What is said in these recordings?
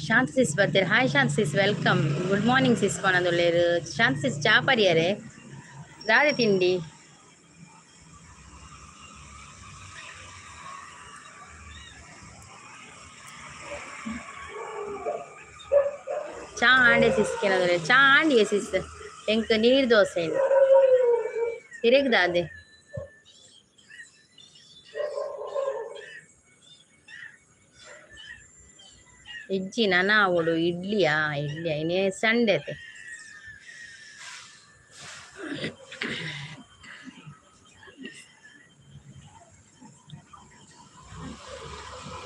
ಶಾಂತ ಸಿಸ್ ಬರ್ತೀರಿ. Hi Shanta sis, welcome. Good morning sis ಪನೊಂದುಲ್ಲೆರ್. ಶಾಂತ ಸಿಸ್, ಚಾ ಪರಿಯರೆ? ದಾದೆ ತಿಂಡಿ? ಚಾ ಆಂಡೆ ಸಿಸ್ ಕೇನೊಂದುಲ್ಲೆರ್. ಚಾ ಆಂಡಿಯೇ ಸಿಸ್. ಎಂಕ್ ನೀರ್ ದೋಸೆ. ಇರೆಗ್ ದಾದೆ? ಇಜ್ಜಿ, ನನ ಆವೊಡು. ಇಡ್ಲಿಯಾ? ಇಡ್ಲಿಯಾ? ಇನಿ ಸಂಡೆ ಅತೆ.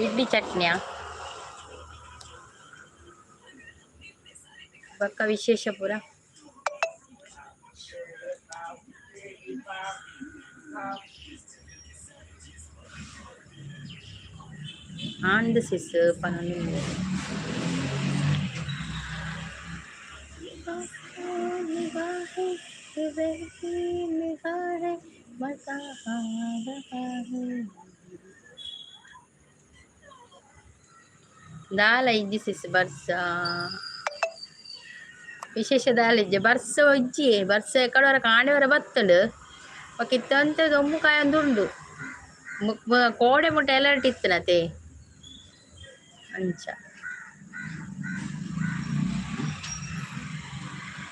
ಇಡ್ಲಿ ಚಟ್ನಿಯಾ? ಬೊಕ್ಕ ವಿಶೇಷ ಪೂರ? ಆಂದ್ ಸಿಸ್ ಪನೊಂದುಲ್ಲೆರ್. निगाहें बहकी निगाहें, मजा आ रहा है. ದಾಲ ಇಜ್ಜಿ ಸಿಸ್. ಬರ್ಸ ವಿಶೇಷ ದಾಲ ಇಜ್ಜಿ, ಬರ್ಸ ಇಜ್ಜಿ. ಬರ್ಸ ಕಡವರ ಕಾಂಡೆವರ ಬತ್ತುಂಡು. ಬೊಕ ಇತ್ತೆ ಒಂತೆ ದೊಂಬು ಕಾಯೊಂದು ಉಂಡು. ಕೋಡೆ ಮುಟ್ಟ ಅಲರ್ಟ್ ಇತ್ತಿನತೆ, ಅಂಚ.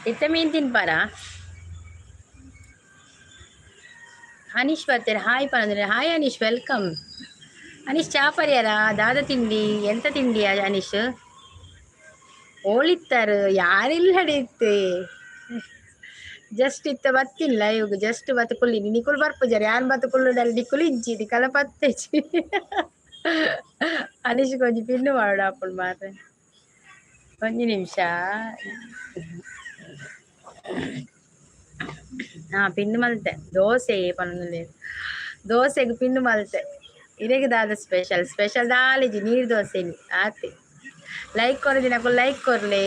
ಇತ್ತೆ ಮೀನ್ ತಿನ್ಪಾರ? ಅನೀಶ್ ಬರ್ತಾರೆ, ಹಾಯ್ ಪನಂದ್ರೆ. Hi Anish, welcome. Anish, ಚಾ ಪರಿಯಾರ? ದಾದ ತಿಂಡಿ? ಎಂತ ತಿಂಡಿ ಅನೀಶ್? ಓಳಿತ್ತಾರು ಯಾರಿಲ್ಲ ಇತ್ತೆ. ಜಸ್ಟ್ ಇತ್ತ ಬತ್ತಿಲ್ಲ ಇವಾಗ, ಜಸ್ಟ್ ಬತ್ತ ಕುಲ್ಲಿನಿ. ನಿಕುಲ್ ಬರ್ಪುಜಾರ. ಯಾನ್ ಬತ್ತ ಕುಲ್ಲುಡಲ್ ನಿಕುಲು ಇಜ್ಜಿ, ನಿಕಲ ಪತ್ತೆಜಿ. ಅನೀಶ್ ಒಂಜಿ ಪಿನ್ನು ಮಾಡೋಡು ಆಪುಂಡು ಮಾರ್ರೆ. ಒಂಜಿ ನಿಮಿಷ. ಹಾ, ಪಿನ್ನು ಮಲ್ತೆ. ದೋಸೆ ಪನೊಂದುಲ್ಲೆರ್. ದೋಸೆಗ್ ಪಿನ್ನು ಮಲ್ತೆ. ಇರೆಗ್ ದಾದ ಸ್ಪೆಷಲ್? ಸ್ಪೆಷಲ್ ದಾಲಿಜಿ, ನೀರ್ ದೋಸೆನಿ ಆತೆ. Like ಕೊರದಿನಕುಲು like ಕೊರ್ಲೆ.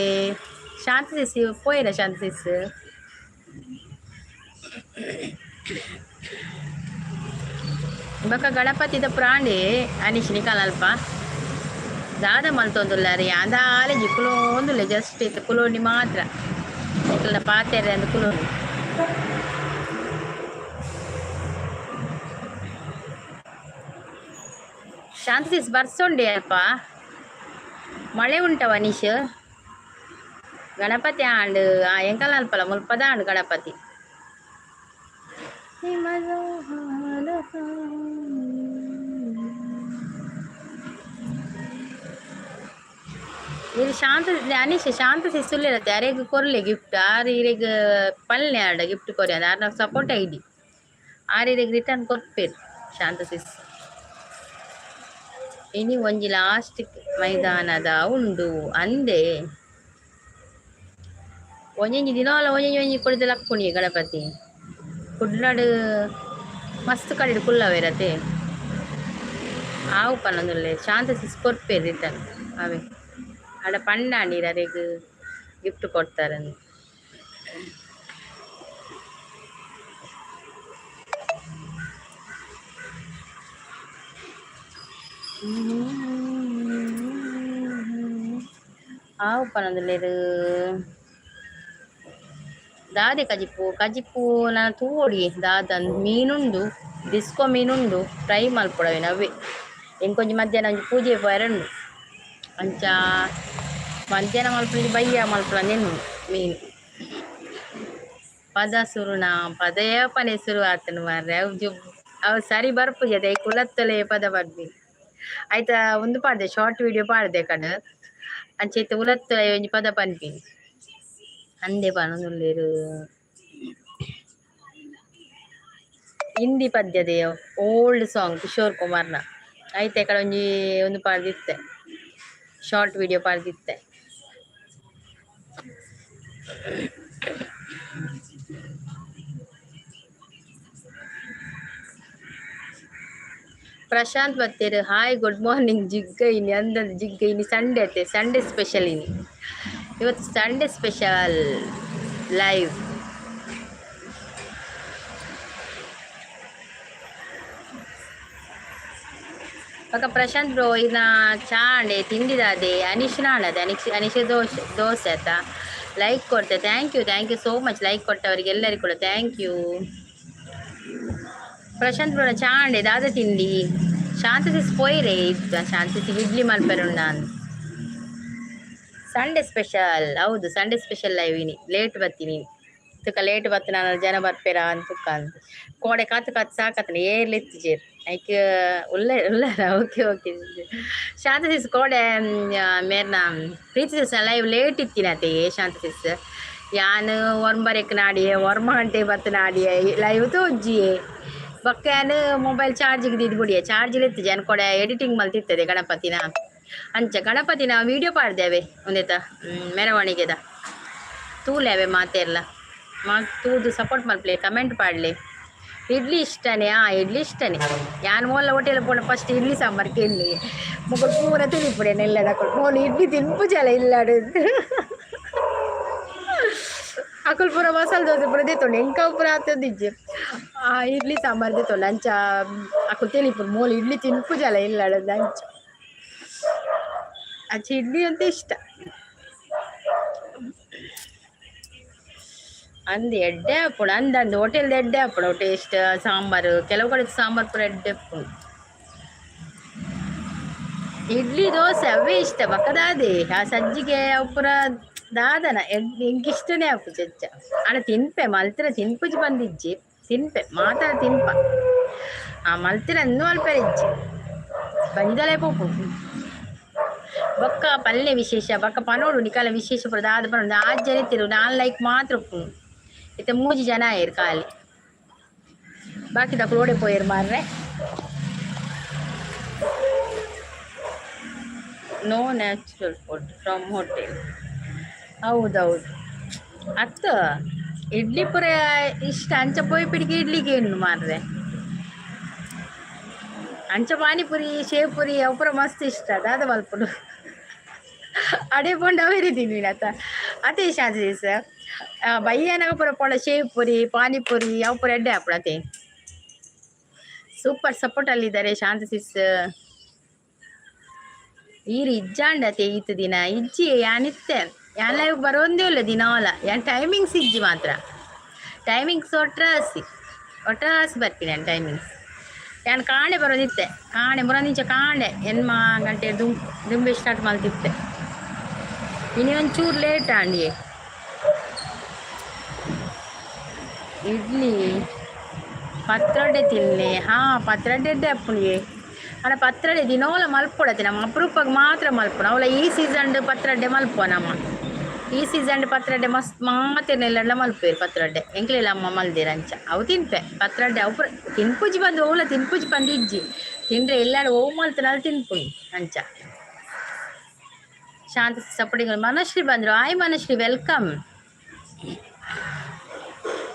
ಶಾಂತ ಸಿಸ್ ಪೋಯೆರ? ಶಾಂತ ಸಿಸ್ ಬೊಕ ಗಣಪತಿದ ಪ್ರಾಣಿ. ಅನೀಶ್, ನಿಕಲ್ ಅಲ್ಪ ದಾದ ಮಲ್ತೊಂದುಲ್ಲಾರಿ? ದಾಲೇಜಿ, ಕುಲೋಂದುಲ್ಲೆ. ಜಸ್ಟ್ ಇತ್ತೆ ಕುಲೋಂಡಿ ಮಾತ್ರ. ನಿಕಲ್ನ ಪಾತೆರೆ ಅಂದ್ ಕುಲೋಂಡಿ. ಶಾಂತ ಸಿಸ್, ಬರ್ಸೊಂಡೆ ಅಲ್ಪ? ಮಳೆ ಉಂಟವ ಅನೀಶ್? ಗಣಪತಿ ಆಂಡ್. ಆ ಎಂಕಲ್ ಅಲ್ಪಲ ಮುಲ್ಪದ ಆಂಡ್ ಗಣಪತಿ. ಇರ್ ಶಾಂತ ಅನೀಶ್, ಶಾಂತ ಸಿಸ್ ಉಲ್ಲೆರತ್ತೆ, ಅರೆಗ್ ಕೊರ್ಲೆ ಗಿಫ್ಟ್. ಆರ್ ಇರೆಗ್ ಪಲ್ಲೆ ಆರ್ಡ ಗಿಫ್ಟ್ ಕೊರಿ. ಆರ್ನ ಸಪೋರ್ಟ್ ಐಡಿ. ಆರ್ ಇರೆಗ್ ರಿಟರ್ನ್ ಕೊರ್ಪೆರ್. ಶಾಂತ ಸಿಸ್, ಇನಿ ಒಂಜಿ ಲಾಸ್ಟ್ ಮೈದಾನದ ಉಂಡು ಅಂದೆ. ಒಂಜೊಂಜಿ ದಿನೋಲ ಒಂಜೊಂಜಿ ಒಂಜಿ ಕೊಡಿದ ಲಕ್ಕುಣಿ ಗಣಪತಿ. ಕುಡ್ಲಡ್ ಮಸ್ತ್ ಕಡೆಡ್ ಕುಲ್ಲವೇರತೆ. ಆವು ಪನೊಂದುಲ್ಲೆ. ಶಾಂತ ಸಿಸ್ ಕೊರ್ಪೆರ್ ರಿಟರ್ನ್ ಅವೆ. ಅಡ ಪಂಡಾಂಡಿರ ಅರೆಗ್ ಗಿಫ್ಟ್ ಕೊಡ್ತಾರಂದು. ಆವು ಪನೊಂದುಲ್ಲೆರ್. ದಾದೆ ಕಜಿಪು? ಕಜಿಪು ನನ ತೂವೊಡಿ ದಾದ. ಮೀನುಂಡು, ಡಿಸ್ಕೋ ಮೀನುಂಡು, ಫ್ರೈ ಮಲ್ಪೊಡು ಅವೇ. ಎಂಕೊಂಜಿ ಮಧ್ಯಾಹ್ನ ಒಂಜಿ ಪೂಜೆ ಪೋಯೆರೆ ಉಂಡು. ಅಂಚ ಮಧ್ಯಾಹ್ನ ಮಲ್ಪುನಿ, ಬಯ್ಯ ಮಲ್ಪುನ ಮೀನು. ಪದ ಸುರುನ? ಪದಯ ಪನೆ ಸುರು ಆತನು ಮಾರ್ರೆ. ಅವು ಜು ಅವು ಸರಿ ಬರ್ಪುಜತೆ. ಕುಲತ್ತಲೆ ಪದ ಪನ್ಪಿ ಆಯ್ತ. ಒಂದು ಪಾಡ್ದೆ, ಶಾರ್ಟ್ ವಿಡಿಯೋ ಪಾಡ್ದೆ ಕಡೆ. ಅಂಚ ಇತ್ತೆ ಉಲತ್ತಲೆ ಒಂಜಿ ಪದ ಪನ್ಪಿ ಅಂದೆ ಪನೊಂದುಲ್ಲೆರ್. ಹಿಂದಿ ಪದ್ಯದ ಓಲ್ಡ್ ಸಾಂಗ್, ಕಿಶೋರ್ ಕುಮಾರ್ನ. ಐತೆ ಕಡೆ ಒಂಜಿ ಒಂದು ಪಾಡ್ದಿತ್ತೆ, ಶಾರ್ಟ್ ವಿಡಿಯೋ ಪಾಡ್ದಿತ್ತೆ. ಪ್ರಶಾಂತ್ ಬತ್ತೇರು, ಹಾಯ್, ಗುಡ್ ಮಾರ್ನಿಂಗ್. ಜಿಗ್ಗ ಇನಿ ಅಂದಂದು ಜಿಗ್ಗ. ಇನಿ ಸಂಡೆ ಅತ್ತೆ, ಸಂಡೆ ಸ್ಪೆಷಲ್ ಇನಿ. ಇವತ್ತು ಸಂಡೆ ಸ್ಪೆಷಲ್ ಲೈವ್. ಬೊಕ ಪ್ರಶಾಂತ್ ಬ್ರೋ ಇನ ಚಾಂಡೆ ತಿಂಡಿದಾದೆ ಅನಿಶ್ ನಾಡದೆ ಅನಿಶ್ ಅನಿಶ್ ದೋಸೆ ದೋಸೆ ಆತಾ. ಲೈಕ್ ಕೊಡ್ತೆ. Thank you, thank you so much. Like ಕೊಟ್ಟವರಿಗೆ ಎಲ್ಲರಿಗೂ ಕೂಡ thank you. Prashant bro ಚಾಂಡೆ ದಾದ ತಿಂಡಿ. ಶಾಂತಿ ಸಿಸ್ ಪೋಯ್ರೆ ಇತ್ತು ಶಾಂತಿ ಇಡ್ಲಿ ಮಲ್ಪೆರುಂಡ. ಸಂಡೇ ಸ್ಪೆಷಲ್, ಹೌದು, ಸಂಡೇ ಸ್ಪೆಷಲ್ ಲೈವ್. ಇನಿ ಲೇಟ್ ಬರ್ತೀನಿ ತುಕ ಲೇಟ್ ಬತ್ತ ನಾನು ಜನ ಬರ್ಪೇರ ಅಂತ ತುಕ್ಕ ಕೋಡೆ ಕಾತು ಕಾತು ಸಾಕತ್ತನ ಏರ್ಲಿ ಇತ್ತಿಜೇರ್ ಐಕ್ ಉಲ್ಲ ಉಲ್ಲ. ಓಕೆ ಓಕೆ ಶಾಂತ ಸಿಸ್, ಕೋಡೆ ಮೇರ್ನ ಪ್ರೀತಿ ಸಿಸ್ ಲೈವ್ ಲೇಟ್ ಇತ್ತಿನತೆ. ಶಾಂತ ಸಿಸ್, ಯಾನ್ ಒರ್ಂಬರೆಕ್ ನಾಡಿಯೆ, ಒರ್ಮ ಗಂಟೆ ಬತ್ತ ನಾಡಿಯೆ ಲೈವ್ ತೋಜ್ಜಿಯೆ. ಬೊಕ್ಕ ಯಾನ್ ಮೊಬೈಲ್ ಚಾರ್ಜಿಗೆ ದೀದ್ ಬುಡಿಯೆ. ಚಾರ್ಜ್ ಇತ್ತಿಜಿ. ಯಾನ್ ಕೋಡೆ ಎಡಿಟಿಂಗ್ ಮಲ್ತಿತ್ತದೆ ಗಣಪತಿನ. ಅಂಚ ಗಣಪತಿನ ವಿಡಿಯೋ ಪಾಡ್ದೇವೆ ಒಂದೇತ ಮೆರವಣಿಗೆದ ತೂಲೆ ಮಾತೆರ್ಲ ಮಾ ತೂದು ಸಪೋರ್ಟ್ ಮಲ್ಪಲೆ, ಕಮೆಂಟ್ ಪಾಡ್ಲೆ. ಇಡ್ಲಿ ಇಷ್ಟನೇ. ಆ ಇಡ್ಲಿ ಇಷ್ಟನೇ. ಯಾನ್ ಮೋಲ ಹೋಟೆಲ್ ಪೋಣ ಫಸ್ಟ್ ಇಡ್ಲಿ ಸಾಂಬಾರ್ ಕೇಳಿ. ಮೊಕುಲು ಪೂರ ತಿಳಿಪುಡೆ ನೆಲ್ಲದ ಮೋಲು ಇಡ್ಲಿ ತಿನ್ಪುಜಲ ಇಲ್ಲಾಡು. ಅಕುಲು ಪೂರ ಮಸಾಲೆ ದೋಸೆ ಪೂರ ದೆತ್ತೊಂಡು, ಎಂಕ ಪೂರ ಆತೊಂದಿಜ್ಜಿ. ಆ ಇಡ್ಲಿ ಸಾಂಬಾರ್ ದೆತ್ತೊಂಡು. ಅಂಚ ಅಕುಲು ತೆಲಿಪುಡು ಮೋಲು ಇಡ್ಲಿ ತಿನ್ಪುಜಲ ಇಲ್ಲಾಡು. ಅಂಚ ಅಂಚ ಇಡ್ಲಿ ಅಂತ ಇಷ್ಟ. ಅಂದ್ ಎಡ್ಡೆ ಆಪುಂಡು. ಅಂದ್ ಅಂದ್ ಹೋಟೆಲ್ದ ಎಡ್ಡೆ ಆಪುಂಡು ಟೇಸ್ಟ್ ಸಾಂಬಾರು. ಕೆಲವು ಕಡೆ ಸಾಂಬಾರು ಪೂರ ಎಡ್ಡೆ ಆಪುಂಡು. ಇಡ್ಲಿ ದೋಸೆ ಅವೇ ಇಷ್ಟ. ಬೊಕ್ಕ ಆ ಸಜ್ಜಿಗೆ ಅವು ಪೂರ ದಾದನ ಎಂಕ್ ಇಷ್ಟನೇ ಆಪುಜಿ ಹೆಚ್ಚ. ಆಂಡ ತಿನ್ಪೆ, ಮಲ್ತಿನ ತಿನ್ಪುಜಿ ಬಂದಿಜ್ಜಿ, ತಿನ್ಪೆ ಮಾತ ತಿನ್ಪ. ಆ ಮಲ್ತಿನ ಅಂದು ಮಲ್ಪೆರೆ ಇಜ್ಜಿ, ಬಂಜಲೆ ಪೋಪು. ಬೊಕ್ಕ ಪಲ್ಯ ವಿಶೇಷ ಬೊಕ್ಕ ಪನೋಡು ನಿಕಲ ವಿಶೇಷ ಪೂರ ದಾದ ಪನೊಡು. ಆಜ್ ಜನ ಇತ್ತಿರು, ನಾಲ್ ಲೈಕ್ ಮಾತ್ರ ಉಪ್ಪುಂಡು. ಇತ್ತೆ ಮೂಜಿ ಜನ ಆಯೆರ್ ಖಾಲಿ, ಬಾಕಿದಕುಲು ಓಡೆ ಪೋಯೆರ್ ಮಾರ್ರೆ? No natural food from hotel. ಹೌದೌದು ಅತ್ತ ಇಡ್ಲಿ ಪೂರ ಇಷ್ಟ. ಅಂಚ ಪೋಯಿಪಿಡಿಗೆ ಇಡ್ಲಿಗೆ ಏನು ಮಾರ್ರೆ. ಅಂಚ ಪಾನಿಪುರಿ, ಶೇವ್ ಪುರಿ ಅವು ಪೂರ ಮಸ್ತ್ ಇಷ್ಟ. ದಾದ ಮಲ್ಪುಡು, ಅಡೆ ಪೋಂಡ ಅವೇ ತಿನ್ನಿನತ ಅತೆ. ಶಾಂತಿ ಸರ್, ಬಯ್ಯನಾಗ ಪೂರ ಪೋಂಡ ಶೇವ್ ಪುರಿ, ಪಾನಿಪುರಿ ಅವು ಪೂರ ಎಡ್ಡೆ ಆಪುಂಡು ಅತೆ. ಸೂಪರ್ ಸಪೋರ್ಟ್ ಅಲ್ಲಿದ್ದಾರೆ ಶಾಂತಿ ಸಿಸ್. ಈರ್ ಇಜ್ಜಾಂಡತೆ ಈತ್ ದಿನ ಇಜ್ಜಿ. ಯಾನಿತ್ತೆ ಯಾನ್ ಲೈವ್ ಬರೋಂದೇ ಇಲ್ಲ ದಿನಾಲ. ಯಾನ್ ಟೈಮಿಂಗ್ಸ್ ಇಜ್ಜಿ ಮಾತ್ರ. ಟೈಮಿಂಗ್ಸ್ ಒಟ್ರಾಸಿ ಒಟ್ರಾಸಿ ಬರ್ತೀನಿ ಯಾನ್. ಟೈಮಿಂಗ್ಸ್ ಯಾನ್ ಕಾಂಡೆ ಬರೋದಿತ್ತೆ. ಕಾಂಡೆ ಮುರಂದಿಂಚ ಕಾಂಡೆ ಎನ್ಮ ಗಂಟೆ ದುಂಬೆ ಸ್ಟಾರ್ಟ್ ಮಲ್ತಿತ್ತೆ. ಇನಿ ಒಂಚೂರು ಲೇಟ್ ಆಂಡಿಯೆ. ಇಡ್ಲಿ ಪತ್ರೊಡೆ ತಿನ್ಲೆ. ಹಾಂ, ಪತ್ರೊಡೆ ಎಡ್ಡೆ ಆಪುಂಡಿಯೆ. ಆಂಡ ಪತ್ರೊಡೆ ದಿನೋಲ ಮಲ್ಪೊಡತ್ತೆ ನಮ್ಮ, ಅಪರೂಪಗ್ ಮಾತ್ರ ಮಲ್ಪುನು. ಅವಲ ಈ ಸೀಸನ್ ಪತ್ರೊಡೆ ಮಲ್ಪುವ ನಮ್ಮ. ಈ ಸೀಸನ್ ಪತ್ರೊಡೆ ಮಸ್ತ್ ಮಾತೆರ್ನೆಲ್ಲ ಮಲ್ಪುವೆರ್ ಪತ್ರೊಡೆ. ಎಂಕ್ಲೆಲ ಅಮ್ಮ ಮಲ್ದೆರ್. ಅಂಚ ಅವು ತಿನ್ಪೆ ಪತ್ರೊಡೆ. ಅವು ಪೂರ ತಿನ್ಪುಜಿ ಬಂದು ಒವ್ಲ ತಿನ್ಪುಜಿ ಪಂದ್ ಇಜ್ಜಿ. ತಿಂದ್ರೆ ಎಲ್ಲಾರು ಒವು ಮಲ್ತುಂಡಲ ತಿನ್ಪುನಿ ಅಂಚ. ಶಾಂತ ಸಪೋರ್ಟಿಂಗ್. ಮನಶ್ರೀ ಬಂದ್ರು. Hi Manashree, welcome.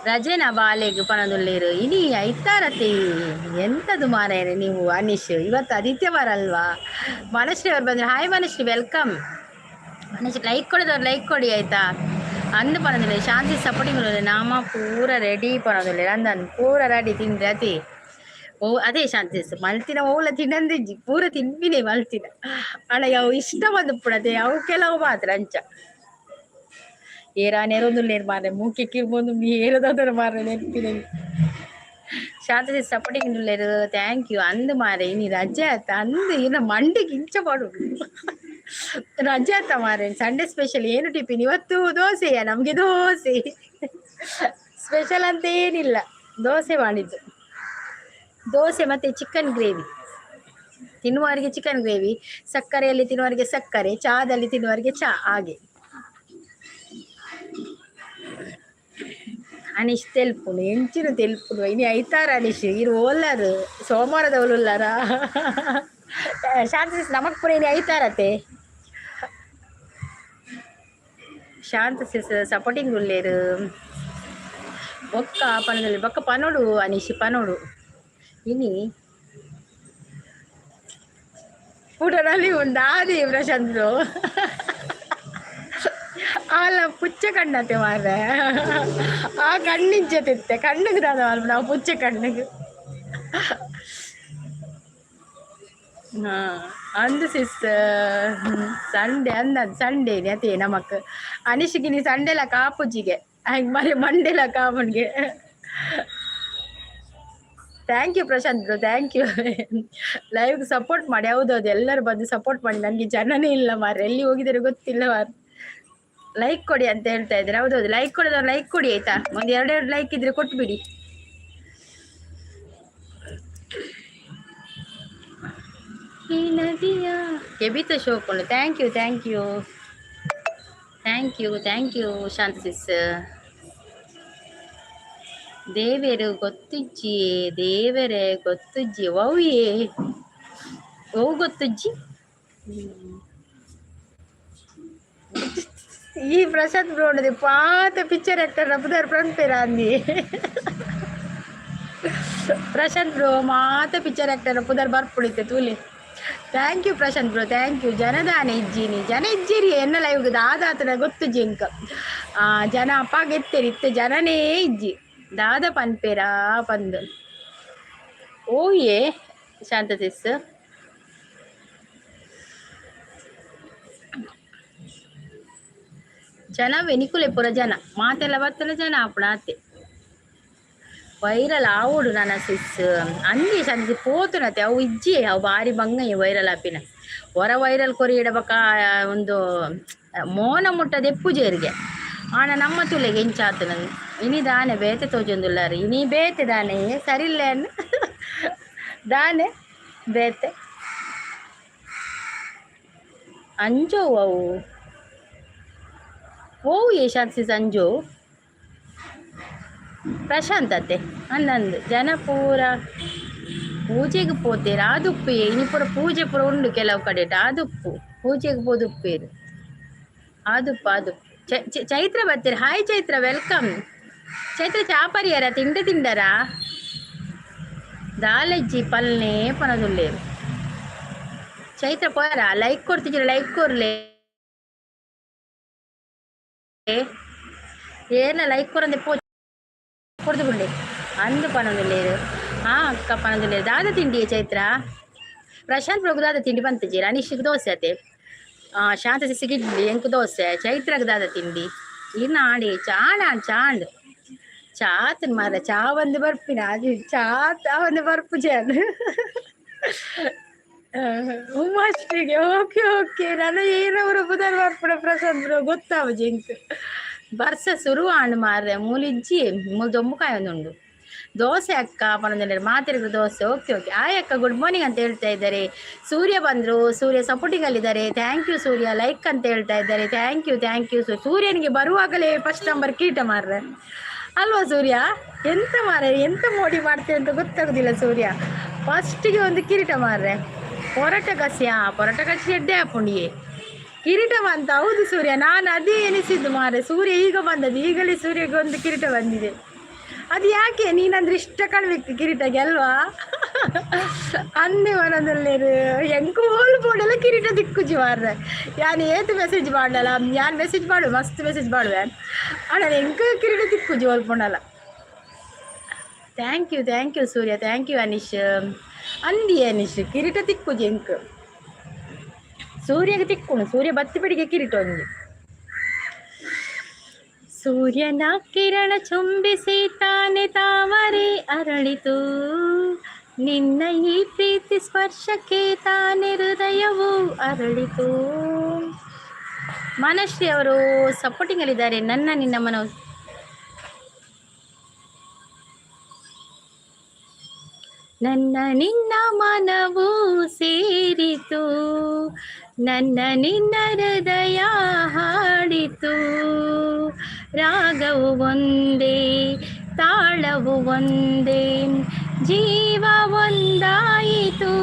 ರಜೆನ ಬಾಲೆಗ್ ಪನೊಂದುಲ್ಲೆರ್. ಇನಿ ಐತಾರತೆ, ಎಂತದು ಮಾರಾಯರೆ ನೀವು ಅನೀಶ್? ಇವತ್ತು ಆದಿತ್ಯವಾರ ಅಲ್ವಾ? ಮನಶ್ರೀ ಅವ್ರು ಬಂದ್ರು. Hi Manashree, welcome. Manashree, like ಕೊಡದವ್ರು ಲೈಕ್ ಕೊಡಿ ಆಯ್ತಾ. ಅಂದು ಪನೊಂದುಲ್ಲೆರ್. ಶಾಂತಿ ಸಪೋರ್ಟಿಂಗ್. ನಾಮ ಪೂರ ರೆಡಿ ಪನೊಂದುಲ್ಲೆರ್. ಅಂದ್ ಅಂದ್ ಪೂರ ರೆಡಿ ತಿಂದ್ರೆ ಅತಿ. ಓ ಅದೇ ಶಾಂತಿ ಮಲ್ತಿನ ಓಲ ತಿನ್ನಂದಿಜ್ಜಿ, ಪೂರ ತಿನ್ಪಿನಿ ಮಲ್ತಿನ. ಆಂಡ ಅವು ಇಷ್ಟ ಬಂದುಪ್ಪುಡತೆ ಅವು ಕೆಲವು ಮಾತ್ರ ಅಂಚ. ಏರಾ ನೆರೊಂದುಲ್ಲೆರ್ ಮಾರ್ರೆ, ಮೂಕೆ ಕಿರ್ಬೊಂದು ಏರದಾದರ ಮಾರ್ರೆ ನೆನ್ಪಿನ. ಶಾಂತಿ ಸಪೋರ್ಟಿಂಗ್ ಉಲ್ಲೆರ್, thank you. ಅಂದ್ ಮಾರ್ರೆ, ಇನಿ ರಜೆ ಆತ. ಅಂದ್ ಇನ್ನ ಮಂಡೆಗ್ ಇಂಚ ಪಾಡೊಡು. ರಜೆ ಆತ ಮಾರ್ರೆ. ಸಂಡೇ ಸ್ಪೆಷಲ್ ಏನು ಟಿಫಿನ್ ಇವತ್ತು? ದೋಸೆಯಾ? ನಮ್ಗೆ ದೋಸೆ ಸ್ಪೆಷಲ್ ಅಂತ ಏನಿಲ್ಲ. ದೋಸೆ ಮಾಡಿದ್ದು, ದೋಸೆ ಮತ್ತೆ ಚಿಕನ್ ಗ್ರೇವಿ. ತಿನ್ನುವವರಿಗೆ ಚಿಕನ್ ಗ್ರೇವಿ, ಸಕ್ಕರೆಯಲ್ಲಿ ತಿನ್ನುವವರಿಗೆ ಸಕ್ಕರೆ, ಚಹಾದಲ್ಲಿ ತಿನ್ನುವವರಿಗೆ ಚಹಾ, ಹಾಗೆ. ಅನೀಶ್ ತೆಲ್ಪುನು ಎಂಚಿನ ತೆಲ್ಪುನು? ಇನಿ ಐತಾರ ಅನೀಶ್, ಇರು ಓಲಾರು ಸೋಮವಾರದವಳು ಉಲ್ಲಾರ? ಶಾಂತ ನಮಕ್ ಪೂರ ಇನಿ ಐತಾರತೆ. ಶಾಂತ ಸಿಸ್ ಸಪೋರ್ಟಿಂಗ್ ಉಲ್ಲೇರು. ಬೊಕ್ಕ ಪನದಲ್ಲಿ ಬೊಕ್ಕ ಪನೋಡು ಅನೀಶ್ ಪನೋಡು. ಇನಿ ಪುಟನಲ್ಲಿ ಉಂಡಾದಿ ಪ್ರಶಾಂತ್ ಆಲ ಪುಚ್ಚೆ ಕಣ್ಣತೆ ಮಾರ್ರೆ. ಆ ಕಣ್ಣಿಂಚೆ ತಿತ್ತೆ ಕಣ್ಣಿಗೆ ದಾದ ನಾವು ಪುಚ್ಚೆ ಕಣ್ಣಿಗೆ. ಹಾಂ, ಅಂದು ಸಿಸ್, ಸಂಡೆ ಅಂದ ಸಂಡೇ ಅದೇ ನಮಕ್. ಅನಿಶಿಗೆ ನೀ ಸಂಡೆಲ ಕಾಪುಜಿಗೆ ಹಂಗೆ ಮರೆ ಮಂಡೆಲ ಕಾಮನ್ಗೆ. Thank you Prashant bro, thank you. ಲೈವ್ಗೆ support ಮಾಡಿ. ಹೌದೌದು, ಎಲ್ಲರೂ ಬಂದು ಸಪೋರ್ಟ್ ಮಾಡಿ. ನನಗೆ ಜನನೇ ಇಲ್ಲ ಮಾರ್ರೆ, ಎಲ್ಲಿ ಹೋಗಿದ್ದಾರೆ ಗೊತ್ತಿಲ್ಲ ಮಾರ್ರೆ. ಲೈಕ್ ಕೊಡಿ ಅಂತ ಹೇಳ್ತಾ ಇದ್ದಾರೆ. ಹೌದೌದು, ಲೈಕ್ ಕೊಡೋದವ್ರು ಲೈಕ್ ಕೊಡಿ ಆಯ್ತಾ? ಒಂದು ಎರಡೆರಡು ಲೈಕ್ ಇದ್ರೆ ಕೊಟ್ಬಿಡಿ. ಈ ನದಿಯ ಕೆಬಿತ ಶೋಕೊಂಡು. Thank you, thank you, thank you, thank you Shanta sis. ದೇವೇರು ಗೊತ್ತುಜ್ಜಿ, ದೇವರೇ ಗೊತ್ತುಜ್ಜಿ. ಒವ್ಯೇ ಒವು ಗೊತ್ತುಜ್ಜಿ? ಈ ಪ್ರಶಾಂತ್ ಬ್ರೋ ಪಾತ ಪಿಕ್ಚರ್ ಆಕ್ಟರ್ ಪುದರ್ ಪನ್ಪೇರ ಅಂದಿ. ಪ್ರಶಾಂತ್ ಬ್ರೋ ಮಾತ ಪಿಕ್ಚರ್ ಆಕ್ಟರ್ ಪುದರ್ ಬರ್ಪುಡಿತೆ ತೂಲೆ. Thank you Prashant bro, thank you. ಜನದಾನೆ ಇಜ್ಜಿನಿ, ಜನ ಇಜ್ಜಿರಿ ಎನ್ನ ಲೈವ್ ದಾದಾತನ ಗೊತ್ತು ಜಿಂಕ. ಜನ ಅಪ್ಪಾಗ ಎತ್ತೇರಿ ಇತ್ತೆ ಜನನೇ ಇಜ್ಜಿ. ದಾದ ಪನ್ಪೇರಾ ಪಂದ್ ಓಯೆ ಶಾಂತ ಸಿಸ್. ಜನವೇ ನಿಕುಲೆ ಪೂರ ಜನ ಮಾತೆಲ್ಲ ಬತ್ತಲ ಜನ ಆಪುಣ ಆತೆ. ವೈರಲ್ ಆವೊಡು ನನ ಸಿಸ್ ಅಂದಿ ಸಂಜೆ ಪೋತುನತೆ ಅವು ಇಜ್ಜಿ. ಅವು ಬಾರಿ ಬಂಗಯ್ಯ ವೈರಲ್ ಆಪಿನ. ಹೊರ ವೈರಲ್ ಕೊರಿ ಇಡಬಕ ಒಂದು ಮೋನ ಮುಟ್ಟ ದೆಪ್ಪುಜೇರಿಗೆ. ಆಣ ನಮ್ಮ ತುಲೆಗೆ ಎಂಚಾತನ ಇನಿ ದಾನೆ ಬೇತೆ ತೋಜೊಂದುಲ್ಲಾರು. ಇನಿ ಬೇತೆ ದಾನೆ ಸರಿಲ್ಲ ದಾನೆ ಬೇತೆ ಅಂಜೋವು ಅವು. ಓವು ಯಶಾನ್ಸಿ ಅಂಜೋ ಪ್ರಶಾಂತ್ ಅತ್ತೆ ಅಂದಂದು ಜನ ಪೂರ ಪೂಜೆಗೆ ಪೋತೇರು ಆದುಪ್ಪು. ಇನಿ ಪೂರ ಪೂಜೆ ಪೂರ ಉಂಡು ಕೆಲವು ಕಡೆ. ಆದುಪ್ಪು ಪೂಜೆಗೆ ಪೋದುಪ್ಪೇರು ಆದುಪ್ಪು ಆದುಪ್ಪು. ಚೈತ್ರ ಬರ್ತೀರಿ. Hi Chaitra, welcome. Chaitra ಚಾಪರಿಯರ ತಿಂಡಿ ತಿಂಡರಾ? ದಾಲಜ್ಜಿ ಪಲ್ನೆ ಪನದುಲ್ಲೇರು. ಚೈತ್ರ ಪೋಯರ? ಲೈಕ್ ಕೊಡ್ತಿದ್ದೀರ? ಲೈಕ್ ಕೊರ್ಲೆ. ಏನ ಲೈಕ್ ಕೊರಂದೆ ಪೋ ಕೊಡ್ದು ಬಿಡ್ಲಿ ಅಂದು ಪನೊಂದುಲ್ಲೇರು. ಹಾಂ ಅಕ್ಕ, ಪನೊಂದುಲ್ಲೇರು. ದಾದ ತಿಂಡಿ ಚೈತ್ರ? ಪ್ರಶಾಂತ್ ಪ್ರಭು ದಾದ ತಿಂಡಿ ಬಂತಜಿ. ಅನಿಶಿಗೆ ದೋಸೆ ಅತೆ, ಶಾಂತ ಸಿಸಿಗೆ ಇಡ್ಲಿ, ಎಂಕ್ ದೋಸೆ. ಚೈತ್ರಗ್ ದಾದ ತಿಂಡಿ? ಇನ್ನು ಆಡಿ ಚಾಣ ಚಾಂಡ್ ಚಾತನ್ ಮಾರ. ಚಾ ಒಂದು ಬರ್ಪಿನ ಅದು ಚಾ ಒಂದು ಬರ್ಪುಜೆ ಅದು ಉಮಾಶ್ರೀಗೆ. ಓಕೆ ಓಕೆ, ನಾನು ಏನವರು ಬುಧರ್ ಬರ್ಪುಣ ಪ್ರಶಾಂತ್ ಬ್ರೋ ಗೊತ್ತಾವ ಜಿಂಕ್. ಬರ್ಸ ಶುರು ಆಂಡ್ ಮಾರ್ರೆ. ಮೂಲಿಜ್ಜಿ ಮೂಲು ದೊಂಬುಕಾಯಿ ಒಂದುಂಡು. ದೋಸೆ ಅಕ್ಕ ಪನೊಂದುಲ್ಲೆರ್ ಮಾತೆರ್ಗ್ ದೋಸೆ. ಓಕೆ ಓಕೆ, ಆಯ್ ಅಕ್ಕ, ಗುಡ್ ಮಾರ್ನಿಂಗ್ ಅಂತ ಹೇಳ್ತಾ ಇದ್ದಾರೆ. ಸೂರ್ಯ ಬಂದರು, ಸೂರ್ಯ ಸಪೋರ್ಟಿಂಗ್ ಅಲ್ಲಿದ್ದಾರೆ. Thank you Surya. Like ಅಂತ ಹೇಳ್ತಾ ಇದ್ದಾರೆ. Thank you, thank you. ಸೂರ್ಯನಿಗೆ ಬರುವಾಗಲೇ ಫಸ್ಟ್ ನಂಬರ್ ಕೀಟ ಮಾರ್ರೆ ಅಲ್ವಾ ಸೂರ್ಯ? ಎಂತ ಮಾರ್ರೆ, ಎಂತ ಮೋಡಿ ಮಾಡ್ತೀವಿ ಅಂತ ಗೊತ್ತಾಗೋದಿಲ್ಲ ಸೂರ್ಯ. ಫಸ್ಟಿಗೆ ಒಂದು ಕಿರೀಟ ಮಾರ್ರೆ. ಪೊರಟ ಕಸಿಯಾ, ಪೊರಟ ಕಸಿ ಎಡ್ಡೆ ಹಾಕೊಂಡಿಯೇ ಕಿರೀಟ ಬಂತ. ಹೌದು ಸೂರ್ಯ, ನಾನು ಅದೇ ಎನಿಸಿದ್ದು ಮಾರ್ರೆ. ಸೂರ್ಯ ಈಗ ಬಂದದ್ದು, ಈಗಲೇ ಸೂರ್ಯಗೆ ಒಂದು ಕಿರೀಟ ಬಂದಿದೆ. ಅದು ಯಾಕೆ ನೀನಂದ್ರೆ ಇಷ್ಟ ಕಾಣ್ಬೇಕು ಕಿರೀಟಗೆ ಅಲ್ವಾ? ಅಂದೆ ಮನದಲ್ಲೇರು ಎಂಕು ಹೋಲ್ ಬೋಡೆಲ್ಲ ಕಿರೀಟ ದಿಕ್ಕುಜಿ ಮಾರ್ರೆ. ಯಾನ್ ಏತ್ ಮೆಸೇಜ್ ಮಾಡಲ್ಲ, ಯಾನ್ ಮೆಸೇಜ್ ಮಾಡುವೆ, ಮಸ್ತ್ ಮೆಸೇಜ್ ಮಾಡುವೆ. ಅಣ್ಣ ಎಂಕು ಕಿರೀಟ ತಿಕ್ಕುಜಿ ಹೋಲ್ಪೊಂಡಲ್ಲ. Thank you, thank you Surya, thank you Anish. ಅಂದಿ ಅನೀಶ್ ಕಿರೀಟ ತಿಕ್ಕುಜಿ ಎಂಕ್. ಸೂರ್ಯಗೆ ತಿಕ್ಕುಣು, ಸೂರ್ಯ ಬತ್ತಿ ಬಿಡಿಗೆ ಕಿರೀಟ ಒಂಜಿ. ಸೂರ್ಯನ ಕಿರಣ ಚುಂಬಿಸಿ ತಾನೆ ತಾವರೆ ಅರಳಿತು. ನಿನ್ನ ಈ ಪ್ರೀತಿ ಸ್ಪರ್ಶಕ್ಕೆ ತಾನೆ ಹೃದಯವು ಅರಳಿತು. ಮನಶ್ರೀ ಅವರು ಸಪೋರ್ಟಿಂಗ್ ಅಲ್ಲಿದ್ದಾರೆ. ನನ್ನ ನಿನ್ನ ಮನವು ನನ್ನ ನಿನ್ನ ಮನವು ಸೇರಿತು, ನನ್ನ ನಿನ್ನ ಹೃದಯ ಹಾಡಿತು. ರಾಗವು ಒಂದೇ, ತಾಳವು ಒಂದೇ, ಜೀವ ಒಂದಾಯಿತು,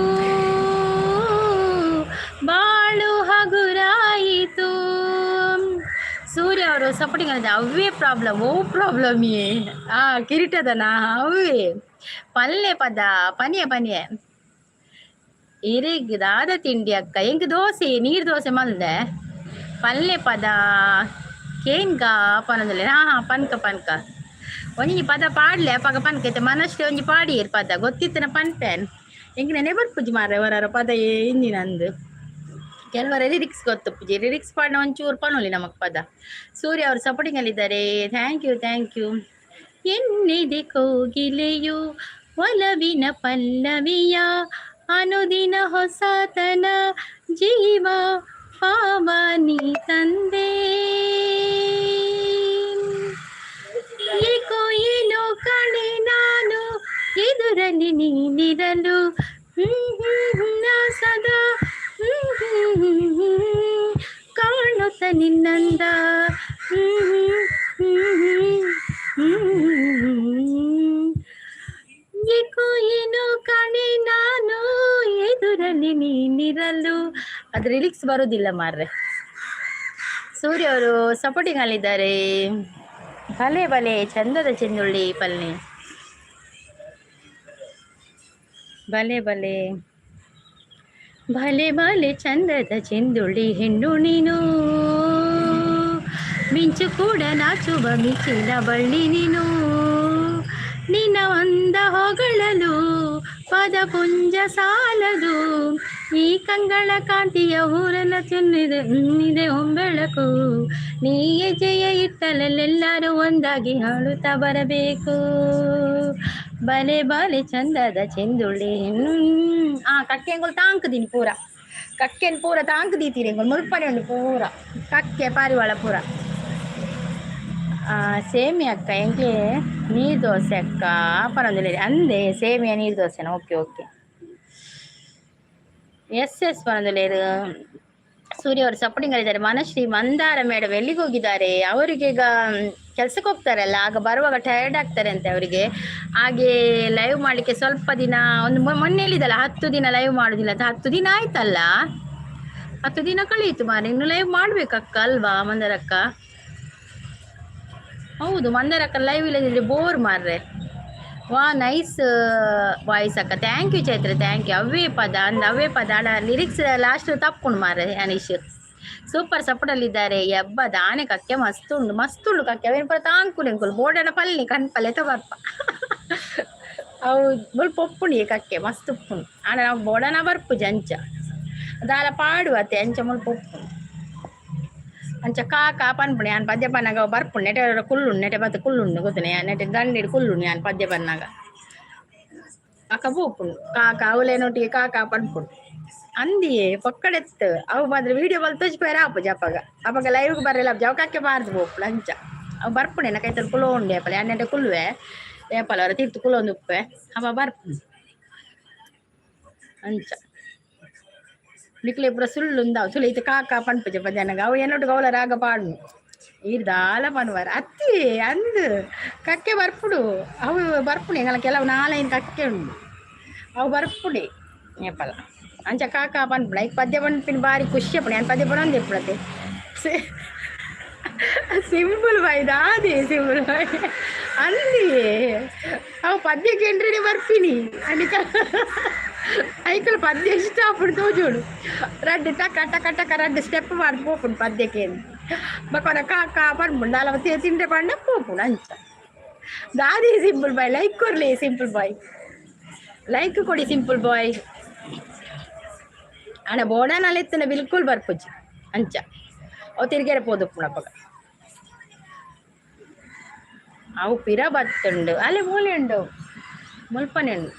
ಬಾಳು ಹಗುರಾಯಿತು. ಸೂರ್ಯ ಅವರು ಸಪೋರ್ಟಿಂಗ್ ಅಂದ್ರೆ ಅವೇ ಪ್ರಾಬ್ಲಮ್ ಓ ಪ್ರಾಬ್ಲಮ್ ಆ ಕಿರೀಟದನ ಅವೇ ಪಲ್ಲೆ ಪದ ಪನಿಯ ಪನಿಯ. ಇರೆಗ್ ದಾದ ತಿಂಡಿ ಅಕ್ಕ? ಎಂಕ್ ದೋಸೆ, ನೀರು ದೋಸೆ ಮಲ್ದೆ. ಪಲ್ಲೆ ಪದ ಕೇನ್ಗ ಪನೊಂದುಲ್ಲೆ. ಹಾ ಹಾ, ಪನ್ಕ ಪನ್ಕ. ಒಂಜಿ ಪದ ಪಾಡ್ಲೆ ಅಪಗ ಪನ್ಕ. ಇತ್ತೆ ಮನಸ್ಸು ಒಂಜಿ ಪಾಡಿಯೆರ್ ಪದ ಗೊತ್ತಿತ್ತಿನ ಪನ್ಪೇನ್. ಎಂಕ್ ನೆನೆ ಬರ್ಪುಜಿ ಮಾರ್ರೆ ವರಾರ ಪದ ಇಂಜಿನಂದು. ಕೆಲವರ ಲಿರಿಕ್ಸ್ ಗೊತ್ತುಪ್ಪುಜಿ. ಲಿರಿಕ್ಸ್ ಪಾಡ ಒಂಚೂರು ಪನೊಲಿ ನಮಕ್ ಪದ. ಸೂರ್ಯ ಅವರು ಸಪೋರ್ಟಿಂಗ್ ಅಲ್ಲಿದ್ದಾರೆ. Thank you, thank you. ಎನ್ನಿದೆ ಕೋಗಿಲೆಯು ಒಲವಿನ ಪಲ್ಲವಿಯ, ಅನುದಿನ ಹೊಸತನ ಜೀವ ಪಾವನಿ ತಂದೆ. ಏಕೋ ಏನೋ ಕಣೆ ನಾನು ಎದುರಲ್ಲಿ ನೀನಿರಲು, ಹ್ಮ್ ಹ್ಮ್ ಹ್ಮ್ ನಾ ಸದಾ ಹ್ಮ್ ಹ್ಮ್ ಹ್ಮ್ ಹ್ಮ್ ಕಾಣುತ್ತ ನಿನ್ನಂದ. ಹ್ಮ್ ಹ್ಮ್ ಹ್ಮ್ ಹ್ಮ್ ಹ್ಮ್. ಏಕೋ ಏನೋ ಕಾಣೆ ನಾನು ಎದುರಲ್ಲಿ ನೀನಿರಲು. ಅದು ಲಿರಿಕ್ಸ್ ಬರೋದಿಲ್ಲ ಮಾರ್ರೆ. ಸೂರ್ಯ ಅವರು ಸಪೋರ್ಟಿಂಗ್ ಅಲ್ಲಿದ್ದಾರೆ. ಭಲೆ ಭಲೆ ಚಂದದ ಚೆಂದುಳ್ಳಿ ಪಲ್ನಿ, ಭಲೆ ಭಲೆ ಭಲೆ ಭಲೆ ಚಂದದ ಚೆಂದುಳ್ಳಿ ಹೆಣ್ಣು ನೀನು, ಮಿಂಚು ಕೂಡ ನಾಚುವ ಮಿಂಚಿನ ಬಳ್ಳಿ ನೀನು. ನಿನ್ನ ಒಂದ ಹೊಗಳಲು ಪದ ಪುಂಜ ಸಾಲದು, ಈ ಕಂಗಳ ಕಾಂತಿಯ ಊರೆಲ್ಲ ಚೆನ್ನಿದೆ ಇದೆ ಹೊಂಬೆಳಕು. ನೀ ಹೆಜ್ಜೆಯ ಇಟ್ಟಲೆಲ್ಲೆಲ್ಲರೂ ಒಂದಾಗಿ ಹಾಡುತ್ತಾ ಬರಬೇಕು. ಬಲೆ ಬಲೆ ಚಂದದ ಚೆಂದುಳ್ಳಿ. ಆ ಕಕ್ಕೆಂಗಳು ತಾಂಕದೀನಿ ಪೂರ, ಕಕ್ಕೆನ್ ಪೂರ ತಾಂಕದೀತೀರಿ ಎಂಗಳು ಮುಲ್ಪನೆ ಉಂಡು ಪೂರ ಕಕ್ಕೆ ಪಾರಿವಾಳ ಪೂರ. ಸೇಮಿ ಅಕ್ಕ ಎಂಕ್ಲೆ ನೀರು ದೋಸೆ ಅಕ್ಕ ಪರೊಂದಿಲ್ಲ ಅಂದೆ. ಸೇಮಿಯ ನೀರು ದೋಸೆನ? ಓಕೆ ಓಕೆ, ಎಸ್ ಎಸ್ ಪರೊಂದಿಲ್ಲೇರು. ಸೂರ್ಯ ಅವರು ಸಪೋರ್ಟಿಂಗ್ ಇದ್ದಾರೆ. ಮನಶ್ರೀ ಮಂದಾರ ಮೇಡಮ್ ಎಲ್ಲಿಗೆ ಹೋಗಿದ್ದಾರೆ? ಅವರಿಗೆ ಈಗ ಕೆಲ್ಸಕ್ಕೆ ಹೋಗ್ತಾರಲ್ಲ, ಆಗ ಬರುವಾಗ ಟಯರ್ಡ್ ಆಗ್ತಾರೆ ಅಂತೆ ಅವರಿಗೆ. ಹಾಗೆ ಲೈವ್ ಮಾಡಲಿಕ್ಕೆ ಸ್ವಲ್ಪ ದಿನ, ಒಂದು ಮೊನ್ನೆ ಹೇಳಿದಲ್ಲ 10 ದಿನ ಲೈವ್ ಮಾಡುದಿಲ್ಲ ಅಂತ. 10 ದಿನ ಆಯ್ತಲ್ಲ, 10 ದಿನ ಕಳೆಯಿತು ಮಾರೆ. ಇನ್ನು ಲೈವ್ ಮಾಡ್ಬೇಕಕ್ಕ ಅಲ್ವಾ ಮಂದಾರಕ್ಕ? ಹೌದು, ಮಂದಾರಕ್ಕ ಲೈವ್ ಇಲ್ಲದಿದ್ರೆ ಬೋರ್ ಮಾರ್ರೆ. ವಾ, ನೈಸ್ ವಾಯ್ಸ್ ಅಕ್ಕ. Thank you Chaitra, thank you. ಅವೇ ಪದ ಅಂದ ಅವೇ ಪದ ಅಡ ಲಿರಿಕ್ಸ್ ಲಾಸ್ಟ್ ತಪ್ಪುಂಡು ಮಾರ್ರೆ. ಅನೀಶ್ ಸೂಪರ್ ಸಪೋರ್ಟಲ್ಲಿದ್ದಾರೆ. ಯಬ್ಬ ದಾನೆ ಕಕ್ಕೆ ಮಸ್ತ್ ಉಂಡು, ಮಸ್ತ್ ಉಂಡು ಕಕ್ಕೆ. ಅವೇನು ಪೂರ ತಾಂಕುಲು ಎಂಕುಲು ಬೋಡನ ಪಲ್ಲಿ ಕಣ್ಪಲ್ಲೆ ಬರ್ಪ. ಅವು ಮುಲ್ಪ ಉಪ್ಪುಂಡು ಕಕ್ಕೆ ಮಸ್ತ್ ಉಪ್ಪುಂಡು. ಆಂಡ ನಾವು ಬೋಡನ ಬರ್ಪುಜಿ ಅಂಚ ದಾಲ ಪಾಡುವತ್ತೆ ಅಂಚ ಮುಲ್ಪ ಉಪ್ಪುಂಡು. ಅಂಚ ಕಾಕ ಪನ್ಪುಣೆ ಯಾನ್ ಪದ್ಯ ಪನ್ನಾಗ ಬರ್ಪುಂಡು. ನೆಟೆ ಕುಲ್ಲುಂಡು, ನೆಟೆ ಬತ್ತು ಕುಲ್ಲುಂಡು ಗೊತ್ತನೆ. ನೆಟೆ ದಂಡಿಡ್ ಕುಲ್ಲುಂಡು ಯಾನ್ ಪದ್ಯ ಪನ್ನಾಗ. ಅಕ್ಕ ಪೋಪುಂಡು ಕಾಕ ಅವಲೇನೊಟ್ಟಿಗೆ ಕಾಕ ಪನ್ಪುಂಡು ಅಂದಿಯೇ ಪೊಕ್ಕಡೆತ್ತು. ಅವು ಮಾತ್ರ ವೀಡಿಯೋ ಬಲ್ ತೋಜಿಪೇರ ಆಪುಜಿ ಅಪಗ. ಅಪಗ ಲೈವ್ಗೆ ಬರಲ್ಲ ಅವು ಕಕ್ಕೆ ಬಾರ್ದು ಪೋಪುಂಡು ಅಂಚ. ಅವು ಬರ್ಪುಂಡೆ ಎನ್ನ ಕೈತಲ್ ಕುಲೋಂಡು ಏಪಲ ಯಾನ್ ನೆಟೆ ಕುಲ್ಲುವೆ ಏಪಲ ಅವರ ತೀರ್ತು ಕುಲೊಂದು ಉಪ್ಪೆ ಅವ ಬರ್ಪುಂಡು ಅಂಚ. ನಿಕ್ಲೆ ಪೂರ ಸುಳ್ಳು ಉಂದಾವು ಸುಳ್ಳು ಇತ್ತೆ ಕಾಕ ಪನ್ಪುಜ ಪದ್ಯಾನಗ. ಅವು ಎನ್ನೊಟ್ಟಿಗೆ ಅವಲ ರಾಗ ಪಾಡ್ನು ಈರ್ ದಾಲ ಪನ್ವರ ಅತ್ತಿ ಅಂದ್ ಕಕ್ಕೆ ಬರ್ಪುಡು. ಅವು ಬರ್ಪುಂಡು ಎಂಗಲ ಕೆಲವು ನಾಲೈನ್ ಕಕ್ಕೆ ಉಂಡು, ಅವು ಬರ್ಪುಡೆ ಏಪಲ. ಅಂಚ ಕಾಕ ಪನ್ಪುಂಡು. ಐಕ್ ಪದ್ಯ ಪನ್ಪಿನ ಬಾರಿ ಖುಷಿ ಆಪುಂಡು. ಯಾನ್ ಪದ್ಯ ಪನೊಂದು ಇಪ್ಪುಡತೆ. ಸಿಂಪಲ್ ಬಾಯ್ ದಾದಿ ಸಿಂಪಲ್ ಬಾಯ್ ಅಂದಿಯೇ. ಅವು ಪದ್ಯ ಕೇಂದ್ರನೇ ಬರ್ಪಿನಿ ಅನಿಕ ಐಕಲ್ ಪದ್ಯ ಇಷ್ಟ ಆಪುಂಡು ತೋಜೋಡು. ರಡ್ಡ್ ಟಕ ಟಕ ಟಕ ರಡ್ಡ್ ಸ್ಟೆಪ್ ಮಾಡಿ ಪೋಪುಂಡು ಪದ್ಯಕ್ಕೆ. ಬೊಕ ಕಾಕ ಪನ್ಪುಂಡು ದಾಲ ತಿಂಡ್ರೆ ಪಂಡ ಪೋಪುಂಡು ಅಂಚ. ದಾದಿ ಸಿಂಪಲ್ ಬಾಯ್ ಲೈಕ್ ಕೊರ್ಲಿ. ಸಿಂಪಲ್ ಬಾಯ್ ಲೈಕ್ ಕೊಡಿ. ಸಿಂಪಲ್ ಬಾಯ್ ಆಂಡ ಬೋಡಾನಲ್ ಇತ್ತಿನ ಬಿಲ್ಕುಲ್ ಬರ್ಪುಜಿ ಅಂಚ. ಅವು ತಿರ್ಗೆರೆ ಪೋದುಪ್ಪುಂಡು ಅಪಗ. ಅವು ಪಿರ ಬತ್ತುಂಡು ಅಲ್ಲೇ ಮೂಲೆ ಉಂಡು ಮುಲ್ಪನೆ ಉಂಡು.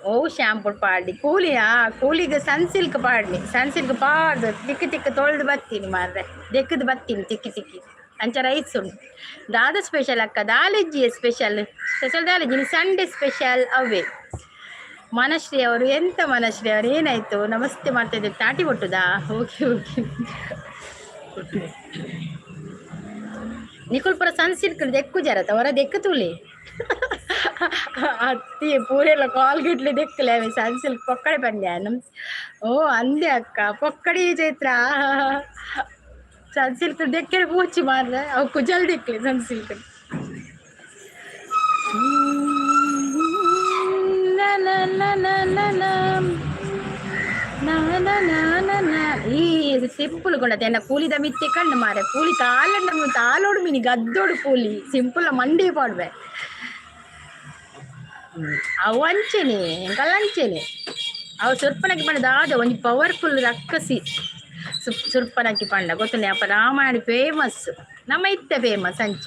ಓ ಶಾಂಪು ಪಾಡ್ಲಿ ಕೂಲಿಯಾ? ಕೂಲಿಗೆ ಸನ್ ಸಿಲ್ಕ್ ಪಾಡ್ಲಿ. ಸನ್ ಸಿಲ್ಕ್ ಪಾಡ್ದು ತಿಕ್ಕಿ ತಿಕ್ಕಿ ತೊಳೆದು ಬತ್ತೀನಿ ಮಾರ್ರೆ, ದೆಕ್ಕದು ಬತ್ತೀನಿ ತಿಕ್ಕಿ ತಿಕ್ಕಿ. ಅಂಚ ರೈಸ್ ಉಂಟು. ದಾದ ಸ್ಪೆಷಲ್ ಅಕ್ಕ? ದಾಲೆಜ್ಜಿ ಸ್ಪೆಷಲ್, ಸ್ಪೆಷಲ್ ದಾಲೆಜ್ಜಿ ಸಂಡೇ ಸ್ಪೆಷಲ್ ಅವೇ. ಮನಶ್ರೀ ಅವರು ಎಂತ? ಮನಶ್ರೀ ಅವರು ಏನಾಯ್ತು? ನಮಸ್ತೆ ಮಾಡ್ತಾ ಇದ್ದೀವಿ. ತಾಟಿ ಕೊಟ್ಟುದಾ? Okay okay. ನಿಕುಲ್ ಪೂರ ಸನ್ ಸಿಲ್ಕ್ ದೆಕ್ಕು ಜರತ ಹೊರ ದೆಕ್ಕು ತೂಲಿ ಅತ್ತಿ ಪೂರೆಲ್ಲ ಕಾಲ್ ಗಿಟ್ಲಿ ದೆಕ್ಕಲೆ ಅವೆ ಸನ್ ಸಿಲ್ಕ್ ಪೊಕ್ಕಡೆ ಪಂಡ್ಯಾನು. ಓ ಅಂದೆ ಅಕ್ಕ ಪೊಕ್ಕಡಿ ಚೈತ್ರ ಸನ್ ಸಿಲ್ಕ್ ದೆಕ್ಕರೆ ಪೂಚಿ ಮಾರ್ರೆ. ಅವು ಕುಜಲ್ ದೆಕ್ಲಿ ಸನ್ ಸಿಲ್ಕ್. ಈ ಸಿಂಪಲ್ ಗುಣತೆ ಎನ್ನ ಕೂಲಿದ ಮಿತ್ತೆ ಕಣ್ಣು ಮಾರೆ. ಕೂಲಿ ತಾಲಂಡ ತಾಲೋಡು ಮಿನಿ ಗದ್ದೋಡು ಕೂಲಿ ಸಿಂಪಲ್ ಮಂಡಿ ಪಾಡ್ವೆ. ಅವು ಅಂಚೆನೆ, ಎಂಕಲ್ಲ ಅಂಚೆನೆ. ಅವು ಸುರ್ಪನಕ್ಕಿ ಪಂಡ ದಾದ ಒಂಜಿ ಪವರ್ಫುಲ್ ರಕ್ಕಸಿ. ಸುರ್ಪನಕ್ಕಿ ಪಂಡ ಗೊತ್ತುಂಡೆ? ಅಪ್ಪ ರಾಮಾಯಣ ಫೇಮಸ್, ನಮ್ಮ ಇತ್ತೆ ಫೇಮಸ್ ಅಂಚ.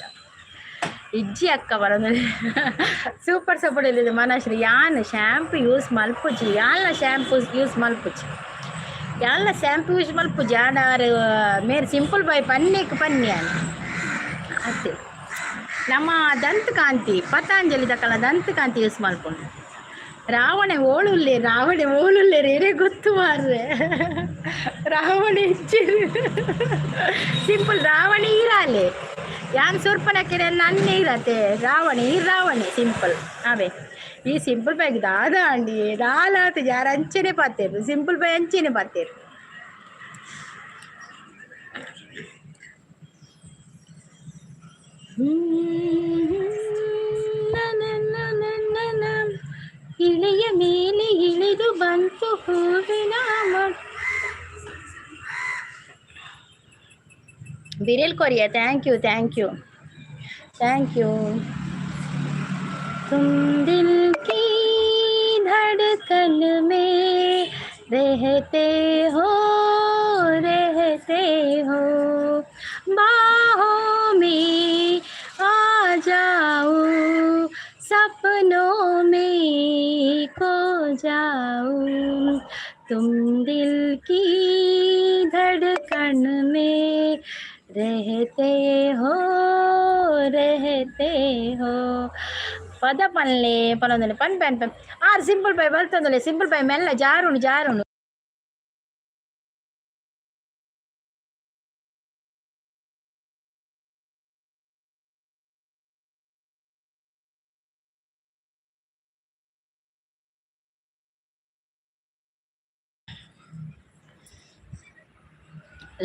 ಇಜ್ಜಿ ಅಕ್ಕ ಬರೋದು. ಸೂಪರ್ ಸಪೋರ್ಟ್ ಇಲ್ಲಿದೆ ಮನಶ್ರೀ. ಯಾನ್ ಶ್ಯಾಂಪು ಯೂಸ್ ಮಲ್ಪುಜಿ. ಯಾನ್ಲ ಶ್ಯಾಂಪು ಯೂಸ್ ಮಲ್ಪುಜಿ. ಯಾನ್ಲ ಶ್ಯಾಂಪು ಯೂಸ್ ಮಲ್ಪುಜಿ. ಆಡಾರು ಮೇರ್ ಸಿಂಪಲ್ ಬಾಯ್ ಪನ್ನೇಕ್ ಪನ್ನಿ ಯಾನ್ ಅತ್ತೆ. ನಮ್ಮ ದಂತಕಾಂತಿ, ಪತಾಂಜಲಿ ದಕಲ ದಂತಕಾಂತಿ ಯೂಸ್ ಮಲ್ಪುಂಡು. ರಾವಣೆ ಓಳುಲ್ಲೆ, ರಾವಣೆ ಓಳುಲ್ಲೆ ರೇರೆ ಗೊತ್ತು ಮಾರ್ರೆ. ರಾವಣೆ ಇಜ್ಜೆರ್ ಸಿಂಪಲ್. ರಾವಣೆ ಈರಾಲೆ, ಯಾನ್ ಸುರ್ಪನಕ್ಕೆ ನನ್ನೆ ಇರತ್ತೆ. ರಾವಣೆ ಈ ರಾವಣೆ ಸಿಂಪಲ್ ಅವೇ. ಈ ಸಿಂಪಲ್ ಬೈಗ್ ದಾದ ಅಂಡಿ ದಾಲಾತ ಯಾರು ಅಂಚೆನೆ ಪಾತೇರು. ಸಿಂಪಲ್ ಬೈ ಅಂಚೆನೆ ಪಾತೇರು. ಇಳೆಯ ಮೇಲೆ ಇಳಿದು ಬಂತು ಹೂವಿನ ಬಿರಿಲ್ Korea. Thank you, thank you, thank you. तुम दिल की धड़कन में रहते हो, रहते हो, बाहों में आ जाओ, सपनों में खो जाऊं। तुम दिल की धड़कन में रहते हो, रहते हो. ಪದ ಪನ್ಲೆ ಪನೊಂದುಲ್ಲೆ. ಪನ್ ಪನ್ ಪನ್ ಆರ್ ಸಿಂಪಲ್ ಬೈ ಬಲ್ತೊಂದುಲ್ಲೆ. ಸಿಂಪಲ್ ಬೈ ಮೆಲ್ಲ ಜಾರುಂಡು ಜಾರುಂಡು.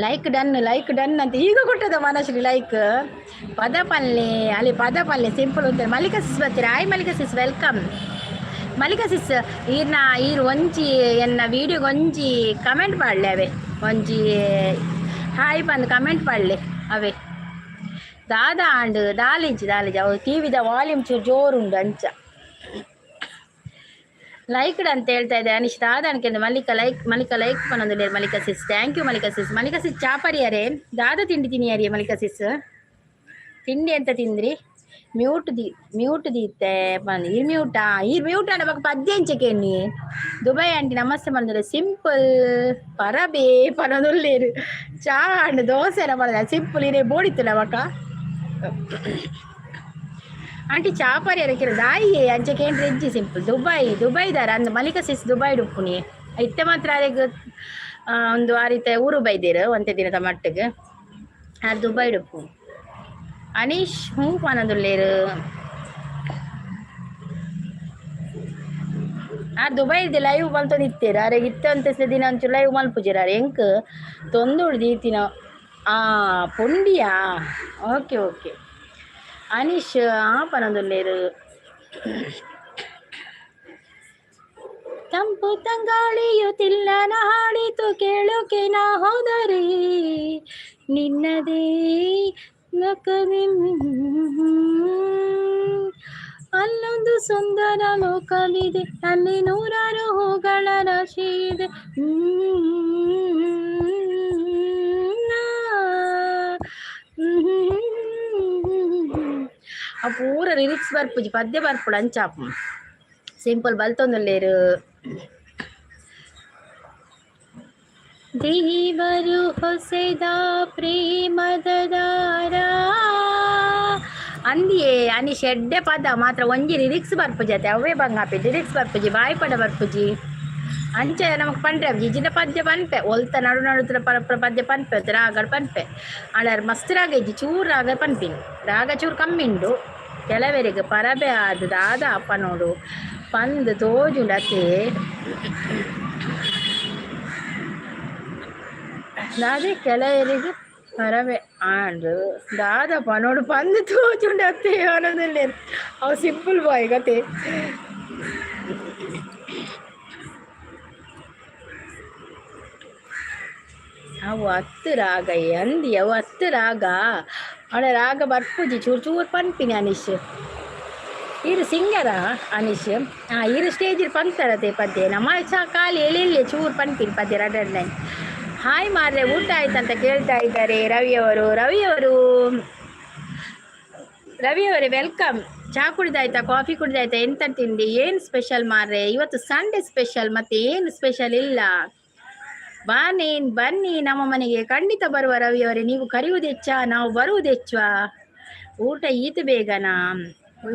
ಲೈಕ್ ಡನ್, ಲೈಕ್ ಡನ್ ಅಂತ ಈಗ ಕೊಟ್ಟದ ಮನಶ್ರೀ ಲೈಕ್. ಪದ ಪಲ್ಲೆ ಅಲ್ಲಿ ಪದ ಪಲ್ಲೆ ಸಿಂಪಲ್ ಅಂತ. ಮಲ್ಲಿಕಾ ಸಿಸ್ ಬರ್ತೀರಾ? Hi Mallika sis, welcome Mallika sis. ಈರ್ನ ಈರ್ ಒಂಜಿ ಎನ್ನ ವೀಡಿಯೋಗೆ ಒಂಜಿ ಕಮೆಂಟ್ ಪಾಡ್ಲೆ ಅವೆ. ಒಂಜಿ ಹಾಯ್ ಬಂದು ಕಮೆಂಟ್ ಪಾಡ್ಲೆ ಅವೆ. ದಾದಾ ಆಂಡ್ ದಾಲಿಂಚಿ ದಾಲಿಂಚಿ. ಅವು ಟಿ ವಿದ ವಾಲ್ಯೂಮ್ ಚೂರು ಜೋರುಂಡು ಅಂಚ. ಲೈಕ್ಡ್ ಅಂತ ಹೇಳ್ತಾ ಇದ್ದೆ ಅನಿಶ್. ದಾದ ಅನ್ಕೆಂದು ಮಲ್ಲಿಕ ಲೈಕ್, ಮಲ್ಲಿಕ ಲೈಕ್ ಪನ್ನೊಂದು. Mallika sis, thank you Mallika sis. Mallika sis ಚಾಪರಿಯರೇ? ದಾದ ತಿಂಡಿ ತಿನ್ನಿಯರಿಯೇ ಮಲ್ಲಿಕಾ ಸಿಸ್? ತಿಂಡಿ ಎಂತ ತಿಂದ್ರಿ? ಮ್ಯೂಟ್ the mute ದೀತೆ ಬಂದು ಈ ಮ್ಯೂಟಾ? ಈ ಮ್ಯೂಟ್ ಅನ್ನ ಬೊಕ ಪದ್ಯ ಎಂಚ ದುಬೈ ಆಂಟಿ ನಮಸ್ತೆ ಬಂದ್ರೆ. ಸಿಂಪಲ್ ಪರಬೇ ಪನೊಂದುಲ್ಲೇರು. ಚಾ ಅಂಡ್ ದೋಸೆ ಬರದ ಸಿಂಪಲ್ ಇರೇ ಬೋಡಿತ್ತಲ್ಲ ಬಕ. ಆಂಟಿ ಚಾಪರಿ ಅರಕಿರ ದಾಯಿ ಅಂಚೆ ಕೇಂದ್ರ ಇಜ್ಜಿ ಸಿಂಪಲ್. ದುಬೈ ದುಬೈ ದಾರ ಅಂದ್ ಮಲಿಕ ಸಿಸ್. ದುಬೈ ಉಪ್ಪುನಿ ಇತ್ತೆ ಮಾತ್ರ. ಅರೆಗ್ ಒಂದು ಆ ರೀತಿ ಊರು ಬೈದೇರು ಒಂತೆ ದಿನದ ಮಟ್ಟಿಗೆ. ಆರ್ ದುಬೈ ಉಪ್ಪು. ಅನೀಶ್ ಹ್ಞೂ ಪನೊಂದುಲ್ಲೇರು. ಆ ದುಬೈದ ಲೈವ್ ಮಲ್ತೊಂದಿತ್ತೆರ್. ಅರೆಗ್ ಇತ್ತೆ ಒಂತೆ ದಿನ ಒಂಚೂರು ಲೈವ್ ಮಲ್ಪುಜೆರ್ ಆರ್. ಎಂಕ್ ತೊಂದುಡು ದೀತಿನ. ಆ ಪುಂಡಿಯಾ? ಓಕೆ ಓಕೆ ಅನೀಶ್ ಆ ಪನೊಂದುಲ್ಲೇರು. ತಂಪು ತಂಗಾಳಿಯು ತಿಲ್ಲನ ಹಾಡಿತು ಕೇಳುಕೆ ನಾ ಹೋದರೆ ನಿನ್ನದೇ ಲೋಕವೇ. ಅಲ್ಲೊಂದು ಸುಂದರ ಲೋಕವಿದೆ, ಅಲ್ಲಿ ನೂರಾರು ಹೂಗಳ ರಾಶಿ ಇದೆ. ಆ ಪೂರ ಲಿರಿಕ್ಸ್ ಬರ್ಪುಜಿ, ಪದ್ಯ ಬರ್ಪುಡು ಅಂಚಾಪು. ಸಿಂಪಲ್ ಬಲ್ತೊಂದುಲ್ಲೇರು. ದೇವರು ಹೊಸೆದ ಪ್ರೇಮದ ದಾರ ಅಂದಿಯೇ ಅನಿ ಶೆಡ್ಡೆ ಪದ ಮಾತ್ರ ಒಂಜಿ ಲಿರಿಕ್ಸ್ ಬರ್ಪುಜತೆ. ಅವೇ ಬಂಗಾಪಿ ಲಿರಿಕ್ಸ್ ಬರ್ಪುಜಿ, ಬಾಯಿ ಪಡ ಬರ್ಪುಜಿ. ಅಂಚೆ ನಮಕ್ ಪಂಡ್ರೆ ಜಿಜಿನ ಪದ್ಯ ಪನ್ಪೆ. ಒಲ್ತ ನಡು ನಡುತ್ರ ಪರ ಪದ್ಯ ಪನ್ಪೆ, ರಾಗಡ್ ಪನ್ಪೆ. ಆಂಡ ಮಸ್ತ್ ರಾಗ ಇಜ್ಜಿ, ಚೂರು ರಾಗ ಪನ್ಪಿನಿ. ರಾಗ ಚೂರು ಕಮ್ಮಿ ಉಂಡು. ಕೆಲವರಿಗೆ ಪರಬೆ ಆದ್ ದಾದ ಅಪ್ಪ ನೋಡು ಪಂದ್ ತೋಜುಂಡು ಅತೆ. ದಾದೆ ಕೆಲವರಿಗೆ ಪರಬೆ ಆಂಡ್ ದಾದಪ್ಪ ನೋಡು ಪಂದ್ ತೋಜುಂಡು ಅತ್ತೆ ಅನ್ನೋದಿಲ್ಲ. ಅವು ಸಿಂಪಲ್ ಬಾಯ್ ಕತೆ. ಅವು 10 ರಾಗ ಅಂದಿ. ಅವು 10 ರಾಗ. ಅವಳ ರಾಗ ಬರ್ಪುಜಿ, ಚೂರು ಚೂರು ಪನ್ಪಿನಿ ಅನೀಶ್. ಈರು ಸಿಂಗರ ಅನಿಶ್. ಹಾಂ, ಈರು ಸ್ಟೇಜ್ ಪಂತರತೆ ಪದ್ಯ ನಮ್ಮ ಚಾ ಖಾಲಿ ಎಲ್ಲಿ ಚೂರು ಪನ್ಪಿನ ಪದ್ಯ ರಡ್ಡ. ಹಾಯ್ ಮಾರ್ರೆ, ಊಟ ಆಯ್ತಂತ ಕೇಳ್ತಾ ಇದ್ದಾರೆ ರವಿಯವರು. ರವಿಯವರು ರವಿಯವರೇ welcome. ಚಹಾ ಕುಡಿದಾಯ್ತಾ, ಕಾಫಿ ಕುಡಿದಾಯ್ತಾ, ಎಂತ ತಿಂಡಿ, ಏನು ಸ್ಪೆಷಲ್ ಮಾರ್ರೆ? ಇವತ್ತು ಸಂಡೇ ಸ್ಪೆಷಲ್, ಮತ್ತೆ ಏನು ಸ್ಪೆಷಲ್ ಇಲ್ಲ. ಬನ್ನಿ ಬನ್ನಿ ನಮ್ಮ ಮನೆಗೆ ಖಂಡಿತ ಬರುವ ರವಿಯವರೇ. ನೀವು ಕರೆಯುವುದೆಚ್ಚ, ನಾವು ಬರುವುದೆಚ್ಚ. ಊಟ ಈತ ಬೇಗನಾ?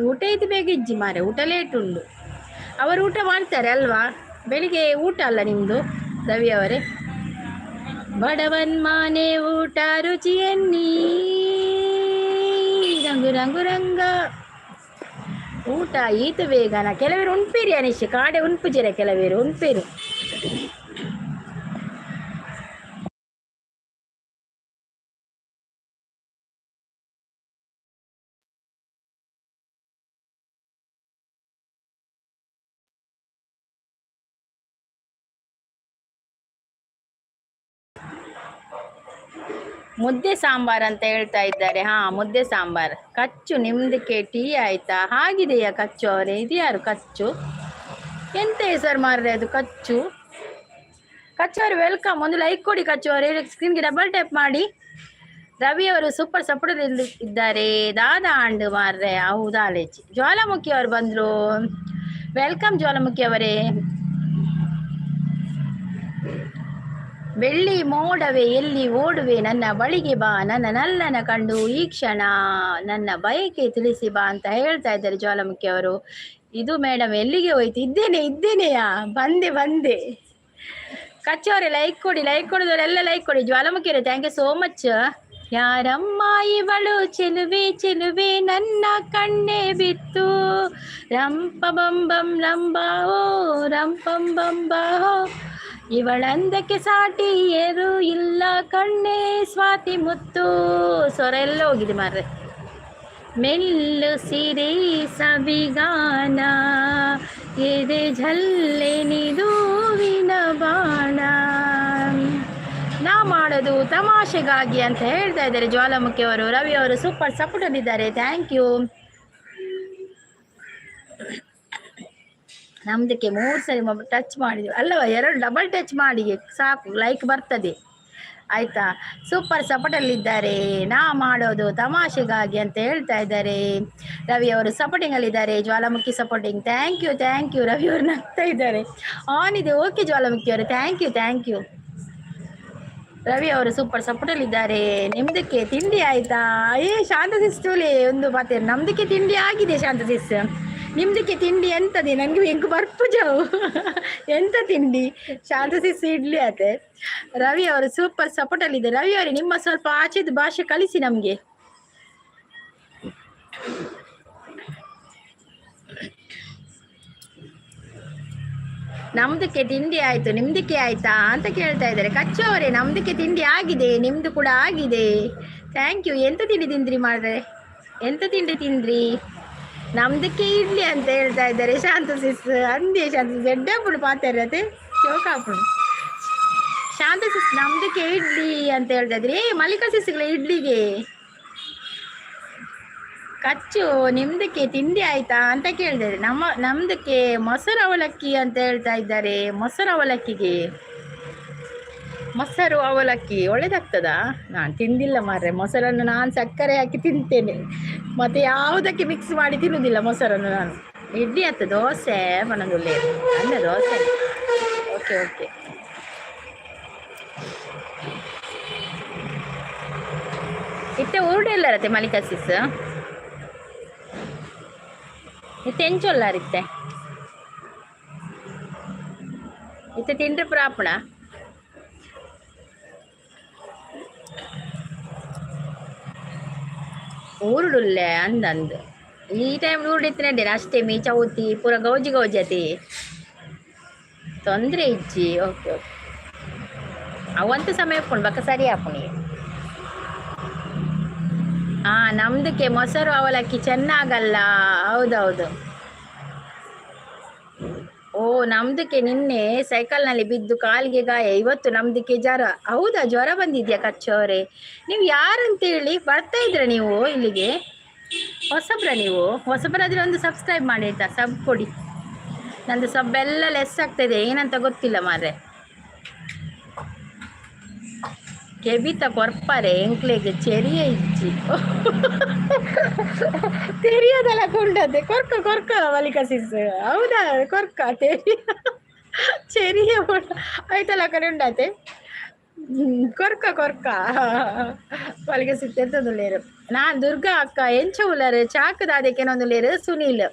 ಊಟ ಈತ ಬೇಗ ಇಜ್ಜಿ ಮಾರೆ, ಊಟ ಲೇಟ್ ಉಂಡು. ಅವರು ಊಟ ಮಾಡ್ತಾರೆ ಅಲ್ವಾ? ಬೆಳಿಗ್ಗೆ ಊಟ ಅಲ್ಲ ನಿಮ್ಮದು ರವಿಯವರೇ? ಬಡವನ್ ಮಾನೆ ಊಟ ರುಚಿಯನ್ನೀ ರಂಗು ರಂಗು ರಂಗ. ಊಟ ಈತ ಬೇಗನ? ಕೆಲವರು ಉಣ್ಪೀರಿ ಅನಿಶ್, ಕಾಡೆ ಉಣ್ಪುಜಿರ ಕೆಲವರು ಉಣ್ಪೀರಿ. ಮುದ್ದೆ ಸಾಂಬಾರ್ ಅಂತ ಹೇಳ್ತಾ ಇದ್ದಾರೆ. ಹಾ, ಮುದ್ದೆ ಸಾಂಬಾರ್. ಕಚ್ಚು ನಿಮ್ದಕ್ಕೆ ಟೀ ಆಯ್ತಾ? ಹಾಗಿದೆಯಾ ಕಚ್ಚು ಅವರೇ? ಇದು ಯಾರು ಕಚ್ಚು? ಎಂತ ಹೆಸರು ಮಾರ್ರೆ ಅದು ಕಚ್ಚು? ಕಚ್ಚು ಅವರು welcome. ಒಂದು ಲೈಕ್ ಕೊಡಿ ಕಚ್ಚು ಅವರೇ, ಸ್ಕ್ರೀನ್ಗೆ ಡಬಲ್ ಟ್ಯಾಪ್ ಮಾಡಿ. ರವಿ ಅವರು ಸೂಪರ್ ಸಪೋರ್ಟ್ ಇದ್ದಾರೆ. ದಾದಾ ಅಂಡು ಮಾರ್ರೆ, ಹೌದಾ? ಲೇಚಿ ಜ್ವಾಲಾಮುಖಿ ಅವರು ಬಂದರು. Welcome ಜ್ವಾಲಾಮುಖಿ ಅವರೇ. ಬೆಳ್ಳಿ ಮೋಡವೇ ಎಲ್ಲಿ ಓಡುವೆ, ನನ್ನ ಬಳಿಗೆ ಬಾ, ನನ್ನ ನಲ್ಲನ ಕಂಡು ಈ ಕ್ಷಣ ನನ್ನ ಬಯಕೆ ತಿಳಿಸಿ ಬಾ ಅಂತ ಹೇಳ್ತಾ ಇದ್ದಾರೆ ಜ್ವಾಲಾಮುಖಿ ಅವರು. ಇದು ಮೇಡಮ್ ಎಲ್ಲಿಗೆ ಹೋಯ್ತು? ಇದ್ದೇನೆ ಇದ್ದೇನೆಯಾ, ಬಂದೆ ಬಂದೆ. ಕಚ್ಚೋರೆ ಲೈಕ್ ಕೊಡಿ, ಲೈಕ್ ಕೊಡೋದವರೆಲ್ಲ ಲೈಕ್ ಕೊಡಿ. ಜ್ವಾಲಾಮುಖಿಯವರೇ thank you so much. ಯಾರಮ್ಮ ಇವಳು ಚೆಲುವೆ ಚೆಲುವೆ ನನ್ನ ಕಣ್ಣೆ ಬಿತ್ತು, ರಂಪ ಬಂ ಬಂ ರಂಬಾವೋ ರಂಪಂ ಬಂಬಾಹೋ, ಇವಳಂದಕ್ಕೆ ಸಾಟಿ ಏರು ಇಲ್ಲ ಕಣ್ಣೇ ಸ್ವಾತಿ ಮುತ್ತು. ಸ್ವರ ಎಲ್ಲ ಹೋಗಿದೆ ಮಾರ್ರೆ. ಮೆಲ್ಲು ಸಿರಿ ಸವಿಗಾನ ಎದೆ ಝಲ್ಲೆನಿದೂವಿನ ಬಾಣ, ನಾ ಮಾಡೋದು ತಮಾಷೆಗಾಗಿ ಅಂತ ಹೇಳ್ತಾ ಇದ್ದಾರೆ ಜ್ವಾಲಾಮುಖಿ ಅವರು. ರವಿ ಅವರು ಸೂಪರ್ ಸಪೋರ್ಟ್ ಇದ್ದಾರೆ, thank you. ನಮ್ಮದಕ್ಕೆ 3 ಸರಿ ಟಚ್ ಮಾಡಿದ್ವಿ ಅಲ್ಲವ, 2 ಡಬಲ್ ಟಚ್ ಮಾಡಿ ಸಾಕು, ಲೈಕ್ ಬರ್ತದೆ ಆಯಿತಾ. ಸೂಪರ್ ಸಪೋರ್ಟಲ್ಲಿದ್ದಾರೆ, ನಾ ಮಾಡೋದು ತಮಾಷೆಗಾಗಿ ಅಂತ ಹೇಳ್ತಾ ಇದ್ದಾರೆ. ರವಿ ಅವರು ಸಪೋರ್ಟಿಂಗಲ್ಲಿದ್ದಾರೆ, Jwalamukhi supporting, thank you thank you. Ravi ಅವರು ನಗ್ತಾ ಇದ್ದಾರೆ, ಆನ್ ಇದೆ, ಓಕೆ ಜ್ವಾಲಾಮುಖಿ ಅವರು, thank you thank you. Ravi ಅವರು ಸೂಪರ್ ಸಪೋರ್ಟಲ್ಲಿದ್ದಾರೆ. ನಿಮ್ಮದಕ್ಕೆ ತಿಂಡಿ ಆಯಿತಾ? ಏ ಶಾಂತ ಸಿಸ್ಟೂಲಿ ಒಂದು ಮಾತೇ, ನಮ್ಮದಕ್ಕೆ ತಿಂಡಿ ಆಗಿದೆ ಶಾಂತ ಸಿಸ್, ನಿಮ್ಮದಕ್ಕೆ ತಿಂಡಿ ಎಂತದೆ? ನನಗೆ ಎಂಕು ಬರ್ಪು ಜಾವು ಎಂತ ತಿಂಡಿ? ಶಾಂತ ಸಿಸ್ ಇಡ್ಲಿ ಆತೆ. ರವಿ ಅವರು ಸೂಪರ್ ಸಪೋರ್ಟಲ್ಲಿದ್ದಾರೆ. ರವಿ ಅವರೇ ನಿಮ್ಮ ಸ್ವಲ್ಪ ಆಚೆದು ಭಾಷೆ ಕಲಿಸಿ ನಮಗೆ. ನಮ್ದಕ್ಕೆ ತಿಂಡಿ ಆಯ್ತು, ನಿಮ್ದಕ್ಕೆ ಆಯ್ತಾ ಅಂತ ಕೇಳ್ತಾ ಇದ್ದಾರೆ. ಕಚ್ಚು ಅವರೇ ನಮ್ದಕ್ಕೆ ತಿಂಡಿ ಆಗಿದೆ, ನಿಮ್ದು ಕೂಡ ಆಗಿದೆ, thank you. ಎಂತ ತಿಂಡಿ ತಿಂದ್ರಿ ಮಾಡ್ರೆ? ಎಂತ ತಿಂಡಿ ತಿಂದ್ರಿ? ನಮ್ದಕ್ಕೆ ಇಡ್ಲಿ ಅಂತ ಹೇಳ್ತಾ ಇದ್ದಾರೆ ಶಾಂತ ಸಿಸ್. ಅಂದೆ ಶಾಂತ ಸಿಸ್ ಎಡ್ಡಾಪುಡು ಪಾತಾರತೆ ಶೋಕಾಪುಡು. ಶಾಂತ ಸಿಸ್ ನಮ್ದಕ್ಕೆ ಇಡ್ಲಿ ಅಂತ ಹೇಳ್ತಾ ಇದ್ರಿ. ಏ ಮಲ್ಲಿಕಾ ಸಿಸ್ಗಳ ಇಡ್ಲಿಗೆ. ಕಚ್ಚು ನಿಮ್ದಕ್ಕೆ ತಿಂಡಿ ಆಯ್ತಾ ಅಂತ ಕೇಳಿದ್ದಾರೆ. ನಮ್ದಕ್ಕೆ ಮೊಸರು ಅವಲಕ್ಕಿ ಅಂತ ಹೇಳ್ತಾ ಇದ್ದಾರೆ. ಮೊಸರು ಅವಲಕ್ಕಿಗೆ ಮೊಸರು ಅವಲಕ್ಕಿ ಒಳ್ಳೇದಾಗ್ತದಾ? ನಾನು ತಿಂದಿಲ್ಲ ಮಾರ್ರೆ ಮೊಸರನ್ನು. ನಾನು ಸಕ್ಕರೆ ಹಾಕಿ ತಿಂತೇನೆ, ಮತ್ತು ಯಾವುದಕ್ಕೆ ಮಿಕ್ಸ್ ಮಾಡಿ ತಿನ್ನುವುದಿಲ್ಲ ಮೊಸರನ್ನು ನಾನು. ಇಡ್ಲಿ ಆಯ್ತು, ದೋಸೆ ಪನೊಂದುಲ್ಲೆ ಅನ್ನ ದೋಸೆ. Okay okay. ಇತ್ತೆ ಊರುಡೆ ಇಲ್ಲರತ್ತೆ ಮಲ್ಲಿಕಾ ಸಿಸ್? ಇತ್ತೆ ಎಂಚೊಲ್ಲಾರಿತ್ತೆ? ಇತ್ತೆ ತಿಂಡ್ರೆ ಪ್ರಾಪಣ. ಊರುಡುಲ್ಲೆ ಅಂದಂದು ಈ ಟೈಮ್ ಊರುಡಿತ್ತಿನ ಅಷ್ಟಮಿ ಚೌತಿ ಪೂರ ಗೌಜಿ ಗೌಜಿ ಅತಿ ತೊಂದರೆ ಇಜ್ಜಿ. ಓಕೆ ಓಕೆ, ಅವಂತ ಸಮಯ ಉಪ್ಪುಂಡು ಬಕ್ಕ ಸರಿ ಆಪುಣಿ. ಹಾಂ, ನಮ್ದಕ್ಕೆ ಮೊಸರು ಅವಲಕ್ಕಿ ಚೆನ್ನಾಗಲ್ಲ. ಹೌದೌದು. ಓ ನಮ್ದಕ್ಕೆ ನಿನ್ನೆ ಸೈಕಲ್ನಲ್ಲಿ ಬಿದ್ದು ಕಾಲಿಗೆ ಗಾಯ, ಇವತ್ತು ನಮ್ದಕ್ಕೆ ಜ್ವರ. ಹೌದಾ, ಜ್ವರ ಬಂದಿದ್ಯಾ ಕಚ್ಚೋರೆ? ನೀವು ಯಾರಂತೇಳಿ ಬರ್ತಾ ಇದ್ರ ನೀವು ಇಲ್ಲಿಗೆ? ಹೊಸಬ್ರ ನೀವು? ಹೊಸಬರಾದರೆ ಒಂದು ಸಬ್ಸ್ಕ್ರೈಬ್ ಮಾಡಿ ಆಯಿತಾ? ಸಬ್ ಕೊಡಿ. ನಂದು ಸಬ್ ಎಲ್ಲ ಲೆಸ್ ಆಗ್ತಾಯಿದೆ, ಏನಂತ ಗೊತ್ತಿಲ್ಲ ಮಾರ್ರೆ. ಕೆಬಿತ ಕೊರ್ಪರೆ ಎಂಕ್ಲೆಗ್ ಚೆರಿಯ ಇಜ್ಜಿ ತೆರಿಯದಲ್ಲ ಕೊಂಡದ್ದೆ ಕೊರ್ಕ ಕೊರ್ಕ ಮಲಿಕ ಸಿಸ್. ಹೌದಾ? ಕೊರ್ಕ ತೆರಿಯ ಚೆರಿಯ ಆಯ್ತಲ್ಲ ಕಡೆ ಉಂಡಾತೆ. ಕೊರ್ಕ ಕೊರ್ಕ ಮಲಿಕ ಸಿಸ್ ಎಂತದುಲ್ಲೇರು. ನಾನ್ ದುರ್ಗಾ ಅಕ್ಕ, ಎಂಚ ಉಲ್ಲರು? ಚಾಕದಾದಕ್ಕೆ ಸುನೀಲ್.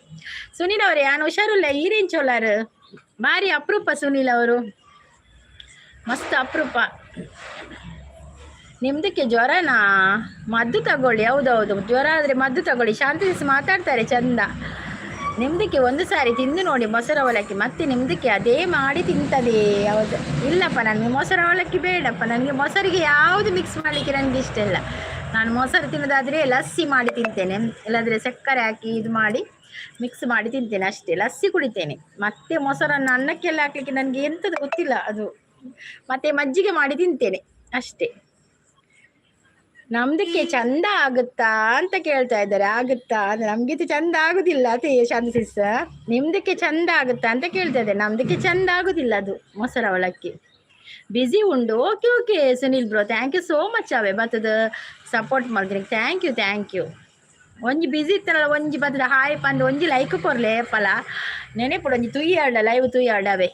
ಸುನೀಲ್ ಅವರೇ, ಯಾನ್ ಹುಷಾರುಲ್ಲ, ಈರೆಂಚ ಉಲ್ಲಾರು? ಬಾರಿ ಅಪರೂಪ ಸುನೀಲ್ ಅವರು, ಮಸ್ತ್ ಅಪರೂಪ. ನಿಮ್ದಕ್ಕೆ ಜ್ವರನಾ? ಮದ್ದು ತಗೊಳ್ಳಿ. ಹೌದೌದು, ಜ್ವರ ಆದರೆ ಮದ್ದು ತಗೊಳ್ಳಿ. ಶಾಂತಿ ಮಾತಾಡ್ತಾರೆ ಚಂದ. ನಿಮ್ದಕ್ಕೆ ಒಂದು ಸಾರಿ ತಿಂದು ನೋಡಿ ಮೊಸರು ಅವಲಕ್ಕಿ, ಮತ್ತೆ ನಿಮ್ದಕ್ಕೆ ಅದೇ ಮಾಡಿ ತಿಂತದೆ. ಹೌದು. ಇಲ್ಲಪ್ಪ, ನನಗೆ ಮೊಸರು ಅವಲಕ್ಕಿ ಬೇಡಪ್ಪ. ನನಗೆ ಮೊಸರಿಗೆ ಯಾವುದು ಮಿಕ್ಸ್ ಮಾಡಲಿಕ್ಕೆ ನನಗೆ ಇಷ್ಟ ಇಲ್ಲ. ನಾನು ಮೊಸರು ತಿನ್ನೋದಾದರೆ ಲಸ್ಸಿ ಮಾಡಿ ತಿಂತೇನೆ, ಇಲ್ಲಾಂದರೆ ಸಕ್ಕರೆ ಹಾಕಿ ಇದು ಮಾಡಿ ಮಿಕ್ಸ್ ಮಾಡಿ ತಿಂತೇನೆ ಅಷ್ಟೇ. ಲಸ್ಸಿ ಕುಡಿತೇನೆ. ಮತ್ತೆ ಮೊಸರನ್ನು ಅನ್ನಕ್ಕೆಲ್ಲ ಹಾಕ್ಲಿಕ್ಕೆ ನನಗೆ ಎಂಥದ್ದು ಗೊತ್ತಿಲ್ಲ ಅದು. ಮತ್ತೆ ಮಜ್ಜಿಗೆ ಮಾಡಿ ತಿಂತೇನೆ ಅಷ್ಟೇ. ನಮ್ದಕ್ಕೆ ಚಂದ ಆಗುತ್ತಾ ಅಂತ ಕೇಳ್ತಾ ಇದ್ದಾರೆ. ಆಗುತ್ತಾ ಅಂದ್ರೆ ನಮ್ಗೆ ಚಂದ ಆಗುದಿಲ್ಲ ಅದೇ ಶಾಂತಿ ಸಿಸ್. ನಿಮ್ದಕ್ಕೆ ಚಂದ ಆಗುತ್ತಾ ಅಂತ ಕೇಳ್ತಾ ಇದ್ದಾರೆ. ನಮ್ದಕ್ಕೆ ಚಂದ ಆಗುದಿಲ್ಲ ಅದು ಮೊಸರು ಅವಲಕ್ಕಿ. ಬ್ಯುಸಿ ಉಂಡು. Okay okay Sunil bro, thank you so much. ಅವೇ ಬತ್ತದ ಸಪೋರ್ಟ್ ಮಾಡ್ತೀನಿ. Thank you, thank you. ಒಂಜಿ ಬ್ಯುಸಿ ಇತ್ತಲ್ಲ, ಒಂಜಿ ಬತ್ತದ ಹಾಯ್ ಪಂದ್ ಒಂಜಿ ಲೈಕ್ ಕೊರ್ಲೆ ಪಲ ನೆನೆಪುಡು. ಒಂಜಿ ತುಯ್ಯಾಡ ಲೈವ್ ತುಯ್ಯಾಡ ಅವೇ.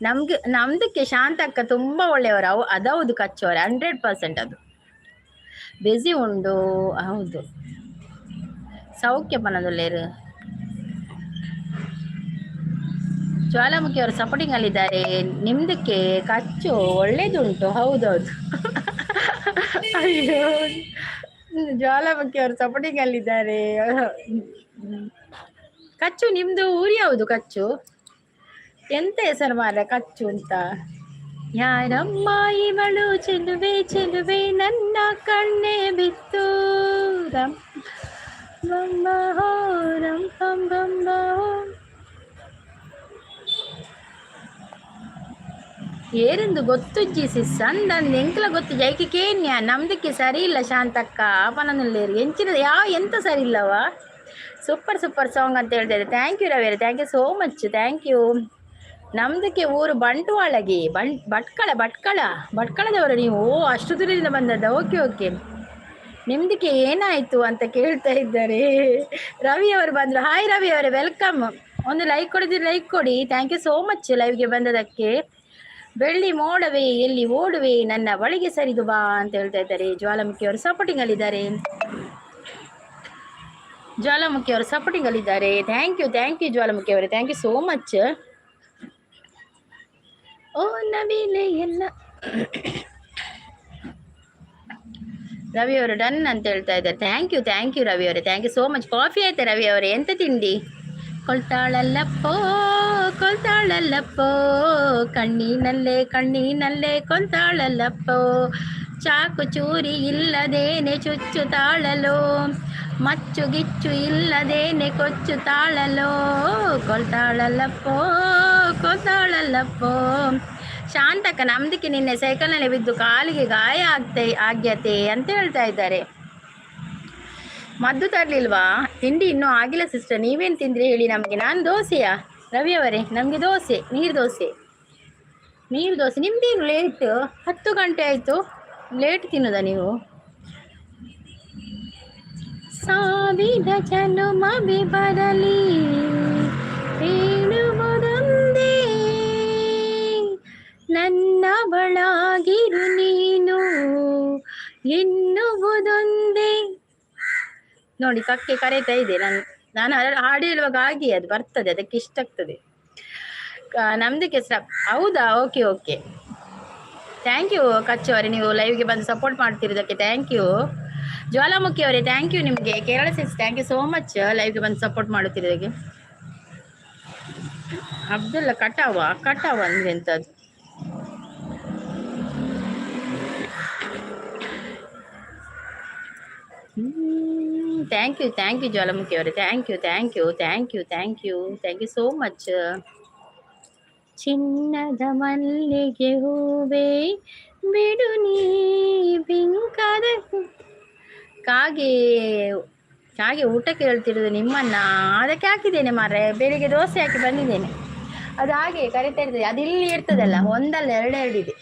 ನಮ್ಗೆ ನಮ್ದಕ್ಕೆ ಶಾಂತಕ್ಕ ತುಂಬ ಒಳ್ಳೆಯವರು ಅವು. ಅದೌದು ಕಚ್ಚೋರೆ, 100% ಅದು. ಬ್ಯುಸಿ ಉಂಡು. ಹೌದು, ಸೌಖ್ಯ ಪನದುಲ್ಲೇರು. ಜ್ವಾಲಾಮುಖಿ ಅವರು ಸಪೋರ್ಟಿಂಗ್ ಅಲ್ಲಿದ್ದಾರೆ. ನಿಮ್ದಕ್ಕೆ ಕಚ್ಚು ಒಳ್ಳೇದುಂಟು. ಹೌದೌದು. ಅಯ್ಯೋ, ಜ್ವಾಲಾಮುಖಿ ಅವರು ಸಪೋರ್ಟಿಂಗ್ ಅಲ್ಲಿದ್ದಾರೆ. ಕಚ್ಚು, ನಿಮ್ದು ಊರು ಯಾವುದು ಕಚ್ಚು? ಎಂತ ಹೆಸರು ಮಾರ್ರೆ ಕಚ್ಚು ಅಂತ? ಯಾರಮ್ಮ ಇವಳು? ಚೆಲುವೆ ಚೆಲುವೆ, ನನ್ನ ಕಣ್ಣೆ ಬಿತ್ತು. ರಂ ಬಂ ಹೋ ರಂ ಪಂ ಬಂ ಹೋ. ಏರೆಂದು ಗೊತ್ತುಜ್ಜಿ ಸಿಸ್ ಅಂದಂದು ಎಂಕ್ಲ ಗೊತ್ತು ಜೈಕಿ ಕೇನ್ಯ. ನಮ್ದಕ್ಕೆ ಸರಿ ಇಲ್ಲ ಶಾಂತಕ್ಕ ಪನನುಲ್ಲೇರು. ಎಂಚಿನ ಯಾವ ಎಂತ ಸರಿ ಇಲ್ಲವಾ? ಸೂಪರ್ ಸೂಪರ್ ಸಾಂಗ್ ಅಂತ ಹೇಳ್ತಾ ಇದ್ದೆ. Thank you Ravi, thank you so much, thank you. ನಮ್ದಕ್ಕೆ ಊರು ಬಂಟ್ವಾಳಗೆ ಭಟ್ಕಳ. ಭಟ್ಕಳ, ಭಟ್ಕಳದವರು ನೀವು? ಅಷ್ಟು ದೂರದಿಂದ ಬಂದದ್ದ? Okay okay. ನಿಮ್ದಕ್ಕೆ ಏನಾಯಿತು ಅಂತ ಕೇಳ್ತಾ ಇದ್ದಾರೆ. ರವಿ ಅವರು ಬಂದರು. ಹಾಯ್ ರವಿ ಅವರೇ, welcome. ಒಂದು ಲೈಕ್ ಕೊಡಿದ್ರೆ ಲೈಕ್ ಕೊಡಿ. Thank you so much ಲೈವ್ಗೆ ಬಂದದಕ್ಕೆ. ಬೆಳ್ಳಿ ಮೋಡವೇ ಎಲ್ಲಿ ಓಡುವೆ, ನನ್ನ ಬಳಿಗೆ ಸರಿದು ಬಾ ಅಂತ ಹೇಳ್ತಾ ಇದ್ದಾರೆ. ಜ್ವಾಲಾಮುಖಿ ಅವರು ಸಪೋರ್ಟಿಂಗ್ ಅಲ್ಲಿದ್ದಾರೆ. ಜ್ವಾಲಾಮುಖಿ ಅವರು ಸಪೋರ್ಟಿಂಗ್ ಅಲ್ಲಿದ್ದಾರೆ. Thank you, thank you Jwalamukhi ಅವರೇ, thank you so much. ಓ ನವಿಲೆ ಎಲ್ಲ. ರವಿ ಅವರು ಡನ್ ಅಂತ ಹೇಳ್ತಾ ಇದ್ದಾರೆ. Thank you, thank you Ravi ಅವರೇ, thank you so much. Coffee ಆಯ್ತಾ ರವಿ ಅವರೇ? ಎಂತ ತಿಂಡಿ? ಕೊಳ್ತಾಳಲ್ಲಪ್ಪೋ ಕೊಳ್ತಾಳಲ್ಲಪ್ಪೋ, ಕಣ್ಣಿನಲ್ಲೇ ಕಣ್ಣಿನಲ್ಲೇ ಕೊಲ್ತಾಳಲ್ಲಪ್ಪೋ, ಚಾಕು ಚೂರಿ ಇಲ್ಲದೇನೆ ಚುಚ್ಚು ತಾಳಲು, ಮಚ್ಚು ಗಿಚ್ಚು ಇಲ್ಲದೇನೆ ಕೊಚ್ಚು ತಾಳಲು, ಕೊಲ್ತಾಳಲ್ಲಪ್ಪೋ ಕೊಲ್ತಾಳಲ್ಲಪ್ಪೋ. ಶಾಂತಕ್ಕ, ನಮ್ದಕ್ಕೆ ನಿನ್ನೆ ಸೈಕಲ್ನಲ್ಲಿ ಬಿದ್ದು ಕಾಲಿಗೆ ಗಾಯ ಆಗ್ತೈ ಆಗ್ಯತೆ ಅಂತ ಹೇಳ್ತಾ ಇದ್ದಾರೆ. ಮದ್ದು ತರಲಿಲ್ವಾ? ತಿಂಡಿ ಇನ್ನೂ ಆಗಿಲ್ಲ ಸಿಸ್ಟರ್. ನೀವೇನು ತಿಂದ್ರಿ ಹೇಳಿ ನಮಗೆ. ನಾನು ದೋಸೆಯಾ ರವಿ ಅವರೇ? ನಮಗೆ ದೋಸೆ, ನೀರು ದೋಸೆ, ನೀರು ದೋಸೆ. ನಿಮ್ಮದೇನು ಲೇಟ್? 10 ಗಂಟೆ ಆಯಿತು, ಲೇಟ್ ತಿನ್ನೋದಾ ನೀವು? ಸಾವಿರ ಜನುಮವೇ ಬರಲಿ ಹೇಳುವುದೊಂದೇ, ನನ್ನ ಬಳಾಗಿರು ನೀನು ಎನ್ನುವುದೊಂದೇ. ನೋಡಿ, ಕಕ್ಕೆ ಕರೀತಾ ಇದೆ. ನಾನು ನಾನು ಹಾಡು ಹೇಳುವಾಗ ಹಾಗೆ ಅದು ಬರ್ತದೆ, ಅದಕ್ಕೆ ಇಷ್ಟ ಆಗ್ತದೆ. ನಮ್ದಕ್ಕೆ ಹೆಸರ? ಹೌದಾ? ಓಕೆ ಓಕೆ, thank you ಕಚ್ಚು ಅವರೇ. ನೀವು ಲೈವ್ಗೆ ಬಂದು ಸಪೋರ್ಟ್ ಮಾಡ್ತಿರೋದಕ್ಕೆ thank you. ಜ್ವಾಲಾಮುಖಿ ಅವರೇ, thank you ನಿಮಗೆ. Kerala sis, thank you so much ಲೈವ್ಗೆ ಬಂದು ಸಪೋರ್ಟ್ ಮಾಡುತ್ತಿರೋದಕ್ಕೆ. ಅಬ್ದುಲ್ಲ ಕಟಾವ? ಕಟಾವ ಅಂದ್ರೆ ಎಂತದ್ದು? Thank you, thank you Jwalamukhi ಅವರೇ, thank you, thank you, thank you, thank you, thank you so much. ಚಿನ್ನದ ಮಲ್ಲಿಗೆ ಹೂವೇ ಬಿಡು ನೀ ಬಿಂಕದ. ಕಾಗೆ ಕಾಗೆ ಊಟ ಕೇಳ್ತಿರೋದು ನಿಮ್ಮನ್ನ. ಅದಕ್ಕೆ ಹಾಕಿದ್ದೇನೆ ಮಾರ್ರೆ, ಬೆಳಿಗ್ಗೆ ದೋಸೆ ಹಾಕಿ ಬಂದಿದ್ದೇನೆ. ಅದು ಹಾಗೆ ಕರಿತಾ ಇರ್ತದೆ. ಅದು ಇಲ್ಲಿ ಇರ್ತದಲ್ಲ, ಒಂದಲ್ಲ ಎರಡೆರಡಿದೆ.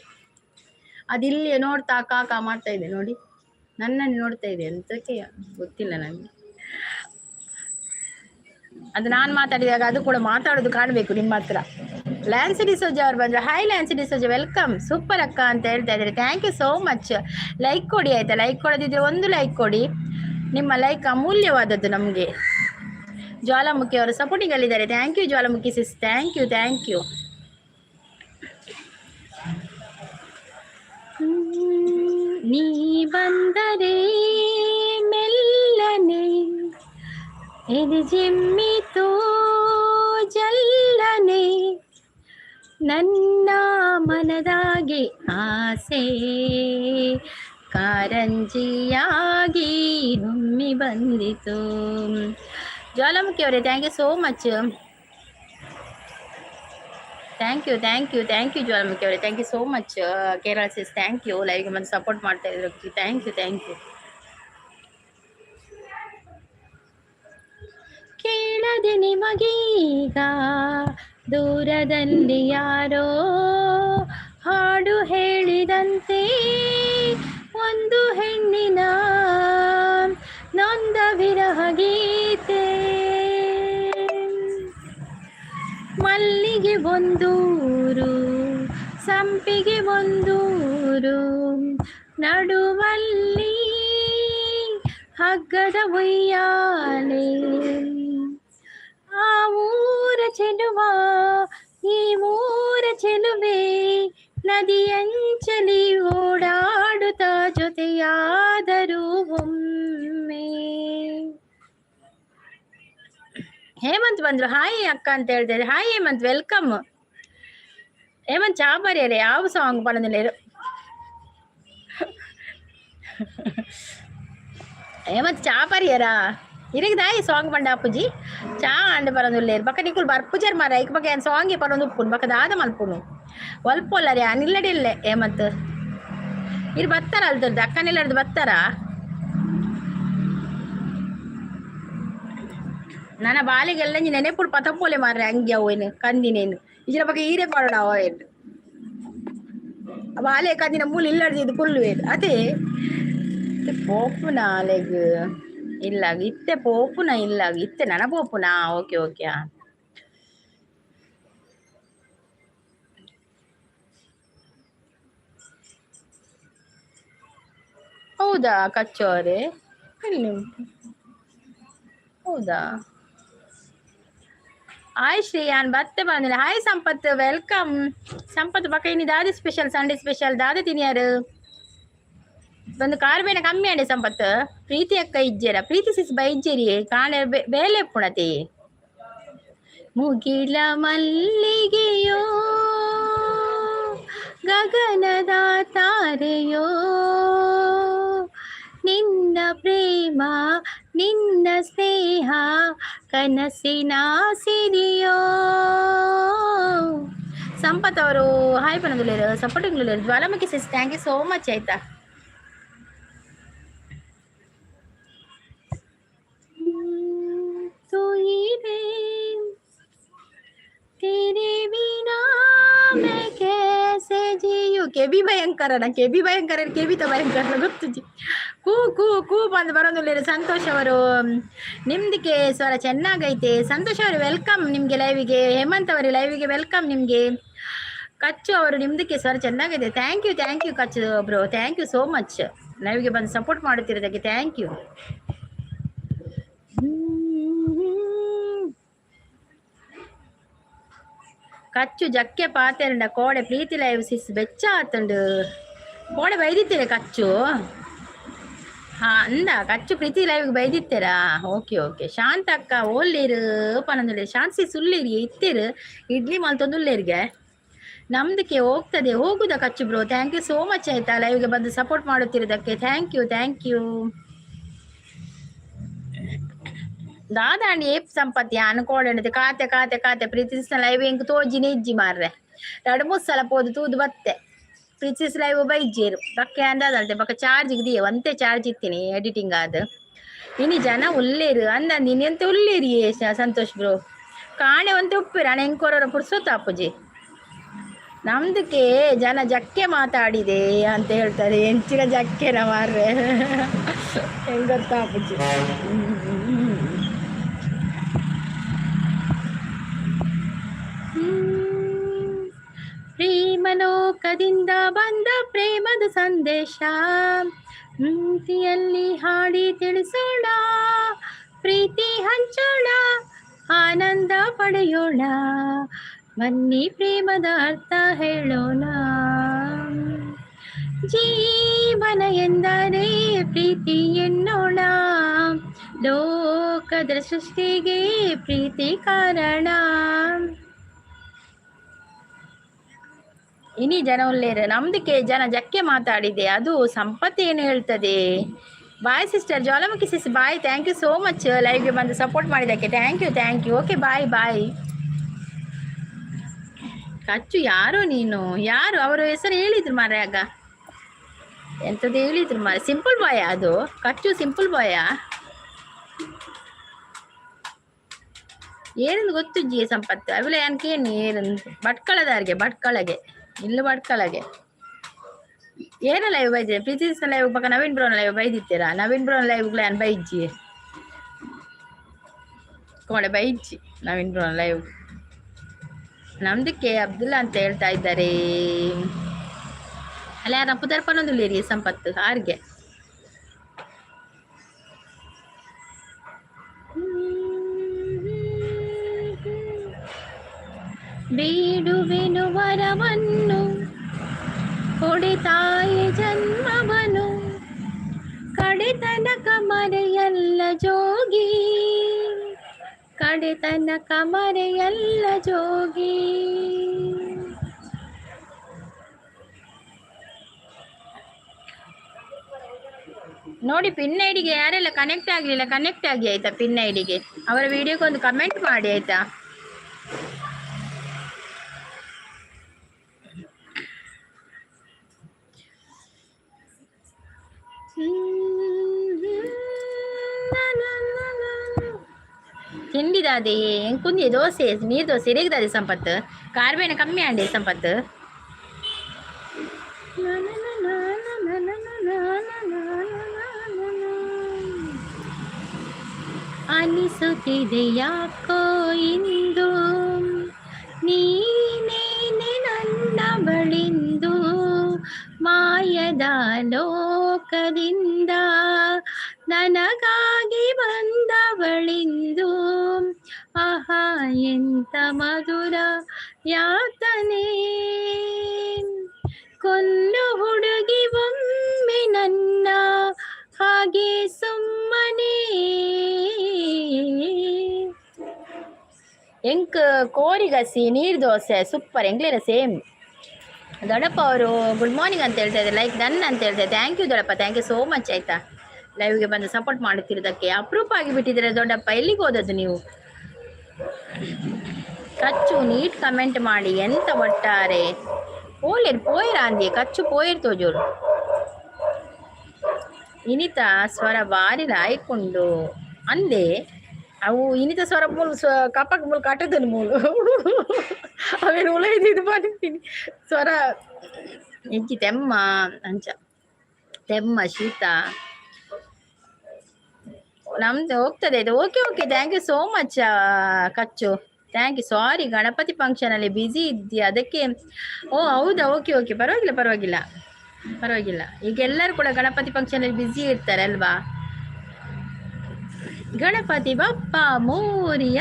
ಅದು ಇಲ್ಲಿ ನೋಡ್ತಾ ಕಾಕಾ ಮಾಡ್ತಾ ಇದೆ ನೋಡಿ, ನನ್ನನ್ನು ನೋಡ್ತಾ ಇದೆ. ಎಂತಕ್ಕೆ ಗೊತ್ತಿಲ್ಲ ನನಗೆ. ಅದು ನಾನು ಮಾತಾಡಿದಾಗ ಅದು ಕೂಡ ಮಾತಾಡೋದು ಕಾಣಬೇಕು ನಿಮ್ಮ ಹತ್ರ. ಲ್ಯಾನ್ಸಿ ಡಿಸೋಜ ಅವ್ರು ಬಂದರು. Hi Lancy D'Souza, welcome. Super ಅಕ್ಕ ಅಂತ ಹೇಳ್ತಾ ಇದ್ದಾರೆ. Thank you so much. Like ಕೊಡಿ ಆಯಿತಾ? ಲೈಕ್ ಕೊಡೋದಿದ್ರೆ ಒಂದು ಲೈಕ್ ಕೊಡಿ. ನಿಮ್ಮ ಲೈಕ್ ಅಮೂಲ್ಯವಾದದ್ದು ನಮಗೆ. ಜ್ವಾಲಾಮುಖಿ ಅವರು ಸಪೋರ್ಟಿಂಗ್ ಅಲ್ಲಿದ್ದಾರೆ. Thank you Jwalamukhi sis, thank you, thank you. ನೀ ಬಂದರೆ ಮೆಲ್ಲನೆ ಎದೆ ಜಿಮ್ಮಿತೋ ಜಲ್ಲನೆ, ನನ್ನ ಮನದಾಗೆ ಆಸೆ ಕಾರಂಜಿಯಾಗಿ ಹೊಮ್ಮಿ ಬಂದಿತು. ಜ್ವಾಲಾಮುಖಿ ಅವರೇ, thank you so much. Thank you, thank you, thank you Jwalamukhi ಅವರೇ, thank you so much. Kerala sis, thank you. ಲೈವ್ಗೆ ಬಂದು ಸಪೋರ್ಟ್ ಮಾಡ್ತಾ ಇದ್ರು, thank you, thank you. ಕೇಳದೆ ನಿಮಗೀಗ ದೂರದಲ್ಲಿ ಯಾರೋ ಹಾಡು ಹೇಳಿದಂತೆ, ಒಂದು ಹೆಣ್ಣಿನ ನೊಂದ ವಿರಹ ಗೀತೆ. ಮಲ್ಲಿಗೆ ಒಂದೂರು, ಸಂಪಿಗೆ ಒಂದೂರು, ನಡುವಲ್ಲಿ ಹಗ್ಗದ ಉಯ್ಯಾಲೆ. ಆ ಊರ ಚೆಲುವ ಈ ಊರ ಚೆಲುವೆ, ನದಿಯಂಚಲಿ ಓಡಾಡುತ್ತಾ ಜೊತೆಯಾದರೂ ಒಮ್ಮೆ. ಹೇಮಂತ್ ಬಂದ್ರು, ಹಾಯ್ ಅಕ್ಕ ಅಂತ ಹೇಳ್ತಾರೆ. Hi Hemant, welcome. Hemant ಚಾ ಬರೆಯರೆ ಯಾವ ಸಾಂಗ್ ಪಡೋದಿಲ್ಲ. ಹೇಮಂತ್ ಚಾ ಬರಿಯರಾ ಇರಗ್ ದಾಯಿ ಸಾಂಗ್ ಪಂಡ ಅಪ್ಪುಜಿ ಚಾ ಅಂಡ್ ಬರೋದುಲ್ಲೇರು ಬಕ್ಕ ನಿಕುಲ್ ಬರ್ಪುಜರ್ ಮಾರ ಐಕ್ ಬಕ್ಕ ಏನ್ ಸಾಂಗ್ ಪರೊಂದು ಉಪ್ಪುನು ಬಕ್ಕ ದಾದ ಮಲ್ಪುನು ಒಲ್ಪೊಲ್ಲರಿ ಅನಿಲ್ಲಡಿಲ್ಲೆ. ಹೇಮಂತ್ ಇರು ಬತ್ತಾರ ಅಲ್ತರ್ದು ಅಕ್ಕನಿಲ್ಲಡ್ದು ಬತ್ತಾರ. ನನ್ನ ಬಾಲಿಗೆಲ್ಲ ನೆನೆಪುಡು ಪತಪೋಲೆ ಮಾರ್ರೆ ಅಂಗಿ ಅವು ಏನು ಕಂದಿನೇನು ಇದ್ರ ಬಗ್ಗೆ ಈರೆ ಪಾಡೋಣ ಅವ ಏನು ಬಾಲೆ ಕಂದಿನ ಮೂಲ ಇಲ್ಲಡ್ದು ಇದು ಕುಲ್ಲು ಏನು ಅದೇ ಪೋಪುನ ಅಲೆಗ್ ಇಲ್ಲ ಇತ್ತೆ ಪೋಪುನ ಇಲ್ಲ ಇತ್ತೆ ನನ ಪೋಪುನ. Okay okay. ಹೌದಾ ಕಚ್ಚೋರೆ ಎಲ್ಲಿ ಉಂಟು? ಹೌದಾ? ಹಾಯ್ ಶ್ರೇಯಾನ್ ಬತ್ತೆ ಬಂದಿಲ್ಲ. ಹಾಯ್ ಸಂಪತ್, welcome. Sampath ಬಕ್ಕ ಇನಿ ದಾದೆ ಸ್ಪೆಷಲ್ ಸಂಡೇ ಸ್ಪೆಷಲ್ ದಾದೆ ತಿನಿಯಾರು ಬಂದು ಕಾರ್ ಬೇಡ ಕಮ್ಮಿ ಅಂಡೆ ಸಂಪತ್. ಪ್ರೀತಿ ಅಕ್ಕ ಇಜ್ಜೇರ ಪ್ರೀತಿ ಸಿಸ್ ಬೈಜ್ಜೇರಿ ಕಾಣೆ ಬೇಲೆ ಪುಣತಿ. ಮುಗಿಲ ಮಲ್ಲಿಗೆಯೋ ಗಗನದ ತಾರೆಯೋ, ನಿನ್ನ ಪ್ರೇಮ ನಿನ್ನ ಸ್ನೇಹ ಕನಸಿನ ಸಿರಿಯೋ. ಸಂಪತ್ ಅವರು hi ಪಣದುಲೇರು supporting Jwalamukhi sis, thank you so much ಆಯ್ತಾ. ಕೆಬಿ ಭಯಂಕರನ ಕೆಬಿ ಭಯಂಕರ ಕೆಬಿ ತ ಭಯಂಕರನ ಗೊತ್ತುಜಿ. ಕೂ ಕೂ ಕೂ ಬಂದು ಬರೋದಿಲ್ಲ. ಸಂತೋಷ್ ಅವರು ನಿಮ್ದಕ್ಕೆ ಸ್ವರ ಚೆನ್ನಾಗೈತೆ. ಸಂತೋಷ್ ಅವರು welcome ನಿಮಗೆ ಲೈವಿಗೆ. ಹೇಮಂತ್ ಅವರು ಲೈವಿಗೆ welcome ನಿಮಗೆ. ಕಚ್ಚು ಅವರು ನಿಮ್ದಕ್ಕೆ ಸ್ವರ ಚೆನ್ನಾಗೈತೆ. Thank you, thank you Kachchu bro, thank you so much. ಲೈವ್ಗೆ ಬಂದು ಸಪೋರ್ಟ್ ಮಾಡುತ್ತಿರೋದಕ್ಕೆ thank you. ಕಚ್ಚು ಜಕ್ಕೆ ಪಾತೆರಂಡ ಕೋಡೆ ಪ್ರೀತಿ ಲೈವ್ ಸಿಸ್ ಬೆಚ್ಚ ಆತಂಡು ಕೋಡೆ ಬೈದಿತ್ತೀರ ಕಚ್ಚು. ಹಾ ಅಂದ ಕಚ್ಚು ಪ್ರೀತಿ ಲೈವ್ಗೆ ಬೈದಿತ್ತೀರಾ? Okay okay. ಶಾಂತ ಅಕ್ಕ ಓಲ್ಲಿರು ಪನಂದುಳ್ಳಿ ಶಾಂತಿ ಸುಳ್ಳಿರಿ ಇತ್ತಿರು ಇಡ್ಲಿ ಮಲ್ತೊಂದುಲ್ಲೇರಿಗೆ ನಮ್ದಕ್ಕೆ ಹೋಗ್ತದೆ ಹೋಗುದ Kachchu bro, thank you so much ಆಯ್ತಾ. ಲೈವ್ಗೆ ಬಂದು ಸಪೋರ್ಟ್ ಮಾಡುತ್ತಿರೋದಕ್ಕೆ thank you, thank you. ದಾದಾಂಡಿ ಏಪ್ ಸಂಪತ್ತಿ ಅನ್ಕೋಡಂಡತೆ ಕಾತೆ ಕಾತೆ ಕಾತೆ ಪ್ರೀತಿಸ್ನ ಲೈವ್ ಎಂಕ್ ತೋಜಿನ ಇಜ್ಜಿ ಮಾರ್ರೆ. ಎರಡು ಮೂರು ಸಲ ಪೋದು ತೂದು ಬತ್ತೆ. ಪ್ರೀತಿಸ್ ಲೈವ್ ಬೈಜೇರು ಬಕ್ಕೆ ಅಂದಾದಲ್ತೆ ಬಕ್ಕ ಚಾರ್ಜ್ ದಿಯೆ ಒಂತೆ ಚಾರ್ಜ್ ಇತ್ತೀನಿ ಎಡಿಟಿಂಗ್ ಆದ. ಇನಿ ಜನ ಉಲ್ಲೇರು ಅಂದ ಎಂತ ಉಲ್ಲೇರಿ ಸಂತೋಷ್ ಬ್ರೋ ಕಾಣೆ ಒಂತೆ ಉಪ್ಪಿರ ಅಣ್ಣ ಎಂಕೊರ ಪುರ್ಸೊತ್ತು ಅಪ್ಪುಜಿ. ನಮ್ದಕ್ಕೆ ಜನ ಜಕ್ಕೆ ಮಾತಾಡಿದೆ ಅಂತ ಹೇಳ್ತಾರೆ. ಎಂಚಿನ ಜಕ್ಕೆನ ಮಾರ್ರೆ, ಹೆಂಗ್ ಗೊತ್ತಾ ಅಪ್ಪುಜಿ. ಪ್ರೇಮಲೋಕದಿಂದ ಬಂದ ಪ್ರೇಮದ ಸಂದೇಶ ಪ್ರೀತಿಯಲ್ಲಿ ಹಾಡಿ ತಿಳಿಸೋಣ, ಪ್ರೀತಿ ಹಂಚೋಣ, ಆನಂದ ಪಡೆಯೋಣ, ಬನ್ನಿ ಪ್ರೇಮದ ಅರ್ಥ ಹೇಳೋಣ. ಜೀವನ ಎಂದರೆ ಪ್ರೀತಿ ಎನ್ನೋಣ, ಲೋಕದ ಸೃಷ್ಟಿಗೆ ಪ್ರೀತಿ ಕಾರಣ. ಇನಿ ಜನ ಉಲ್ಲೇರು ನಮ್ದಕ್ಕೆ ಜನ ಜಕ್ಕೆ ಮಾತಾಡಿದೆ ಅದು ಸಂಪತ್ತು ಏನು ಹೇಳ್ತದೆ. Bye sister Jwalamukhi sis, bye, thank you so much ಲೈವ್ಗೆ ಬಂದು ಸಪೋರ್ಟ್ ಮಾಡಿದ್ದಕ್ಕೆ. Thank you, thank you, okay, bye bye. ಕಚ್ಚು ಯಾರು ನೀನು? ಯಾರು ಅವರ ಹೆಸರು ಹೇಳಿದ್ರು ಮಾರ್ರೆ, ಆಗ ಎಂಥದ್ದು ಹೇಳಿದ್ರು ಮಾರ್ರೆ. ಸಿಂಪಲ್ ಬಾಯ ಅದು, ಕಚ್ಚು ಸಿಂಪಲ್ ಬಾಯ ಏನಂದು ಗೊತ್ತು ಜಿ ಸಂಪತ್ತು ಅವೆಲ್ಲ ಏನ್ಕೇನು ಏನು ಭಟ್ಕಳದಾರಿಗೆ ಭಟ್ಕಳಗೆ ಇಲ್ಲ ಭಟ್ಕಳಗೆ ಏನ ಲೈವ್ ಬೈದಿದೆ ಪ್ರೀತಿ ಲೈವ್ ಪಕ್ಕ ನವೀನ್ ಬ್ರೋನ್ ಲೈವ್ ಬೈದಿತ್ತೀರಾ? ನವೀನ್ ಬ್ರೋನ್ ಲೈವ್ ನಾನು ಬೈಜ್ಜಿ ಕೋಣೆ ಬೈಜ್ಜಿ ನವೀನ್ ಬ್ರೋನ್ ಲೈವ್. ನಮ್ದಕ್ಕೆ ಅಬ್ದುಲ್ಲಾ ಅಂತ ಹೇಳ್ತಾ ಇದ್ದಾರೆ. ಅಲ್ಲ ಯಾರ ಪುದರ್ಪನೊಂದುಲ್ಲೇರಿ ಸಂಪತ್ತು ಆರ್ಗೆ. ಬೇಡುವೆನು ವರವನ್ನು ಕೊಡೆ ತಾಯಿ ಜನ್ಮವನು, ಕಡೆತನಕ ಮರೆಯಲ್ಲ ಜೋಗಿ, ಕಡೆತನಕ ಮರೆಯಲ್ಲ ಜೋಗಿ. ನೋಡಿ ಪಿನ್ ಐಡಿಗೆ ಯಾರೆಲ್ಲ ಕನೆಕ್ಟ್ ಆಗಲಿಲ್ಲ ಕನೆಕ್ಟ್ ಆಗಿ ಆಯ್ತಾ. ಪಿನ್ ಐಡಿಗೆ ಅವರ ವಿಡಿಯೋಗೆ ಒಂದು ಕಮೆಂಟ್ ಮಾಡಿ ಆಯ್ತಾ. ತಿಂಡಿದಾದೆ ಎಂಕುಂದಿ ದೋಸೆ ನೀರು ದೋಸೆ ಇರೇಗ್ದಾದೆ ಸಂಪತ್ತು ಕಾರ್ಬೇನ ಕಮ್ಮಿ ಆಂಡೆ ಸಂಪತ್ತು. ಅನಿಸುತ್ತಿದೆ ಯಾಕೋ ಇಂದು ನೀನೇನೆ ನನ್ನ ಬಳಿಂದು, ಮಾಯದ ಲೋಕದಿಂದ ನನಗಾಗಿ ಬಂದವಳಿಂದು, ಆಹಾ ಎಂತ ಮಧುರ ಯಾತನೆ. ಕೊಲ್ಲು ಹುಡುಗಿ ಒಮ್ಮೆ ನನ್ನ ಹಾಗೆ ಸುಮ್ಮನೆ. ಎಂಕ್ ಕೋರಿಗಸಿ ನೀರು ದೋಸೆ ಸೂಪರ್ ಎಂಗ್ಲೇರ ಸೇಮ್. ದೊಡ್ಡಪ್ಪ ಅವರು ಗುಡ್ ಮಾರ್ನಿಂಗ್ ಅಂತ ಹೇಳ್ತಾ ಇದ್ದಾರೆ, ಲೈಕ್ ಡನ್ ಅಂತ ಹೇಳ್ತಾರೆ. Thank you ದೊಡ್ಡಪ್ಪ, thank you so much ಆಯ್ತಾ. ಲೈವ್ಗೆ ಬಂದು ಸಪೋರ್ಟ್ ಮಾಡುತ್ತಿರೋದಕ್ಕೆ. ಅಪ್ರೂಪ್ ಆಗಿಬಿಟ್ಟಿದ್ದೀರ ದೊಡ್ಡಪ್ಪ, ಎಲ್ಲಿಗೆ ಹೋದದ್ದು ನೀವು? ಕಚ್ಚು ನೀಟ್ ಕಮೆಂಟ್ ಮಾಡಿ ಎಂತ ಒಟ್ಟಾರೆ ಪೋಲೇರು ಪೋಯರ ಅಂದಿ ಕಚ್ಚು ಪೋಯರ್ ತೋಜೋರು. ಇನಿತ ಸ್ವರ ಬಾರಿ ಲಾಯ್ಕೊಂಡು ಅಂದೆ ಅವು ಇನಿತ ಸ್ವರ ಮೂಲು ಕಪಕ್ ಮೂಲು ಕಟ್ಟದನು ಮೂಲು ಅವೇನು ಉಲೈದು ಇದು ಮಾಡಿರ್ತೀನಿ ಸ್ವರ ಹೆಜ್ಜಿ ತೆಮ್ಮ ಅಂಚ ತೆಮ್ಮ ಶೀತ ನಮ್ದು ಹೋಗ್ತದೆ ಇದು. Okay okay, thank you so much Kachchu, thank you. Sorry Ganapati ಫಂಕ್ಷನಲ್ಲಿ busy ಇದ್ದಿ ಅದಕ್ಕೆ. ಓ ಹೌದಾ, ಓಕೆ ಓಕೆ, ಪರವಾಗಿಲ್ಲ ಪರವಾಗಿಲ್ಲ ಪರವಾಗಿಲ್ಲ. ಈಗ ಎಲ್ಲರೂ ಕೂಡ ಗಣಪತಿ ಫಂಕ್ಷನಲ್ಲಿ ಬ್ಯುಸಿ ಇರ್ತಾರೆ ಅಲ್ವಾ. ಗಣಪತಿ ಬಪ್ಪ ಮೋರಿಯ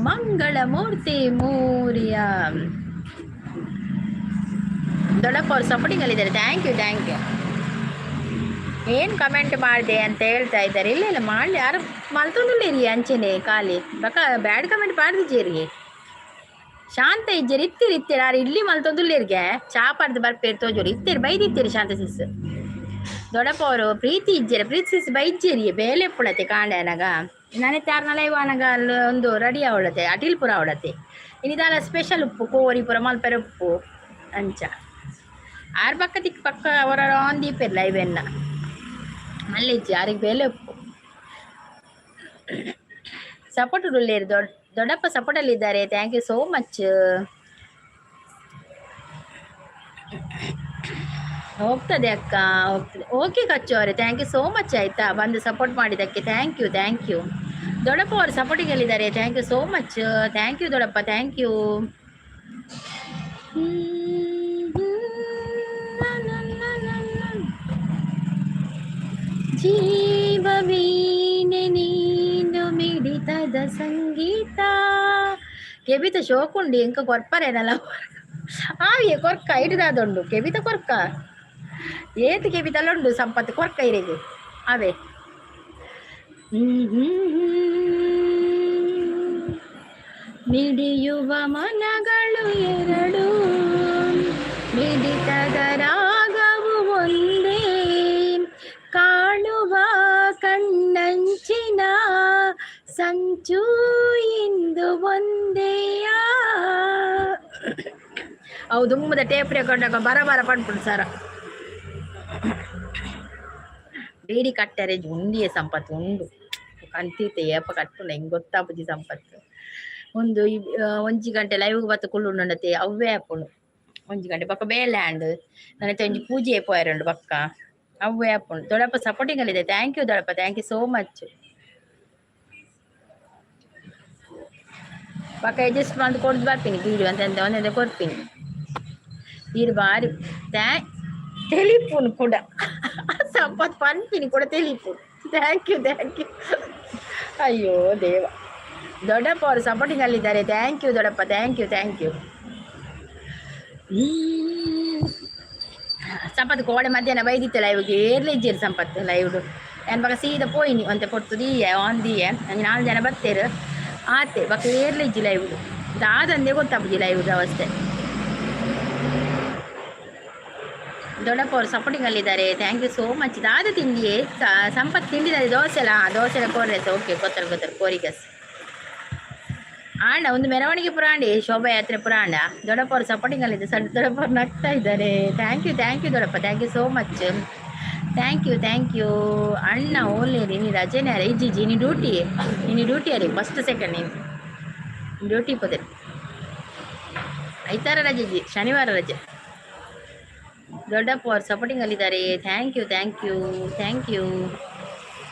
ಮಂಗಳ ಮೂರ್ತಿ ಮೋರಿಯ. ದೊಡ್ಡಪ್ಪ ಅವರು ಸಪೋರ್ಟಿಂಗ್ ಅಲ್ಲಿದ್ದಾರೆ. Thank you thank you. ಏನು ಕಮೆಂಟ್ ಮಾಡಿದೆ ಅಂತ ಹೇಳ್ತಾ ಇದ್ದಾರೆ. ಇಲ್ಲ ಇಲ್ಲ ಮಾಡಲಿ ಯಾರು ಮಲ್ತೊಂದುಲ್ಲೇರಿ ಅಂಚೆನೆ ಖಾಲಿ ಬಕ ಬ್ಯಾಡ್ ಕಮೆಂಟ್ ಪಾಡ್ದಿಜ್ಜೇರಿ. ಶಾಂತ ಇಜ್ಜೇರಿ ಇತ್ತೀರಿ ಇತ್ತೀರಿ ಯಾರು ಇಡ್ಲಿ ಮಲ್ತೊಂದುಲ್ಲೇರಿಗೆ ಚಾ ಪಾಡ್ದು ಬರ್ಪೇರು ತೋಜೋರು ಇತ್ತೀರಿ ಬೈದಿತ್ತೀರಿ ಶಾಂತ ಸಿಸ್. ದೊಡ್ಡಪ್ಪ ಅವರು ಪ್ರೀತಿ ಇಜ್ಜೇರಿ ಪ್ರೀತಿ ಸಿಸ್ ಬೈಜ್ಜೇರಿ ಬೇಲೆ ಪುಳತೆ ಕಾಂಡೆ ಅನಗ ನಾನೇ ತಾರ್ನಲ ಅನಗ ಅಲ್ಲಿ ಒಂದು ರೆಡಿ ಅವಳತೆ ಅಟಿಲ್ಪುರ ಅವಳತೆ ಇನ್ನಿದಾಲ ಸ್ಪೆಷಲ್ ಉಪ್ಪು ಕೋರಿ ಪುರ ಮಲ್ಪೆರೆ ಉಪ್ಪು ಅಂಚ. ಆರ್ ಪಕ್ಕ ತಿಕ್ ಪಕ್ಕ ಅವರ ಆನ್ ದೀಪೆರ್ ಲೈವ್ ಎನ್ನ ಮಲ್ಲಿಜ್ಜಿ ಆರಿಗೆ ಬೇಲೆ ಉಪ್ಪು ಸಪೋರ್ಟ್ ಉಳ್ಳೇರು. ದೊಡ್ಡ ದೊಡ್ಡಪ್ಪ ಸಪೋರ್ಟಲ್ಲಿ ಇದ್ದಾರೆ. Thank you so much. ಹೋಗ್ತದೆ ಅಕ್ಕ, ಹೋಗ್ತದೆ. ಓಕೆ ಕಚ್ಚು ಅವರೇ, thank you so much ಆಯಿತಾ, ಬಂದು ಸಪೋರ್ಟ್ ಮಾಡಿದ್ದಕ್ಕೆ. Thank you, thank you. ದೊಡ್ಡಪ್ಪ ಅವರು ಸಪೋರ್ಟಿಂಗ್ ಅಲ್ಲಿದ್ದಾರೆ. Thank you so much. Thank you ದೊಡ್ಡಪ್ಪ, thank you. ಜೀವವೀಣೆ ನೀನು ಮಿಡಿತದ ಸಂಗೀತ. ಕೆಬಿತ ಶೋಕುಂಡಿ ಎಂಕ ಕೊರ್ಪರೇನಲ್ಲ ಆವಿಯೇ ಕೊರ್ಕ ಇಡಿದಾದುಂಡು. ಕೆಬಿತ ಕೊರ್ಕ ಏತ್ ಕೆಬಿತಲ್ಲ ಉಂಡು ಸಂಪತ್ತು ಕೊರ್ಕ ಇರೆಗ್ ಅವೇ. ಮಿಡಿಯುವ ಮನಗಳು ಎರಡು, ಮಿಡಿತದ ರಾಗವು ಒಂದೇ, ಕಾಣುವ ಕಣ್ಣಂಚಿನ ಸಂಚು ಇಂದು ಒಂದೇಯಾ. ಅವು ದುಮ್ಮದ ಟೇಪ್ ರೆಕಾರ್ಡ್ ಬರ ಬರ ಪನ್ಪುಂಡು ಸರ. ಬೀಡಿ ಕಟ್ಟರೆ ಉಂಡಿಯೇ ಸಂಪತ್ತು ಉಂಡು ಕಂತೀತೆ ಏಪ ಕಟ್ಟುಂಡ ಹೆಂಗ್ ಗೊತ್ತಾಪುಜಿ ಸಂಪತ್ತು. ಒಂದು ಒಂಜಿ ಗಂಟೆ ಲೈವ್ ಬತ್ತ ಕುಳ್ಳುಂಡತೆ ಅವ್ವೇ ಆಪುಂಡು. ಒಂಜಿ ಗಂಟೆ ಬೊಕ್ಕ ಬೇಲೆ ಆಂಡ್ ನನತೆ ಒಂಜಿ ಪೂಜೆ ಪೋಯರುಂಡು ಬೊಕ್ಕ ಅವ್ವೇ ಆಪುಂಡು. ದೊಡ್ಡಪ್ಪ ಸಪೋರ್ಟಿಂಗ್ ಅಲ್ಲಿ ಇದೆ. Thank you ದೊಡ್ಡಪ್ಪ, thank you so much. ಬೊಕ್ಕ ಅಡ್ಜಸ್ಟ್ ಮಂತ್ ಕೊಡ್ದು ಬರ್ತೀನಿ ಬೀಡು ಅಂತ ಎಂತ ಒಂದೆಂತ ಕೊರ್ಪಿನಿ ಈರ್ ಬಾರಿ ತೆಲಿಪುನು ಕೂಡ ಸಂಪತ್ ಪನ್ಪಿನಿ ಕೂಡ ತೆಲಿಪುನು. Thank you, thank you. ಅಯ್ಯೋ ದೇವ. ದೊಡ್ಡಪ್ಪ ಅವರು ಸಪೋರ್ಟಿಂಗ್ ಅಲ್ಲಿದ್ದಾರೆ. Thank you ದೊಡ್ಡಪ್ಪ, thank you, thank you. Sampath ಕೋಡೆ ಮಧ್ಯಾಹ್ನ ಬೈದಿತ್ತಲ್ಲ ಇವಾಗ ಏರ್ಲೆ ಇಜ್ಜೇರು ಸಂಪತ್ ಲೈವ್ಡು. ಏನ್ ಬಕ ಸೀದಾ ಪೋಯಿನಿ ಒಂತೆ ಪೊರ್ತು ದೀಯೆ ಆನ್ ದೀಯೆ ಅಂಚ ನಾಲ್ ಜನ ಬತ್ತೇರು ಆತೆ. ಬೊಕ ಏರ್ಲೆ ಇಜ್ಜಿ ಲೈವ್ಡು. ದಾದಂದೆ ಗೊತ್ತಾಪುಜಿ ಲೈವ್ದ ಅವಸ್ಥೆ. ದೊಡ್ಡಪ್ಪ ಅವರು ಸಪೋರ್ಟಿಂಗ್ ಅಲ್ಲಿದ್ದಾರೆ. Thank you so much. ದಾದ ತಿಂಡಿಯೇ ಸಂಪತ್ ತಿಂಡಿದ ದೋಸೆ ಅಲ್ಲ? ದೋಸೆ ಎಲ್ಲ ಕೋರ್ರೆ. ಓಕೆ, ಗೊತ್ತಲ್ಲ ಗೊತ್ತಲ್ಲ ಕೋರಿಗಸ್ ಆಂಡ ಒಂದು ಮೆರವಣಿಗೆ ಪುರಾಂಡಿ ಶೋಭಾಯಾತ್ರೆ ಪುರಾಂಡ. ದೊಡ್ಡಪ್ಪ ಅವರು ಸಪೋರ್ಟಿಂಗ್ ಅಲ್ಲಿದೆ. ಸಣ್ಣ ದೊಡ್ಡಪ್ಪ ಅವ್ರು ನಗ್ತಾ ಇದ್ದಾರೆ. Thank you, thank you ದೊಡ್ಡಪ್ಪ, thank you so much. Thank you, thank you. ಅಣ್ಣ ಓಲೇರಿ ನೀ ರಜೆನೇ ಅರೆ ಇಜ್ಜಿ ನೀ ಡ್ಯೂಟಿ, ನೀನು ಡ್ಯೂಟಿ ಅರೆ ಫಸ್ಟ್ ಸೆಕೆಂಡ್ ನೀನು ಡ್ಯೂಟಿ ಪೋದೆ. ಐತಾರ ರಜೆ ಇಜ್ಜಿ, ಶನಿವಾರ ರಜೆ. ದೊಡ್ಡಪ್ಪ ಅವರು ಸಪೋರ್ಟಿಂಗ್ ಅಲ್ಲಿದ್ದಾರೆ. Thank you, thank you, thank you.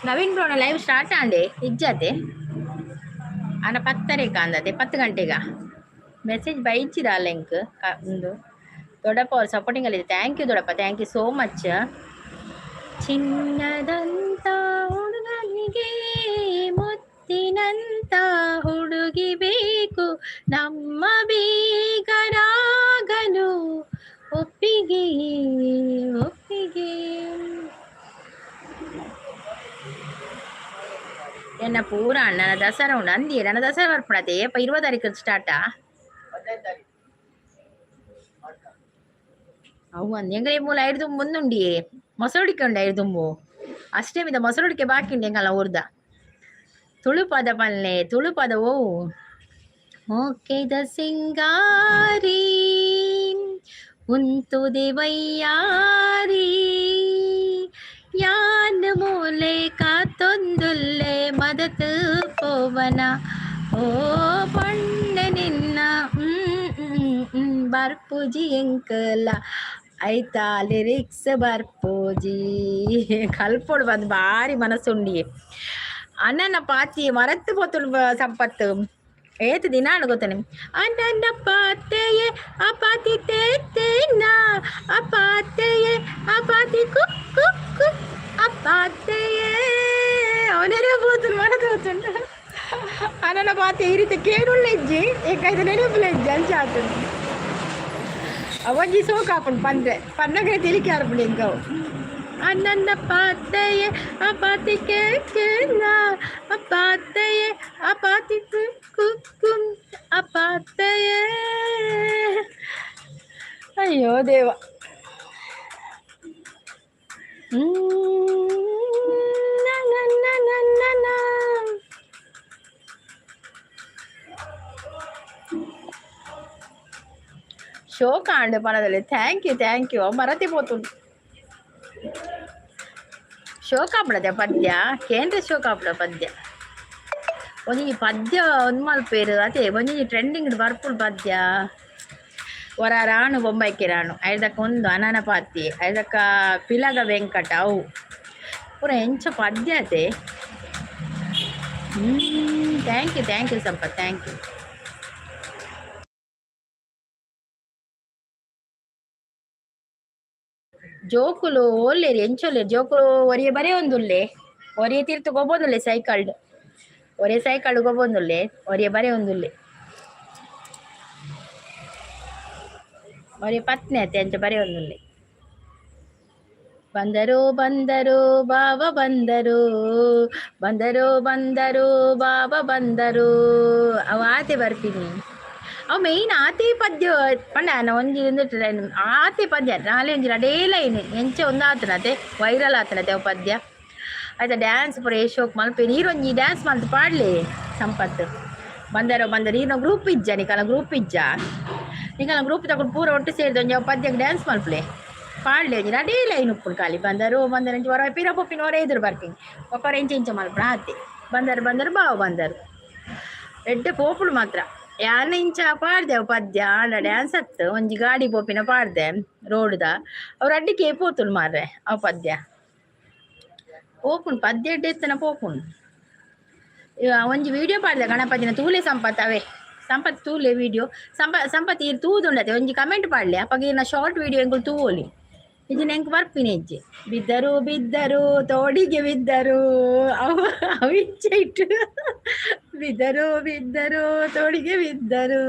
Naveen ಬ್ರೋನ live start ಆಂಡೆ ಇಜ್ಜಾತೆ ಅಣ್ಣ ಪತ್ತರೇಕ ಅಂದತೆ 10 ಗಂಟೆಗ ಮೆಸೇಜ್ ಬೈಚಿದ ಲಿಂಕ್ ಒಂದು. ದೊಡ್ಡಪ್ಪ ಅವರು ಸಪೋರ್ಟಿಂಗ್ ಅಲ್ಲಿದೆ. Thank you ದೊಡ್ಡಪ್ಪ, thank you so much. ಚಿನ್ನದಂತ ಹುಡುಗನಿಗೆ ಮುತ್ತಿನಂತ ಹುಡುಗಿ ಬೇಕು, ನಮ್ಮ ಬೀಗರಾಗಲು ಒಪ್ಪಿಗೆ ಒಪ್ಪಿಗೆ. ಎನ್ನ ಪೂರ ಅಣ್ಣನ ದಸರಾ ಉಂಡು ಅಂದಿಯೇ ನನ್ನ ದಸರಾ ಬರ್ಪುಣತೆ ಏಪ 20 ತಾರೀಕು ಸ್ಟಾರ್ಟಾ? ಅವು ಅಂದ್ ಎಂಗ್ರೆ ಮೂಲ ಐದು ಮುಂದುಂಡಿಯೇ ಮೊಸರುಡಿಕೆ ಉಂಡು ಐದು ದುಂಬು ಅಷ್ಟೇ ಮೊಸರುಡಿಕೆ ಬಾಕಿ ಉಂಡು ಎಂಗಲ ಊರ್ದ. ತುಳುಪದ ಪಲ್ಲೆ ತುಳುಪದ ಓ ಮೋಕೆದ ಸಿಂಗಾರಿ ಉಂತುದೆ ವೈಯಾರಿ ಯಾನ್ ಮೂಲೆ ಕಾತೊಂದುಲ್ಲೆ ಮದತ್ ಪೋವನ ಓ ಪಣ್ಣೆ ನಿನ್ನ ಬರ್ಪುಜಿ ಎಂಕಲ ಐತಾ ಲಿರಿಕ್ಸ್ ಬರ್ಪೂಜಿ ಕಲ್ಪೊಡು ಬಂದು ಬಾರಿ ಮನಸ್ಸುಂಡಿ ಅಣ್ಣನ ಪಾತಿ ಮರತ್ತು ಪೋತುಂಡು ಸಂಪತ್ತು ಏತ್ ದಿನ ಗೊತ್ತಾನೆ ಅಣ್ಣನ ಪಾತೆಯೇ ಅಪಾತಿ ತೇತೇನ ಅಪಾತೆಯೇ ಅಪಾತಿ ಕುಕ್ ಕುಕ್ ಕುಕ್ ಅಪಾತೆಯೇ ಅವನೇ ಪೋತುಂಡು ಮರತು ಪೋತುಂಡು ಅಣ್ಣನ ಪಾತೆ ಈ ರೀತಿ ಕೇಳುಳ್ಳ ಇಜ್ಜಿ ಏಕೈದು ನೆನಪುಲ ಇಜ್ಜಿ ಅಂಚ ಆತುಂಡು. ಒಂಜಿ ಸೋಕಾಪುಂಡು ಪಂದ್ರೆ ಪನ್ನಗರೆ ತೆಲಿಕೆ ಆರ್ಪುಂಡು ಎಂಕವು. ಅಣ್ಣನ ಪಾತೆಯೇ ಅಪಾತಿ ಕೇನ ಅಪಾತೆಯೇ ಅಪಾತಿ ಕುಕ್ಕು ಅಪಾತೆಯೇ. ಅಯ್ಯೋ ದೇವ. ಶೋಕ ಆಂಡ್ ಪನದಲ್ಲಿ. Thank you, thank you. ಮರತಿ ಪೋತುಂಡು. ಶೋಕ ಆಪುಂಡತೆ ಪದ್ಯ ಕೇಂದ್ರ. ಶೋಕ ಆಪುಂಡು ಪದ್ಯ. ಒಂಜಿ ಪದ್ಯ ಒಂದ್ ಮಲ್ಪೇರು ಅದೇ ಒಂಜಿ ಟ್ರೆಂಡಿಂಗ್ ಬರ್ಪುಂಡು ಪದ್ಯ. ಒರ ರಾಣು ಬೊಂಬೈಕೆ ರಾಣು, ಐದಕ್ಕ ಒಂದು ಅನನ ಪಾತಿ, ಐದಕ್ಕ ಪಿಲಗ ವೆಂಕಟ, ಅವು ಪೂರ ಎಂಚ ಪದ್ಯ ಅತೆ. Thank you, thank you Sampath, thank you. ಜೋಕುಲು ಓಲ್ಲೇರಿ? ಎಂಚೊಲ್ಲೇರಿ ಜೋಕುಲು? ಒರಿಯ ಬರೇ ಒಂದುಲ್ಲೆ. ಒರಿಯ ತೀರ್ಥ ಗೊಬ್ಬೊಂದುಲ್ಲೆ ಸೈಕಲ್ಡ್. ಒರಿಯ ಸೈಕಲ್ ಗೊಬ್ಬೊಂದುಲ್ಲೆ. ಒರಿಯ ಬರೇ ಒಂದುಲ್ಲೆ. ಒರಿಯ ಪತ್ನಿ ಅತ್ತೆ, ಅಂಚ ಬರೇ ಒಂದುಲ್ಲೆ. ಬಂದರು ಬಂದರು ಬಾಬಾ ಬಂದರು, ಬಂದರು ಬಂದರು ಬಾಬಾ ಬಂದರು. ಅವು ಆತೆ ಬರ್ತೀನಿ. ಅವು ಮೇಯ್ನ್ ಆತೆ ಪದ್ಯ ಪಂಡ ಒಂಜಿ ಆತೆ ಪದ್ಯ ನಾಲೆ ಒಂಜಿ ರಡೇ ಲೈನ್ ಎಂಚ ಒಂದು ಆತನತೆ, ವೈರಲ್ ಆತನತೆ ಅವು ಪದ್ಯ. ಆಯ್ತಾ? ಡ್ಯಾನ್ಸ್ ಪೂರ ಶೋಕ್ ಮಲ್ಪೆ. ನೀರೊಂಜಿ ಡ್ಯಾನ್ಸ್ ಮಲ್ತ್ ಪಾಡ್ಲೆ ಸಂಪತ್ತು. ಬಂದರು ಬಂದರು. ಈರ್ನ ಗ್ರೂಪ್ ಇಜ್ಜ? ನಿಕಲ ಗ್ರೂಪ್ ಇಜ್ಜ? ನಿಕಲ ಗ್ರೂಪ್ ತಗೊಂಡು ಪೂರ ಒಟ್ಟು ಸೇರಿದ ಒಂಜಿ ಅವು ಪದ್ಯಕ್ಕೆ ಡ್ಯಾನ್ಸ್ ಮಲ್ಪಲೆ, ಪಾಡ್ಲೆ. ಒಂಜಿ ರಡೇ ಲೈನ್ ಉಪ್ಪುಂಡು ಖಾಲಿ. ಬಂದರು ಬಂದರು ಅಂಚ ಹೊರ ಪಿರ ಪೊಪ್ಪಿನ ಹೊರ ಎದುರು ಬರ್ತೀನಿ. ಒಕ್ಕರ ಎಂಚ ಎಂಚ ಮಲ್ಪಣ ಆತೆ. ಬಂದರು ಬಂದರು ಬಾವು ಬಂದರು. ಎಡ್ಡೆ ಪೋಪುಳು ಮಾತ್ರ. ಯಾನ ಇಂಚ ಪಾಡ್ದೆ ಅವು ಪದ್ಯ. ಆಂಡ ಡ್ಯಾನ್ಸ್ ಅತ್ತು. ಒಂಜಿ ಗಾಡಿ ಪೋಪಿನ ಪಾಡ್ದೆ ರೋಡ್ದ. ಅವ್ರು ಅಡ್ಡಿಕೆ ಪೋತುಂಡು ಮಾರ್ರೆ. ಅವು ಪದ್ಯ ಪೋಪುಂಡು. ಪದ್ಯ ಎಡ್ಡೆ ಇತ್ತನ ಪೋಪುಂಡು. ಒಂಜಿ ವಿಡಿಯೋ ಪಾಡ್ದೆ ಗಣಪತಿನ. ತೂಲೆ ಸಂಪತ್, ಅವೇ ಸಂಪತ್ ತೂಲೆ ವಿಡಿಯೋ. ಸಂಪತ್, ಈರ್ ತೂದುಂಡತೆ, ಒಂಜಿ ಕಮೆಂಟ್ ಪಾಡ್ಲೆ. ಅಪಗ ಈರ್ನ ಶಾರ್ಟ್ ವಿಡಿಯೋ ಎಂಕುಲು ತೂವೊಲಿ. ಇಜಿನ ಎಂಕ್ ಬರ್ಪಿನ ಇಜ್ಜಿ. ಬಿದ್ದರು ಬಿದ್ದರು ತೋಡಿಗೆ ಬಿದ್ದರು. ಅವ ಅವಿಚ್ಚ ಇಟ್ಟು ಬಿದ್ದರು ಬಿದ್ದರು ತೋಡಿಗೆ ಬಿದ್ದರು,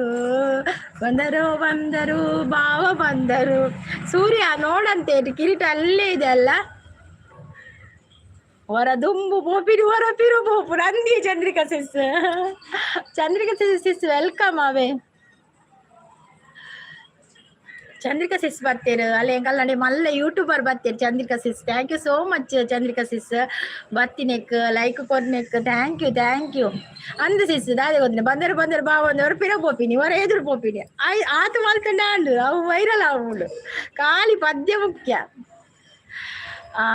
ಬಂದರು ಬಂದರು ಬಾವ ಬಂದರು. ಸೂರ್ಯ ನೋಡಂತೆ, ಕಿರೀಟ ಅಲ್ಲೇ ಇದೆ ಅಲ್ಲ? ಹೊರ ದುಂಬು ಪೋಪಿನ ಹೊರ ಪಿರು ಪೋಪು ನಂದಿ. ಚಂದ್ರಿಕಾ ಸಿಸ್, ಚಂದ್ರಿಕಾ ಸಿಸ್ ಸಿಸ್ welcome. ಅವೇ ಚಂದ್ರಿಕಾ ಸಿಸ್ ಬರ್ತೀರ ಅಲ್ಲಿ ಎಂಕಲ್ನಡೆ ಮಲ್ಲ ಯೂಟ್ಯೂಬರ್ ಬರ್ತೀರಿ. Chandrika sis, thank you so much. Chandrika sis ಬತ್ತಿನೆಕ್, like ಕೊರ್ನೆಕ್ thank you, thank you. ಅಂದ್ ಸಿಸ್, ದಾದೆ ಗೊತ್ತಿನ. ಬಂದರು ಬಂದರು ಬಾ ಬಂದವರು ಪಿರ ಪೋಪಿನಿ, ಹೊರ ಎದುರು ಪೋಪಿನಿ. ಆಯ್ ಆತು ಮಲ್ತಂಡ ಅಂಡು. ಅವು ವೈರಲ್ ಆವುಂಡು. ಖಾಲಿ ಪದ್ಯ ಮುಖ್ಯ. ಆ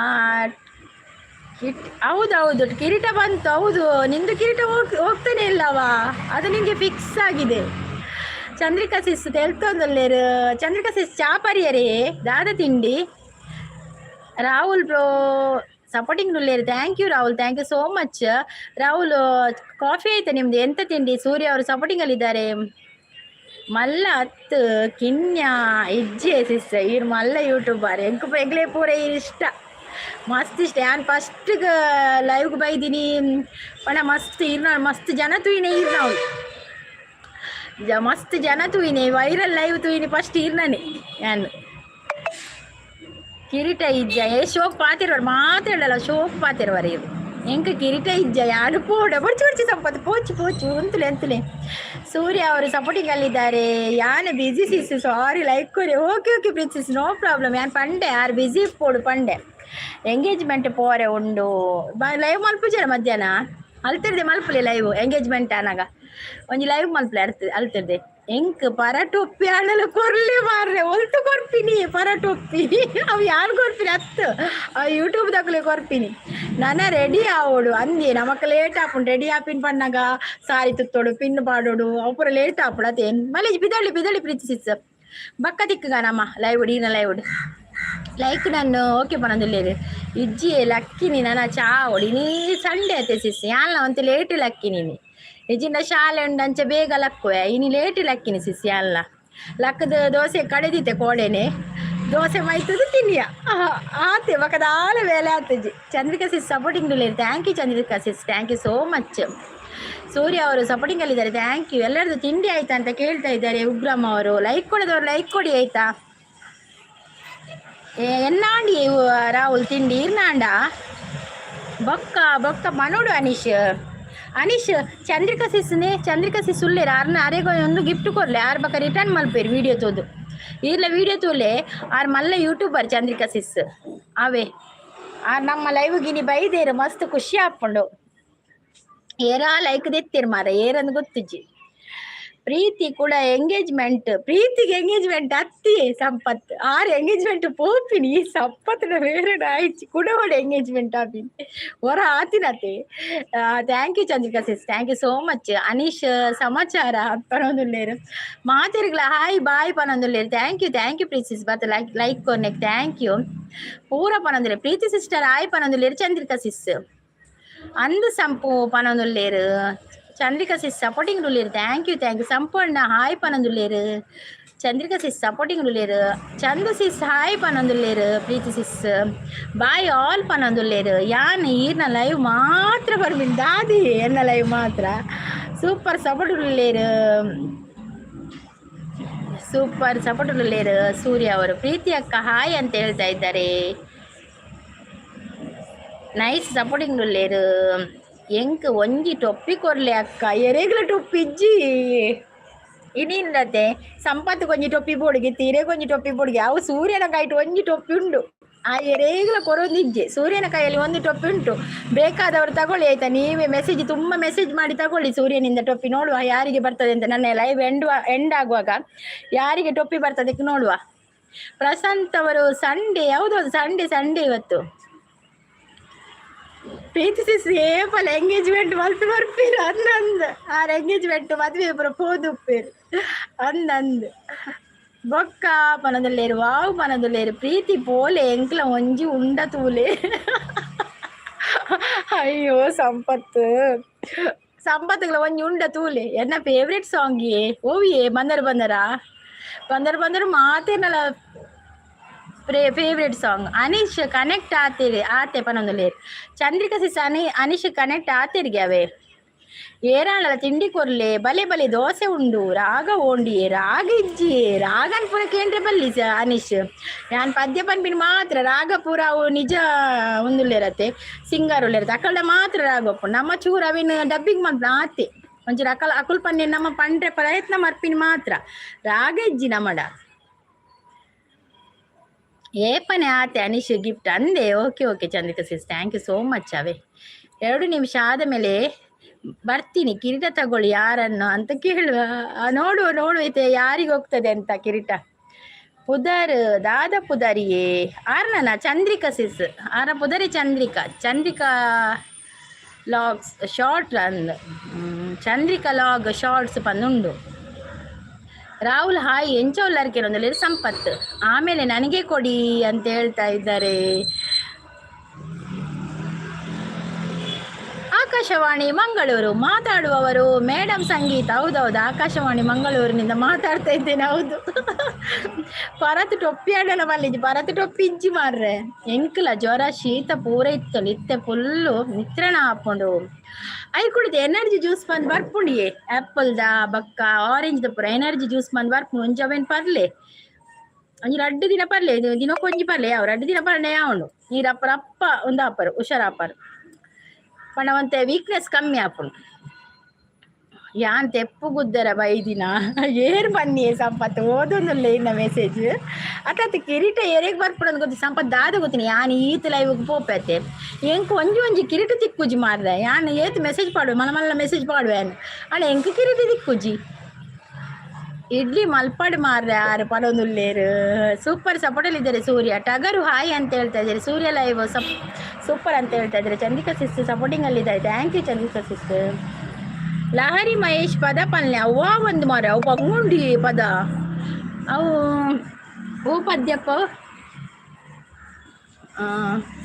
ಕಿಟ್, ಹೌದು, ಕಿರೀಟ ಬಂತು. ಹೌದು, ನಿಂದು ಕಿರೀಟ ಹೋಗ್ತಾನೆ ಇಲ್ಲವಾ? ಅದು ನಿಮಗೆ ಫಿಕ್ಸ್ ಆಗಿದೆ. ಚಂದ್ರಿಕಾ ಸಿಸ್ ತೆಲ್ತೊಂದುಲ್ಲೇರು. ಚಂದ್ರಿಕಾ ಸಿಸ್, ಚಾ ಪರಿಯರೇ? ದಾದ ತಿಂಡಿ? ರಾಹುಲ್ ಬ್ರೋ ಸಪೋರ್ಟಿಂಗ್ ನುಲ್ಲೇರು. Thank you Rahul, thank you so much Rahul. Coffee ಆಯ್ತಾ ನಿಮ್ದು? ಎಂತ ತಿಂಡಿ? ಸೂರ್ಯ ಅವರು ಸಪೋರ್ಟಿಂಗ್ ಅಲ್ಲಿ ಇದ್ದಾರೆ. ಮಲ್ಲ ಅತ್ತು ಕಿನ್ಯ ಇಜ್ಜೆ ಸಿಸ್. ಈರ್ ಮಲ್ಲ ಯೂಟ್ಯೂಬರ್. ಎಂಕು ಎಂಕ್ಲೆ ಪೂರ ಈರ್ ಇಷ್ಟ, ಮಸ್ತ್ ಇಷ್ಟ. ಯಾನ್ ಫಸ್ಟ್ ಲೈವ್ಗೆ ಬೈದಿನಿ ಪಂಡ ಮಸ್ತ್ ಇರ್ನ, ಮಸ್ತ್ ಜನ ತೂಯಿನೆ ಈರ್ನವ್ಲು. ಮಸ್ತ್ ಜನ ತೂಯಿನೆ, ವೈರಲ್ ಲೈವ್ ತೂಯಿನಿ ಫಸ್ಟ್ ಈರ್ನನೆ ಯಾನ್. ಕಿರೀಟ ಇಜ್ಜ? ಏ ಶೋಕ್ ಪಾತಿರುವರು ಮಾತಾಡಲ್ಲ, ಶೋಕ್ ಪಾತಿರುವರು ಇರು. ಎಂಕ ಕಿರೀಟ ಇಜ್ಜ, ಯಾರು ಪೋಡ. ಬೊಡ್ಚಿ ಬೊಡ್ಚಿ ಸಂಪತ್ತು, ಪೋಚಿ ಪೋಚಿ ಉಂತುಲೆ ಎಂತುಲೆ. ಸೂರ್ಯ ಅವರು ಸಪೋರ್ಟಿಂಗ್ ಅಲ್ಲಿದ್ದಾರೆ. ಯಾನ್ ಬಿಸಿ ಸಿಸ್, ಸಾರಿ. ಲೈಕ್ ಕೊರಿ. Okay okay princess, no problem. ಯಾನ್ ಪಂಡೆ ಯಾರು ಬಿಸಿ ಪೋಡು ಪಂಡೆ. ಎಂಗೇಜ್ಮೆಂಟ್ ಪೋರೆ ಉಂಡು. ಲೈವ್ ಮಲ್ಪುಜರ ಮಧ್ಯಾಹ್ನ? ಅಲ್ತಿರ್ದೆ ಮಲ್ಪುಲೆ ಲೈವ್. ಎಂಗೇಜ್ಮೆಂಟ್ ಆನಾಗ ಒಂಜಿ ಲೈವ್ ಮಲ್ಪುಲೆ ಅರ್ತ ಅಲ್ತಿರ್ದೆ. ಎಂಕ್ ಪರ ಟೊಪ್ಪಿ ಆಂಡಲ ಕೊರ್ಲೆ ಮಾರ್ರೆ. ಒಲ್ತು ಕೊರ್ಪಿನಿ ಪರ ಟೊಪ್ಪಿ? ಅವು ಯಾರು ಕೊರ್ಪಿನಿ ಅತ್ತು, ಅವು ಯೂಟ್ಯೂಬ್ ದಕಲೆ ಕೊರ್ಪಿನಿ. ನನ ರೆಡಿ ಆವೋಡು ಅಂದೆ. ನಮಕ್ ಲೇಟ್ ಆಪುಂಡು. ರೆಡಿ ಆಪಿನ ಪಣ್ಣಗ ಸಾರಿ ತುತ್ತೋಡು, ಪಿನ್ ಪಾಡೋಡು, ಅವು ಪೂರ ಲೇಟ್ ಆಪುಂಡು ಅದೇ. ಮಲೇಜ್ ಬಿದಳ್ಳಿ ಬಿದಳ್ಳಿ ಪ್ರೀತಿ ಸಿಸ್. ಬಕ್ಕ ತಿಕ್ಕಗ ನಮ್ಮ ಲೈವ್ ಈನ ಲೈವ್ ಲೈಕ್ ನಾನು ಓಕೆ ಪನೊಂದುಲ್ಲೆರ್. ಇಜ್ಜಿ, ಲಕ್ಕಿನಿ ನನ ಚಾ ಆವೊಡು. ಇನಿ ಸಂಡೆ ಅತ್ತೆ ಸಿಸ್. ಯಾನ್ಲ ಒಂತೆ ಲೇಟ್ ಲಕ್ಕಿನಿ. ಇಜ್ಜಿಂಡ ಶಾಲೆ ಉಂಡು, ಅಂಚ ಬೇಗ ಲಕ್ಕುವೆ. ಇನಿ ಲೇಟ್ ಲಕ್ಕಿನಿ ಸಿಸ್. ಯಾನ್ಲ ಲಕ್ಕದ ದೋಸೆ ಕಡೆದಿತ್ತೆ ಕೋಡೆನೆ. ದೋಸೆ ಮೈತದು ತಿನ್ನಿಯ ಆತೆ. ಬೊಕ ದಾಲ ಬೇಲೆ ಆತುಜಿ. ಚಂದ್ರಿಕಾ ಸಿಸ್ ಸಪೋರ್ಟಿಂಗ್ ಉಲ್ಲೆರ್. Thank you Chandrika sis, thank you so much. ಸೂರ್ಯ ಅವರು ಸಪೋರ್ಟಿಂಗ್ ಅಲ್ಲಿದ್ದಾರೆ, thank you. ಎಲ್ಲರದು ತಿಂಡಿ ಆಯ್ತಾ ಅಂತ ಕೇಳ್ತಾ ಇದ್ದಾರೆ ಉಗ್ರಮ್ಮ ಅವರು. ಲೈಕ್ ಕೊಡದವರು ಲೈಕ್ ಕೊಡಿ, ಆಯ್ತಾ? ಎನ್ನಾಂಡಿ ರಾಹುಲ್ ತಿಂಡಿ ಇರ್ನಾಂಡ? ಬೊಕ್ಕ ಬೊಕ್ಕ ಮನೋಡು ಅನೀಶ್. ಅನೀಶ್, ಚಂದ್ರಿಕಾ ಸಿಸ್ನೆ, ಚಂದ್ರಿಕಾ ಸಿಸ್ ಉಲ್ಲೇರು. ಆರ್ನ ಅರೆಗೊ ಒಂದು ಗಿಫ್ಟ್ ಕೊರ್ಲೆ. ಆರ್ ಬೊಕ ರಿಟರ್ನ್ ಮಲ್ಪೇರು. ವಿಡಿಯೋ ತೂದು ಈರ್ಲ ವಿಡಿಯೋ ತೂಲೆ. ಆರ್ ಮಲ್ಲ ಯೂಟ್ಯೂಬರ್ ಚಂದ್ರಿಕಾ ಸಿಸ್. ಅವೇ ಆರ್ ನಮ್ಮ ಲೈವ್ ಗಿನಿ ಬೈದೇರು. ಮಸ್ತ್ ಖುಷಿ ಆಪುಂಡು. ಏರಾ ಲೈಕ್ ದೆತ್ತೀರ್ ಮಾರ, ಏರಂದು ಗೊತ್ತುಜ್ಜಿ. ಪ್ರೀತಿ ಕೂಡ ಎಂಗೇಜ್ಮೆಂಟ್, ಪ್ರೀತಿಗೆ ಎಂಗೇಜ್ಮೆಂಟ್ ಅತ್ತಿ ಸಂಪತ್ ಆರು ಎಂಗೇಜ್ಮೆಂಟ್ ಪೋಪಿನಿ. ಈ ಸಂಪತ್ತಿನ ಬೇರೆ ಆಯ್ಚಿ ಕೂಡ ಎಂಗೇಜ್ಮೆಂಟ್ ಆಪಿನಿ ಹೊರ ಆತಿನತೆ. Thank you Chandrika sis, thank you so much. Anish ಸಮಾಚಾರ ಪನೊಂದುಲ್ಲೇರು. ಮಾತೆರ್ಗ್ಲ ಹಾಯ್ ಬಾಯ್ ಪನೊಂದುಲ್ಲೇರು. Thank you, thank you Preethi sis. ಬತ್ತ ಲೈಕ್ ಲೈಕ್ ಕೊರ್ನೆಕ್ thank you. ಪೂರ ಪನೊಂದುಲ್ಲೇರು. ಪ್ರೀತಿ ಸಿಸ್ಟರ್ ಹಾಯ್ ಪನೊಂದುಲ್ಲೇರು. ಚಂದ್ರಿಕಾ ಸಿಸ್ ಅಂದು ಸಂಪು ಪನೊಂದುಲ್ಲೇರು. ಚಂದ್ರಿಕಾ ಸಿಸ್ ಸಪೋರ್ಟಿಂಗ್ ಉಲ್ಲೇರು. Thank you, thank you. Sampoorna hi ಪನೊಂದುಲ್ಲೇರು. ಚಂದ್ರಿಕಾ ಸಿಸ್ ಸಪೋರ್ಟಿಂಗ್ ಉಲ್ಲೇರು. ಚಂದು ಸಿಸ್ ಹಾಯ್ ಪನೊಂದುಲ್ಲೇರು. ಪ್ರೀತಿ ಸಿಸ್ ಬಾಯ್ ಆಲ್ ಪನೊಂದುಲ್ಲೇರು. ಯಾನ್ ಈರ್ನ ಲೈವ್ ಮಾತ್ರ ಬರ್ಬಿನ್ ದಾದಿ, ಎನ್ನ ಲೈವ್ ಮಾತ್ರ. ಸೂಪರ್ ಸಪೋರ್ಟ್ ಉಲ್ಲೇರು, ಸೂಪರ್ ಸಪೋರ್ಟ್ ಉಲ್ಲೇರು ಸೂರ್ಯ ಅವರು. ಪ್ರೀತಿ ಅಕ್ಕ ಹಾಯ್ ಅಂತ ಹೇಳ್ತಾ ಇದ್ದಾರೆ. ನೈಸ್ ಸಪೋರ್ಟಿಂಗ್ ಉಲ್ಲೇರು. ಎಂಕ್ ಒಂಜಿ ಟೊಪ್ಪಿ ಕೊರ್ಲೆ ಅಕ್ಕ. ಎರೆಗ್ಲ ಟೊಪ್ಪಿ ಇಜ್ಜಿ ಇನಿಂದತೆ. ಸಂಪತ್ತು ಒಂಜಿ ಟೊಪ್ಪಿ ಬೋಡಿಗೆ, ತೀರೆಗ್ ಒಂಜಿ ಟೊಪ್ಪಿ ಬೋಡಿಗೆ. ಅವು ಸೂರ್ಯನ ಕೈಟ್ ಒಂಜಿ ಟೊಪ್ಪಿ ಉಂಡು. ಆ ಎರೇಗ್ಲ ಕೊರೊಂದಿಜ್ಜೆ. ಸೂರ್ಯನ ಕೈಯಲ್ಲಿ ಒಂದು ಟೊಪ್ಪಿ ಉಂಟು. ಬೇಕಾದವರು ತಗೊಳ್ಳಿ, ಆಯ್ತಾ? ನೀವೇ ಮೆಸೇಜ್, ತುಂಬ ಮೆಸೇಜ್ ಮಾಡಿ ತಗೊಳ್ಳಿ ಸೂರ್ಯನಿಂದ ಟೊಪ್ಪಿ. ನೋಡುವ ಯಾರಿಗೆ ಬರ್ತದೆ ಅಂತ. ನನ್ನ ಲೈವ್ ಎಂಡ್ ಎಂಡ್ ಆಗುವಾಗ ಯಾರಿಗೆ ಟೊಪ್ಪಿ ಬರ್ತದೆ ನೋಡುವ. ಪ್ರಶಾಂತ್ ಅವರು ಸಂಡೇ, ಹೌದು, ಸಂಡೇ, ಸಂಡೇ ಇವತ್ತು. ಪ್ರೀತಿ ಸಿಸ್ ಏಪಲ ಎಂಗೇಜ್ಮೆಂಟ್ ಮಲ್ತು ಬರ್ಪೀರು ಅಂದಂದ್. ಆರ್ ಎಂಗೇಜ್ಮೆಂಟ್ ಮದ್ವೆ ಪೂರ ಪೋದುಪ್ಪೇರು ಅಂದಂದ್. ಬೊಕ್ಕ ಪನೊಂದುಲ್ಲೇರು, ವಾವ್ ಪನೊಂದುಲ್ಲೇರು. ಪ್ರೀತಿ ಪೋಲೆ, ಎಂಕ್ಲ ಒಂಜಿ ಉಂಡ ತೂಲೆ. ಅಯ್ಯೋ ಸಂಪತ್ತು, ಸಂಪತ್ತುಗಳ ಒಂಜಿ ಉಂಡ ತೂಲೆ. ಎನ್ನ ಫೇವ್ರೆಟ್ ಸಾಂಗ್ ಏ ಓವಿಯೇ? ಬಂದರು ಬಂದರಾ ಬಂದರು ಬಂದರು ಮಾತೇನಲ್ಲ ಫೇವ್ರೆಟ್ ಸಾಂಗ್. ಅನೀಶ್ ಕನೆಕ್ಟ್ ಆತೀರಿ ಆತೆ ಪನೊಂದುಲ್ಲೇರು. ಚಂದ್ರಿಕಾ ಸಿಸ್ ಅನೀಶ್ ಕನೆಕ್ಟ್ ಆತಿರ್ಗೆ ಅವೇ. ಏರಾಳಲ ತಿಂಡಿ ಕೊರ್ಲೆ. ಬಲೆ ಬಲೆ ದೋಸೆ ಉಂಡು. ರಾಗ ಓಂಡಿ, ರಾಗ ಇಜ್ಜಿ. ರಾಗನ್ ಪೂರ ಕೇಂದ್ರ ಬಲ್ಲಿ ಅನೀಶ್. ಯಾನ್ ಪದ್ಯ ಪನ್ಪಿನ ಮಾತ್ರ. ರಾಗ ಪೂರ ಅವು ನಿಜ ಉಂದುಲ್ಲೇರತ್ತೆ, ಸಿಂಗರ್ ಉಲ್ಲೇರತ್ತೆ, ಅಕಲ್ಡ ಮಾತ್ರ ರಾಗ ಒಪ್ಪು. ನಮ್ಮ ಚೂರು ಅವಿನ ಡಬ್ಬಿಂಗ್ ಮಲ್ಪುನ ಆತೆ. ಒಂಚೂರು ಅಕಲ್ ಅಕುಲ್ ಪನ್ನೆ ನಮ್ಮ ಪಂಡ್ರೆ ಪ್ರಯತ್ನ ಮರ್ಪಿನ ಮಾತ್ರ. ರಾಗ ಇಜ್ಜಿ ನಮಡ. ಏಪನೆ ಆತೆ ಅನೀಶ್ ಗಿಫ್ಟ್ ಅಂದೆ. Okay okay Chandrika sis, thank you so much. ಅವೇ 2 ನಿಮಿಷ ಆದ ಮೇಲೆ ಬರ್ತೀನಿ, ಕಿರೀಟ ತಗೊಳ್ಳಿ ಯಾರನ್ನು ಅಂತ ಕೇಳುವ. ನೋಡುವ ನೋಡುವ ಐತೆ ಯಾರಿಗೆ ಹೋಗ್ತದೆ ಅಂತ ಕಿರೀಟ. ಪುದರ್ ದಾದ ಪುದರಿಯೇ ಆರ್ನನ? ಚಂದ್ರಿಕಾ ಸಿಸ್ ಆರ ಪುದರಿ ಚಂದ್ರಿಕಾ. ಚಂದ್ರಿಕಾ ಲಾಗ್ಸ್ ಶಾರ್ಟ್ ಅಂದ್, ಚಂದ್ರಿಕಾ ಲಾಗ್ ಶಾರ್ಟ್ಸ್ ಪಂದುಂಡು. ರಾಹುಲ್ ಹಾಯ್, ಎಂಚ ಉಲ್ಲರ್ಕೆ ಸಂಪತ್. ಆಮೇಲೆ ನನಗೆ ಕೊಡಿ ಅಂತ ಹೇಳ್ತಾ ಇದ್ದಾರೆ. ಆಕಾಶವಾಣಿ ಮಂಗಳೂರು, ಮಾತಾಡುವವರು ಮೇಡಮ್ ಸಂಗೀತ. ಹೌದೌದು, ಆಕಾಶವಾಣಿ ಮಂಗಳೂರಿನಿಂದ ಮಾತಾಡ್ತಾ ಇದ್ದೇನೆ, ಹೌದು. ಪರತ್ ಟೊಪ್ಪಿ ಆಡಲ್ಲ ಮಲ್ಲಿಜಿ, ಪರತ್ ಟೊಪ್ಪಿ ಇಜ್ಜಿ ಮಾರ್ರೆ. ಎಂಕ್ಲ ಜ್ವರ ಶೀತ ಪೂರ ಇತ್ತು, ನಿತ್ತೆ ಫುಲ್ಲು ನಿತ್ರಣ ಹಾಕೊಂಡು. I ಕುಡಿದು ಎನರ್ಜಿ ಜ್ಯೂಸ್ ಬಂದು ಬರ್ಪುಂಡಿಯೇ. ಆ್ಯಪಲ್ದ ಬಕ್ಕ ಆರೆಂಜ್ ಪೂರ ಎನರ್ಜಿ ಜ್ಯೂಸ್ ಬಂದು ಬರ್ಪುಂಡು. ಒಂಜಿ ಅವೇನು ಪರ್ಲೆ, ಒಂಜಿ ರಡ್ಡು ದಿನ ಪರ್ಲೆ, ದಿನಕ್ಕೊಂಜಿ ಪರ್ಲೆ. ಯಾವ ರಡ್ಡು ದಿನ ಪರ್ಲೆ ಯಾವನು ನೀರಪ್ಪರ ಅಪ್ಪ ಒಂದು ಆಪರು ಹುಷಾರಾಪರು ಪಂಡ ಒಂತೆ ವೀಕ್ನೆಸ್ ಕಮ್ಮಿ ಆಪುಂಡು. ಯಾನ್ ತೆಪ್ಪು ಗುದ್ದರ ಬೈದಿನ ಏರ್ ಬನ್ನಿ ಸಂಪತ್ ಓದೊಂದುಲ್ಲ ಇನ್ನ ಮೆಸೇಜ್. ಅತ್ತ ಕಿರೀಟ ಏರೆಗ್ ಬರ್ಪುಡಂದ್ ಗೊತ್ತಿ ಸಂಪತ್, ದಾದ ಗೊತ್ತಿನಿ. ಯಾನ್ ಈತ್ ಲೈವ್ ಪೋಪೆತೆ, ಎಂಕ್ ಒಂಜಿ ಒಂಜಿ ಕಿರೀಟ ತಿಕ್ಕುಜಿ ಮಾರ್ರೆ. ಯಾನ್ ಏತ್ ಮೆಸೇಜ್ ಪಾಡುವೆ, ಮಲ್ಲ ಮಲ್ಲ ಮೆಸೇಜ್ ಪಾಡುವೆ ಅಣ್ಣ, ಎಂಕ್ ಕಿರೀಟ ತಿಕ್ಕುಜಿ. ಇಡ್ಲಿ ಮಲ್ಪಾಡು ಮಾರ್ರೆ ಆರು ಪಡೊಂದುಲ್ಲೇರು. ಸೂಪರ್ ಸಪೋರ್ಟಲ್ಲಿ ಇದ್ದಾರೆ ಸೂರ್ಯ. ಟಗರು ಹಾಯ್ ಅಂತ ಹೇಳ್ತಾ ಇದ್ದಾರೆ. ಸೂರ್ಯ ಲೈವ್ ಸಪ್ ಸೂಪರ್ ಅಂತ ಹೇಳ್ತಾ ಇದ್ದಾರೆ. ಚಂದ್ರಿಕಾ ಸಿಸ್ ಸಪೋರ್ಟಿಂಗ್ ಅಲ್ಲಿ ಇದ್ದಾರೆ. Thank you Chandrika sis. Lahari Mahesh ಪದ ಪಲ್ಲೆ ಅವ್ವ ಒಂದು ಮಾರೆ. ಅವು ಪಂಗುಂಡಿ ಪದ ಅವು ಹೂ ಪದ್ಯಪ್ಪ.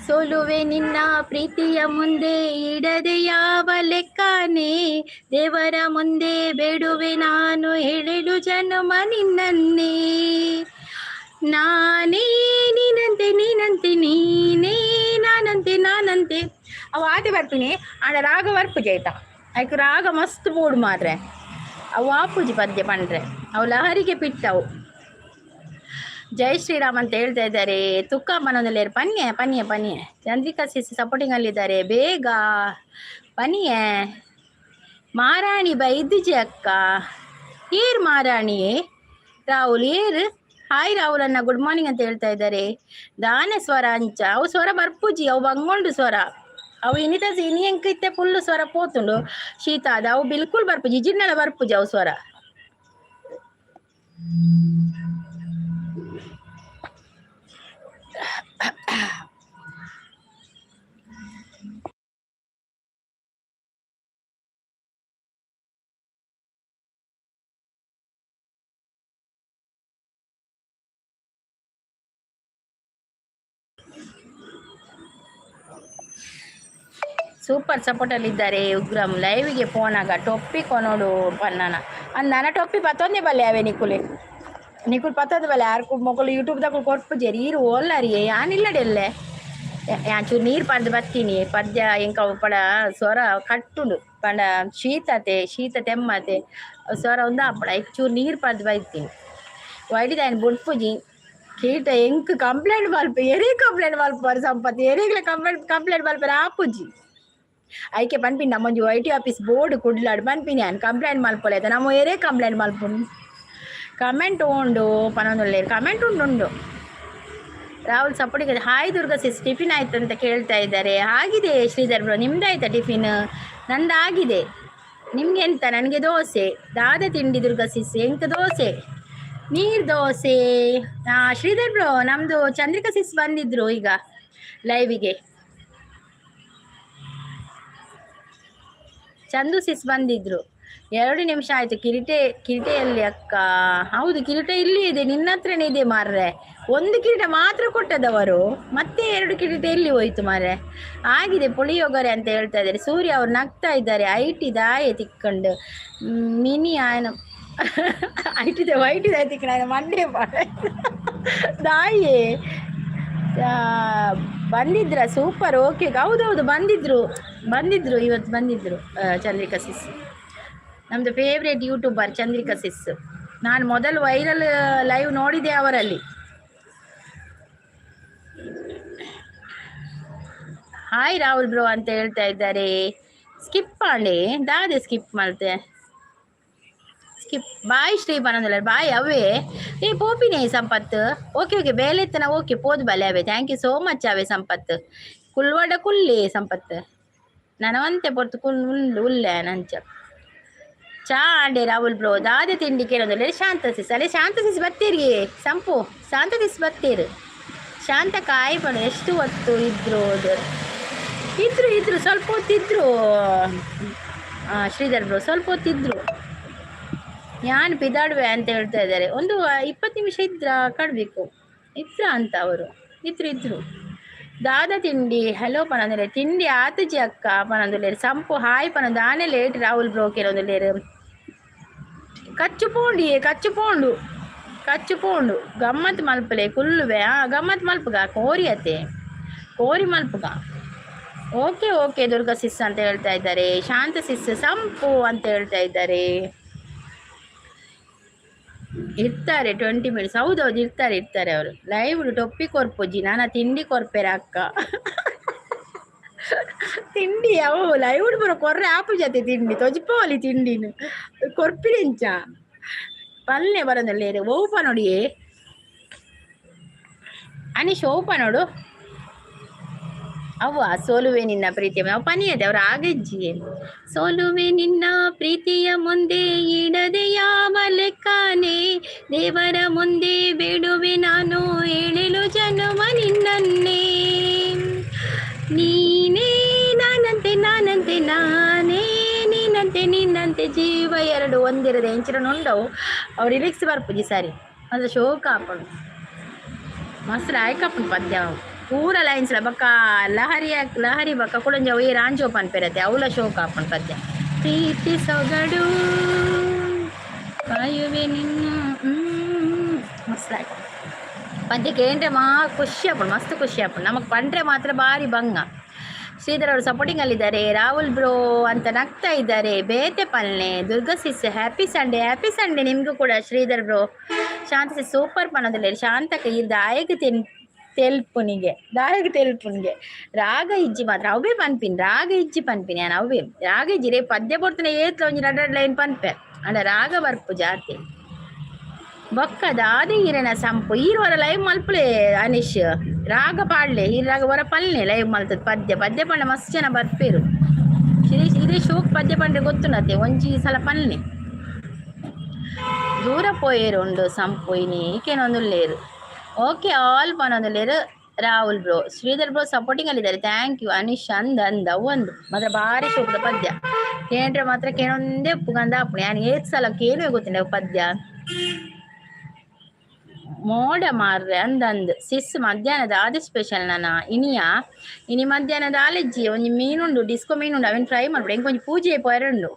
ಸೋಲುವೆ ನಿನ್ನ ಪ್ರೀತಿಯ ಮುಂದೆ ಇಡದೆ ಯಾವ ಲೆಕ್ಕನೇ. ದೇವರ ಮುಂದೆ ಬೇಡುವೆ ನಾನು ಏಳೇಳು ಜನ್ಮ ನಿನ್ನನ್ನೇ. ನಾನೇ ನೀನಂತೆ, ನೀನಂತೆ ನೀನೇ, ನಾನಂತೆ ನಾನಂತೆ. ಅವು ಆತೆ ಬರ್ತೀನಿ ಆಂಡ ರಾಗ ಬರ್ಪುಜಿ ಆಯ್ತಾ. ಐಕ್ ರಾಗ ಮಸ್ತ್ ಬೋಡು ಮಾರ್ರೆ. ಅವು ಆಪುಜಿ ಪದ್ಯ ಪಂಡ್ರೆ. ಅವು ಲಹರಿಗೆ ಪಿಟ್ಟವು. ಜೈ ಶ್ರೀರಾಮ್ ಅಂತ ಹೇಳ್ತಾ ಇದ್ದಾರೆ. ತುಕ್ಕ ಮನದಲ್ಲಿ ಪನ್ಯ ಪನ್ಯ ಪನ್ಯ. Chandrika sis supporting ಅಲ್ಲಿದ್ದಾರೆ. ಬೇಗ ಪನಿಯ. ಮಾರಾಣಿ ಬೈದಿಜೆ ಅಕ್ಕ. ಏರ್ ಮಾರಾಣಿಯೇ? ರಾಹುಲ್ ಏರ್? ಹಾಯ್ ರಾಹುಲ್ ಅನ್ನ, ಗುಡ್ ಮಾರ್ನಿಂಗ್ ಅಂತ ಹೇಳ್ತಾ ಇದ್ದಾರೆ. ದಾನೆ ಸ್ವರ ಅಂಚ ಅವು ಸ್ವರ ಬರ್ಪುಜಿ, ಅವು ಬಂಗೊಂಡು ಸ್ವರ. ಅವು ಇನಿತ ಇನಿ ಎಂಕ್ ಇತ್ತೆ ಫುಲ್ ಸ್ವರ ಪೋತುಂಡು ಶೀತ ಅದ. ಅವು ಬಿಲ್ಕುಲ್ ಬರ್ಪುಜಿ, ಇಜಿನ್ನೆಲ್ಲ ಬರ್ಪುಜಿ ಅವು ಸ್ವರ. ಸೂಪರ್ ಸಪೋರ್ಟಲ್ಲಿದ್ದಾರೆ ಉಗ್ರಂ. ಲೈವ್ಗೆ ಪೋನಾಗ ಟೊಪ್ಪಿ ಕೊನೋಡು ಪನ್ನನ ಅಂದ್ ನನ್ನ ಟೊಪ್ಪಿ ಪತ್ತೊಂದೇ ಬಲ್ಲೆ ಅವೇ ನಿಕುಲೆ. ನಿಕುಲು ಪತ್ತೊಂದು ಬಲ್ಲೆ ಯಾರು ಮೊಕಲು ಯೂಟ್ಯೂಬ್ ದಾಕುಲು ಕೊರ್ಪುಜೆರ್ ಈರು ಓಲ್ಲರಿ ಯಾನಿಲ್ಲಡೆಲ್ಲೆ. ಯಾನ್ ಚೂರು ನೀರು ಪರ್ದು ಬತ್ತೀನಿ ಪದ್ಯ ಎಂಕ ಪಡ ಸ್ವರ ಕಟ್ಟುಂಡು ಪಂಡ ಶೀತತೆ ಶೀತ ತೆಮ್ಮತೆ ಸ್ವರ ಒಂದು ಆಪಡ ಐಕ್ ಚೂರು ನೀರು ಪರ್ದು ಬೈತೀನಿ. ವೈಟಿದ ಬುಡ್ಪುಜಿ ಕೀಟ ಎಂಕ್ ಕಂಪ್ಲೇಂಟ್ ಮಲ್ಪ ಎರಿ ಕಂಪ್ಲೇಂಟ್ ಮಲ್ಪುವರ್ ಸಂಪತ್ ಎರಿಗ್ಲ ಕಂಪ್ಲೇಂಟ್ ಕಂಪ್ಲೇಂಟ್ ಮಲ್ಪರ ಆಪುಜಿ. ಐಕೆ ಪನ್ಪಿನಿ ನಮ್ಮೊಂಜಿ ವೈ ಟಿ ಆಫೀಸ್ ಬೋರ್ಡ್ ಕುಡ್ಲಾಡ್ ಪನ್ಪಿನಿ ಯಾನ್ ಕಂಪ್ಲೇಂಟ್ ಮಲ್ಪೊಲೆ ನಮ್ಮ ಏರೇ ಕಂಪ್ಲೇಂಟ್ ಮಲ್ಪುನು. ಕಮೆಂಟ್ ಉಂಡು ಪನೊಂದುಲ್ಲೆರ್ ಕಮೆಂಟ್ ಉಂಡು ಉಂಡು. ರಾಹುಲ್ ಸಪೋರ್ಟಿಗೆ ಹಾಯ್ ದುರ್ಗಾ ಸಿಸ್, ಟಿಫಿನ್ ಆಯ್ತು ಅಂತ ಕೇಳ್ತಾ ಇದ್ದಾರೆ. ಆಗಿದೆ ಶ್ರೀಧರ್ ಬ್ರೋ, ನಿಮ್ದಾಯ್ತಾ ಟಿಫಿನ್? ನಂದಾಗಿದೆ. ನಿಮ್ಗೆ ಎಂತ? ನನಗೆ ದೋಸೆ. ದಾದ ತಿಂಡಿ ದುರ್ಗಾ ಸಿಸ್? ಎಂಕ ದೋಸೆ, ನೀರು ದೋಸೆ. ಶ್ರೀಧರ್ ಬ್ರೋ, ನಮ್ಮದು ಚಂದ್ರಿಕಾ ಸಿಸ್ ಬಂದಿದ್ರು ಈಗ ಲೈವಿಗೆ. ಚಂದು ಸಿಸ್ ಬಂದಿದ್ರು. 2 ನಿಮಿಷ ಆಯ್ತು. ಕಿರೀಟೆ ಕಿರೀಟೆಯಲ್ಲಿ ಅಕ್ಕ? ಹೌದು, ಕಿರೀಟ ಇಲ್ಲಿ ಇದೆ, ನಿನ್ನ ಹತ್ರನೇ ಇದೆ ಮಾರ್ರೆ. ಒಂದು ಕಿರೀಟ ಮಾತ್ರ ಕೊಟ್ಟದವರು, ಮತ್ತೆ 2 ಕಿರೀಟ ಎಲ್ಲಿ ಹೋಯ್ತು ಮಾರ್ರೆ? ಆಗಿದೆ ಪುಳಿಯೋಗರೆ ಅಂತ ಹೇಳ್ತಾ ಇದ್ದಾರೆ. ಸೂರ್ಯ ಅವ್ರು ನಗ್ತಾ ಇದ್ದಾರೆ. IT ದಾಯೆ ತಿಕ್ಕೊಂಡು ಮಿನಿ ಆಯನ ಐಟಿದೆ ವೈಟಿದ ತಿಕ್ಕಣ ಮಂಡೆ ದಾಯೆ ಬಂದಿದ್ರ? Super, okay. ಹೌದೌದು, ಬಂದಿದ್ರು ಬಂದಿದ್ರು, ಇವತ್ತು ಬಂದಿದ್ರು ಚಂದ್ರಿಕಾ ಸಿಸ್. ನಮ್ಮದು ಫೇವ್ರೇಟ್ ಯೂಟ್ಯೂಬರ್ ಚಂದ್ರಿಕಾ ಸಿಸ್. ನಾನು ಮೊದಲು ವೈರಲ್ ಲೈವ್ ನೋಡಿದೆ ಅವರಲ್ಲಿ. ಹಾಯ್ ರಾಹುಲ್ ಬ್ರೋ ಅಂತ ಹೇಳ್ತಾ ಇದ್ದಾರೆ. ಸ್ಕಿಪ್ ಮಾಡಿ ದಾದೆ ಸ್ಕಿಪ್ ಮಾಡ್ತೆ. ಸ್ಕಿಪ್ ಬಾಯ್ ಶ್ರೀ ಪನೊಂದುಲ್ಲೆರ್ ಬಾಯ್ ಅವೇ ಏ ಪೋಪಿನೇ ಸಂಪತ್. ಓಕೆ ಓಕೆ ಬೇಲೆತ್ತನ ಓಕೆ ಪೋದು ಬಲೆ ಅವೇ. Thank you so much away Sampath. ಕುಲ್ವಡ ಕುಲ್ಲೆ ಸಂಪತ್ ನನವಂತೆ ಪೊರ್ತು ಕುಲ್ ಉಲ್ಲು ಉಲ್ಲೆ ನಂಚ ಚಾ ಆಂಡೆ ರಾಹುಲ್ ಬ್ರೋ. ದಾದೆ ತಿಂಡಿ ಕೇಳೊಂದುಲ್ಲೆರ್ ಶಾಂತ ಸಿಸ್. ಅಲ್ಲೇ ಶಾಂತ ಸಿಸ್ ಬತ್ತೀರಿ ಸಂಪು ಶಾಂತ ಸಿಸ್ ಬತ್ತೀರು. ಶಾಂತ ಕಾಯಿ ಪಣ ಎಷ್ಟು ಹೊತ್ತು ಇದ್ರು ಇದ್ರು ಇದ್ರು ಸ್ವಲ್ಪ ಹೊತ್ತಿದ್ರು ಶ್ರೀಧರ್ ಬ್ರೋ, ಸ್ವಲ್ಪ ಹೊತ್ತಿದ್ರು. ಯಾನ್ ಪಿದಾಡುವೆ ಅಂತ ಹೇಳ್ತಾ ಇದ್ದಾರೆ. ಒಂದು 20 ನಿಮಿಷ ಇದ್ರ ಕಡಬೇಕು ಇದ್ರ ಅಂತ ಅವರು ಇದ್ರು ಇದ್ರು. ದಾದ ತಿಂಡಿ ಹಲೋ ಪನೊಂದುಲ್ಲೆರ್ ತಿಂಡಿ ಆತುಜಿ ಅಕ್ಕ ಪನೊಂದುಲ್ಲೆರ್. ಸಂಪು ಹಾಯ್ ಪನೊಂದು ಆನೆ ಲೇಟ್ ರಾಹುಲ್ ಬ್ರೋ ಕೇಳೊಂದುಲ್ಲೆರ್. ಕಚ್ಚು ಪೋಂಡಿಯೇ ಕಚ್ಚು ಪೋಂಡು ಕಚ್ಚು ಪೋಂಡು ಗಮ್ಮತ್ ಮಲ್ಪಲೆ ಕುಲ್ಲುವೆ. ಆ ಗಮ್ಮತ್ ಮಲ್ಪುಗ ಕೋರಿ ಅತ್ತೆ ಕೋರಿ ಮಲ್ಪುಗ. ಓಕೆ ಓಕೆ ದುರ್ಗಾ ಸಿಸ್ ಅಂತ ಹೇಳ್ತಾ ಇದ್ದಾರೆ. ಶಾಂತ ಸಿಸ್ ಸಂಪು ಅಂತ ಹೇಳ್ತಾ ಇದ್ದಾರೆ. ಇರ್ತಾರೆ 20 ಮಿನಿಟ್ಸ್. ಹೌದೌದು, ಇರ್ತಾರೆ ಇರ್ತಾರೆ ಅವರು. ಲೈವ್ ಟೊಪ್ಪಿ ಕೊರ್ಪುಜಿ ನಾನ ತಿಂಡಿ ಕೊರ್ಪೆರ ಅಕ್ಕ. ತಿಂಡಿ ಅವು ಲೈವ್ ಬರೋ ಕೊರ್ರೆ ಆಪು ಜೊತೆ ತಿಂಡಿ ತೊಜಿಪೋಲಿ ತಿಂಡಿನ ಕೊರ್ಪಿನೆಂಚ ಪಲ್ಲೆ ಬರೋದಲ್ಲೇರು ಓಪ ನೋಡಿಯೇ ಅನೀಶ್ ಓಪ ನೋಡು. ಅವ್ವ ಸೋಲುವೆ ನಿನ್ನ ಪ್ರೀತಿಯ ನಾವು ಪನಿಯದೆ ಅವ್ರ ಆಗಜ್ಜಿ. ಸೋಲುವೆ ನಿನ್ನ ಪ್ರೀತಿಯ ಮುಂದೆ ಇಡದೆ ಯಾವ ಲೆಕ್ಕನೆ, ದೇವರ ಮುಂದೆ ಬೇಡುವೆ ನಾನು ಏಳೇಳು ಜನ್ಮ ನಿನ್ನನ್ನೇ. ನೀನೇ ನಾನಂತೆ ನಾನಂತೆ ನಾನೇ ನೀನಂತೆ ನಿನ್ನಂತೆ ಜೀವ ಎರಡು ಒಂದಿರದೆ ಎಂಚಿನ ಉಂಡವು. ಅವ್ರು ರಿಲಿಕ್ಸ್ ಬರ್ಪುಜಿ ಸರಿ ಅಂದ್ರೆ ಶೋಕ ಆಪುಂಡು ಮಸ್ತ್ ಲಾಯ್ಕ್ ಪದ್ಯ ಪೂರ ಲೈನ್ಸ್ ಬೊಕ್ಕ ಲಹರಿ ಲಹರಿ ಬೊಕ್ಕ ಕುಡೊಂಜಿ ಅವು ರಾಂಜೋ ಪನ್ಪೆರತೆ ಅವ್ಲ ಶೋಕ ಆಪುಂಡು ಪದ್ಯ. ಪ್ರೀತಿ ಸೊಗಡು ಕಾಯುವೆ ನಿನ್ನ ಮಸ್ತ್ ಲಾಯ್ಕ್ ಪದ್ಯ ಕೇಂದ್ರೆ ಮಾ ಖುಷಿ ಆಪುಂಡು ಮಸ್ತ್ ಖುಷಿ ಆಪುಂಡು ನಮಗೆ ಪಂಡ್ರೆ ಮಾತ್ರ ಭಾರಿ ಬಂಗ. ಶ್ರೀಧರ್ ಅವರು ಸಪೋರ್ಟಿಂಗ್ ಅಲ್ಲಿದ್ದಾರೆ. ರಾಹುಲ್ ಬ್ರೋ ಅಂತ ನಗ್ತಾ ಇದ್ದಾರೆ. ಬೇತೆ ಪಲ್ನೆ Durga sis happy Sunday, happy Sunday ನಿಮಗೂ ಕೂಡ ಶ್ರೀಧರ್ ಬ್ರೋ. ಶಾಂತ ಸಿಸ್ ಸೂಪರ್ ಪನೊಂದುಲ್ಲೆರ್. ಶಾಂತಕ ಈ ದಾಯಗ ತೆನ್ ತೆಲ್ಪುನಿಗೆ ದಾಯಗ ತೆಲ್ಪುನಿಗೆ ರಾಗ ಇಜ್ಜಿ ಮಾತ್ರ ಅವೇ ಪನ್ಪಿನಿ ರಾಗ ಇಜ್ಜಿ ಪನ್ಪಿನಿ ಯಾನ್ ಅವೇ ರಾಗ ಇಜ್ಜಿ ರೇ ಪದ್ಯ ಪೊರ್ತುನ ಏತ್ಲ ಒಂಜಿ ರಡ್ಡ್ ರಡ್ಡ್ ಲೈನ್ ಪನ್ಪೆ ಅಂಡ ರಾಗ ಬರ್ಪು ಜಾತಿ. ಬೊಕ್ಕ ದಾದೆ ಈರೆನ ಸಂಪು ಈರ್ ವರ ಲೈವ್ ಮಲ್ಪುಲೆ ಅನೀಶ್ ರಾಗ ಪಾಡ್ಲೆ ಈರ್ ರಾಗ ವರ ಪಲ್ನೆ ಲೈವ್ ಮಲ್ತದ ಪದ್ಯ ಪದ್ಯ ಪಂಡ ಮಸ್ತ್ ಜನ ಬರ್ಪೇರು. ಇದೇ ಶೋಕ್ ಪದ್ಯ ಪಂಡ್ರೆ ಗೊತ್ತುಂಡತೆ ಒಂಜಿ ಸಲ ಪಲ್ನೆ. ದೂರ ಪೋಯೇರು ಉಂಡು ಸಂಪು ಇನಿ ಕೇನೊಂದುಲ್ಲೇರು. ಓಕೆ ಆಲ್ ಪನೊಂದುಲ್ಲೇರು Rahul bro. Sridhar bro supporting ಅಲ್ಲಿದ್ದಾರೆ, thank you. Anish ಅಂದ ಅಂದ ಒಂದು ಮಾತ್ರ ಭಾರಿ ಶೋಕದ ಪದ್ಯ ಕೇಂದ್ರ ಮಾತ್ರ ಕೇನೊಂದೇ ಉಪ್ಪುಗಂದ ಆಪುಣೆ. ಯಾನ್ ಏತ್ ಸಲ ಕೇನುವೆ ಗೊತ್ತಿಲ್ಲ ಪದ್ಯ. ಮೋಡ ಮಾರ್ರೆ ಅಂದಂದ್ ಸಿಸ್ ಮಧ್ಯಾಹ್ನದ ಆದಿ ಸ್ಪೆಷಲ್ ನನ ಇನಿಯಾ ಇನಿ ಮಧ್ಯಾಹ್ನದ ಆಲೆಜ್ಜಿ ಒಂಜಿ ಮೀನುಂಡು ಡಿಸ್ಕೋ ಮೀನುಂಡು ಅವೆನ್ ಫ್ರೈ ಮಾಡ್ಬಿಡು. ಎಂಕ್ ಒಂಜಿ ಪೂಜೆ ಪೋಯರುಂಡು,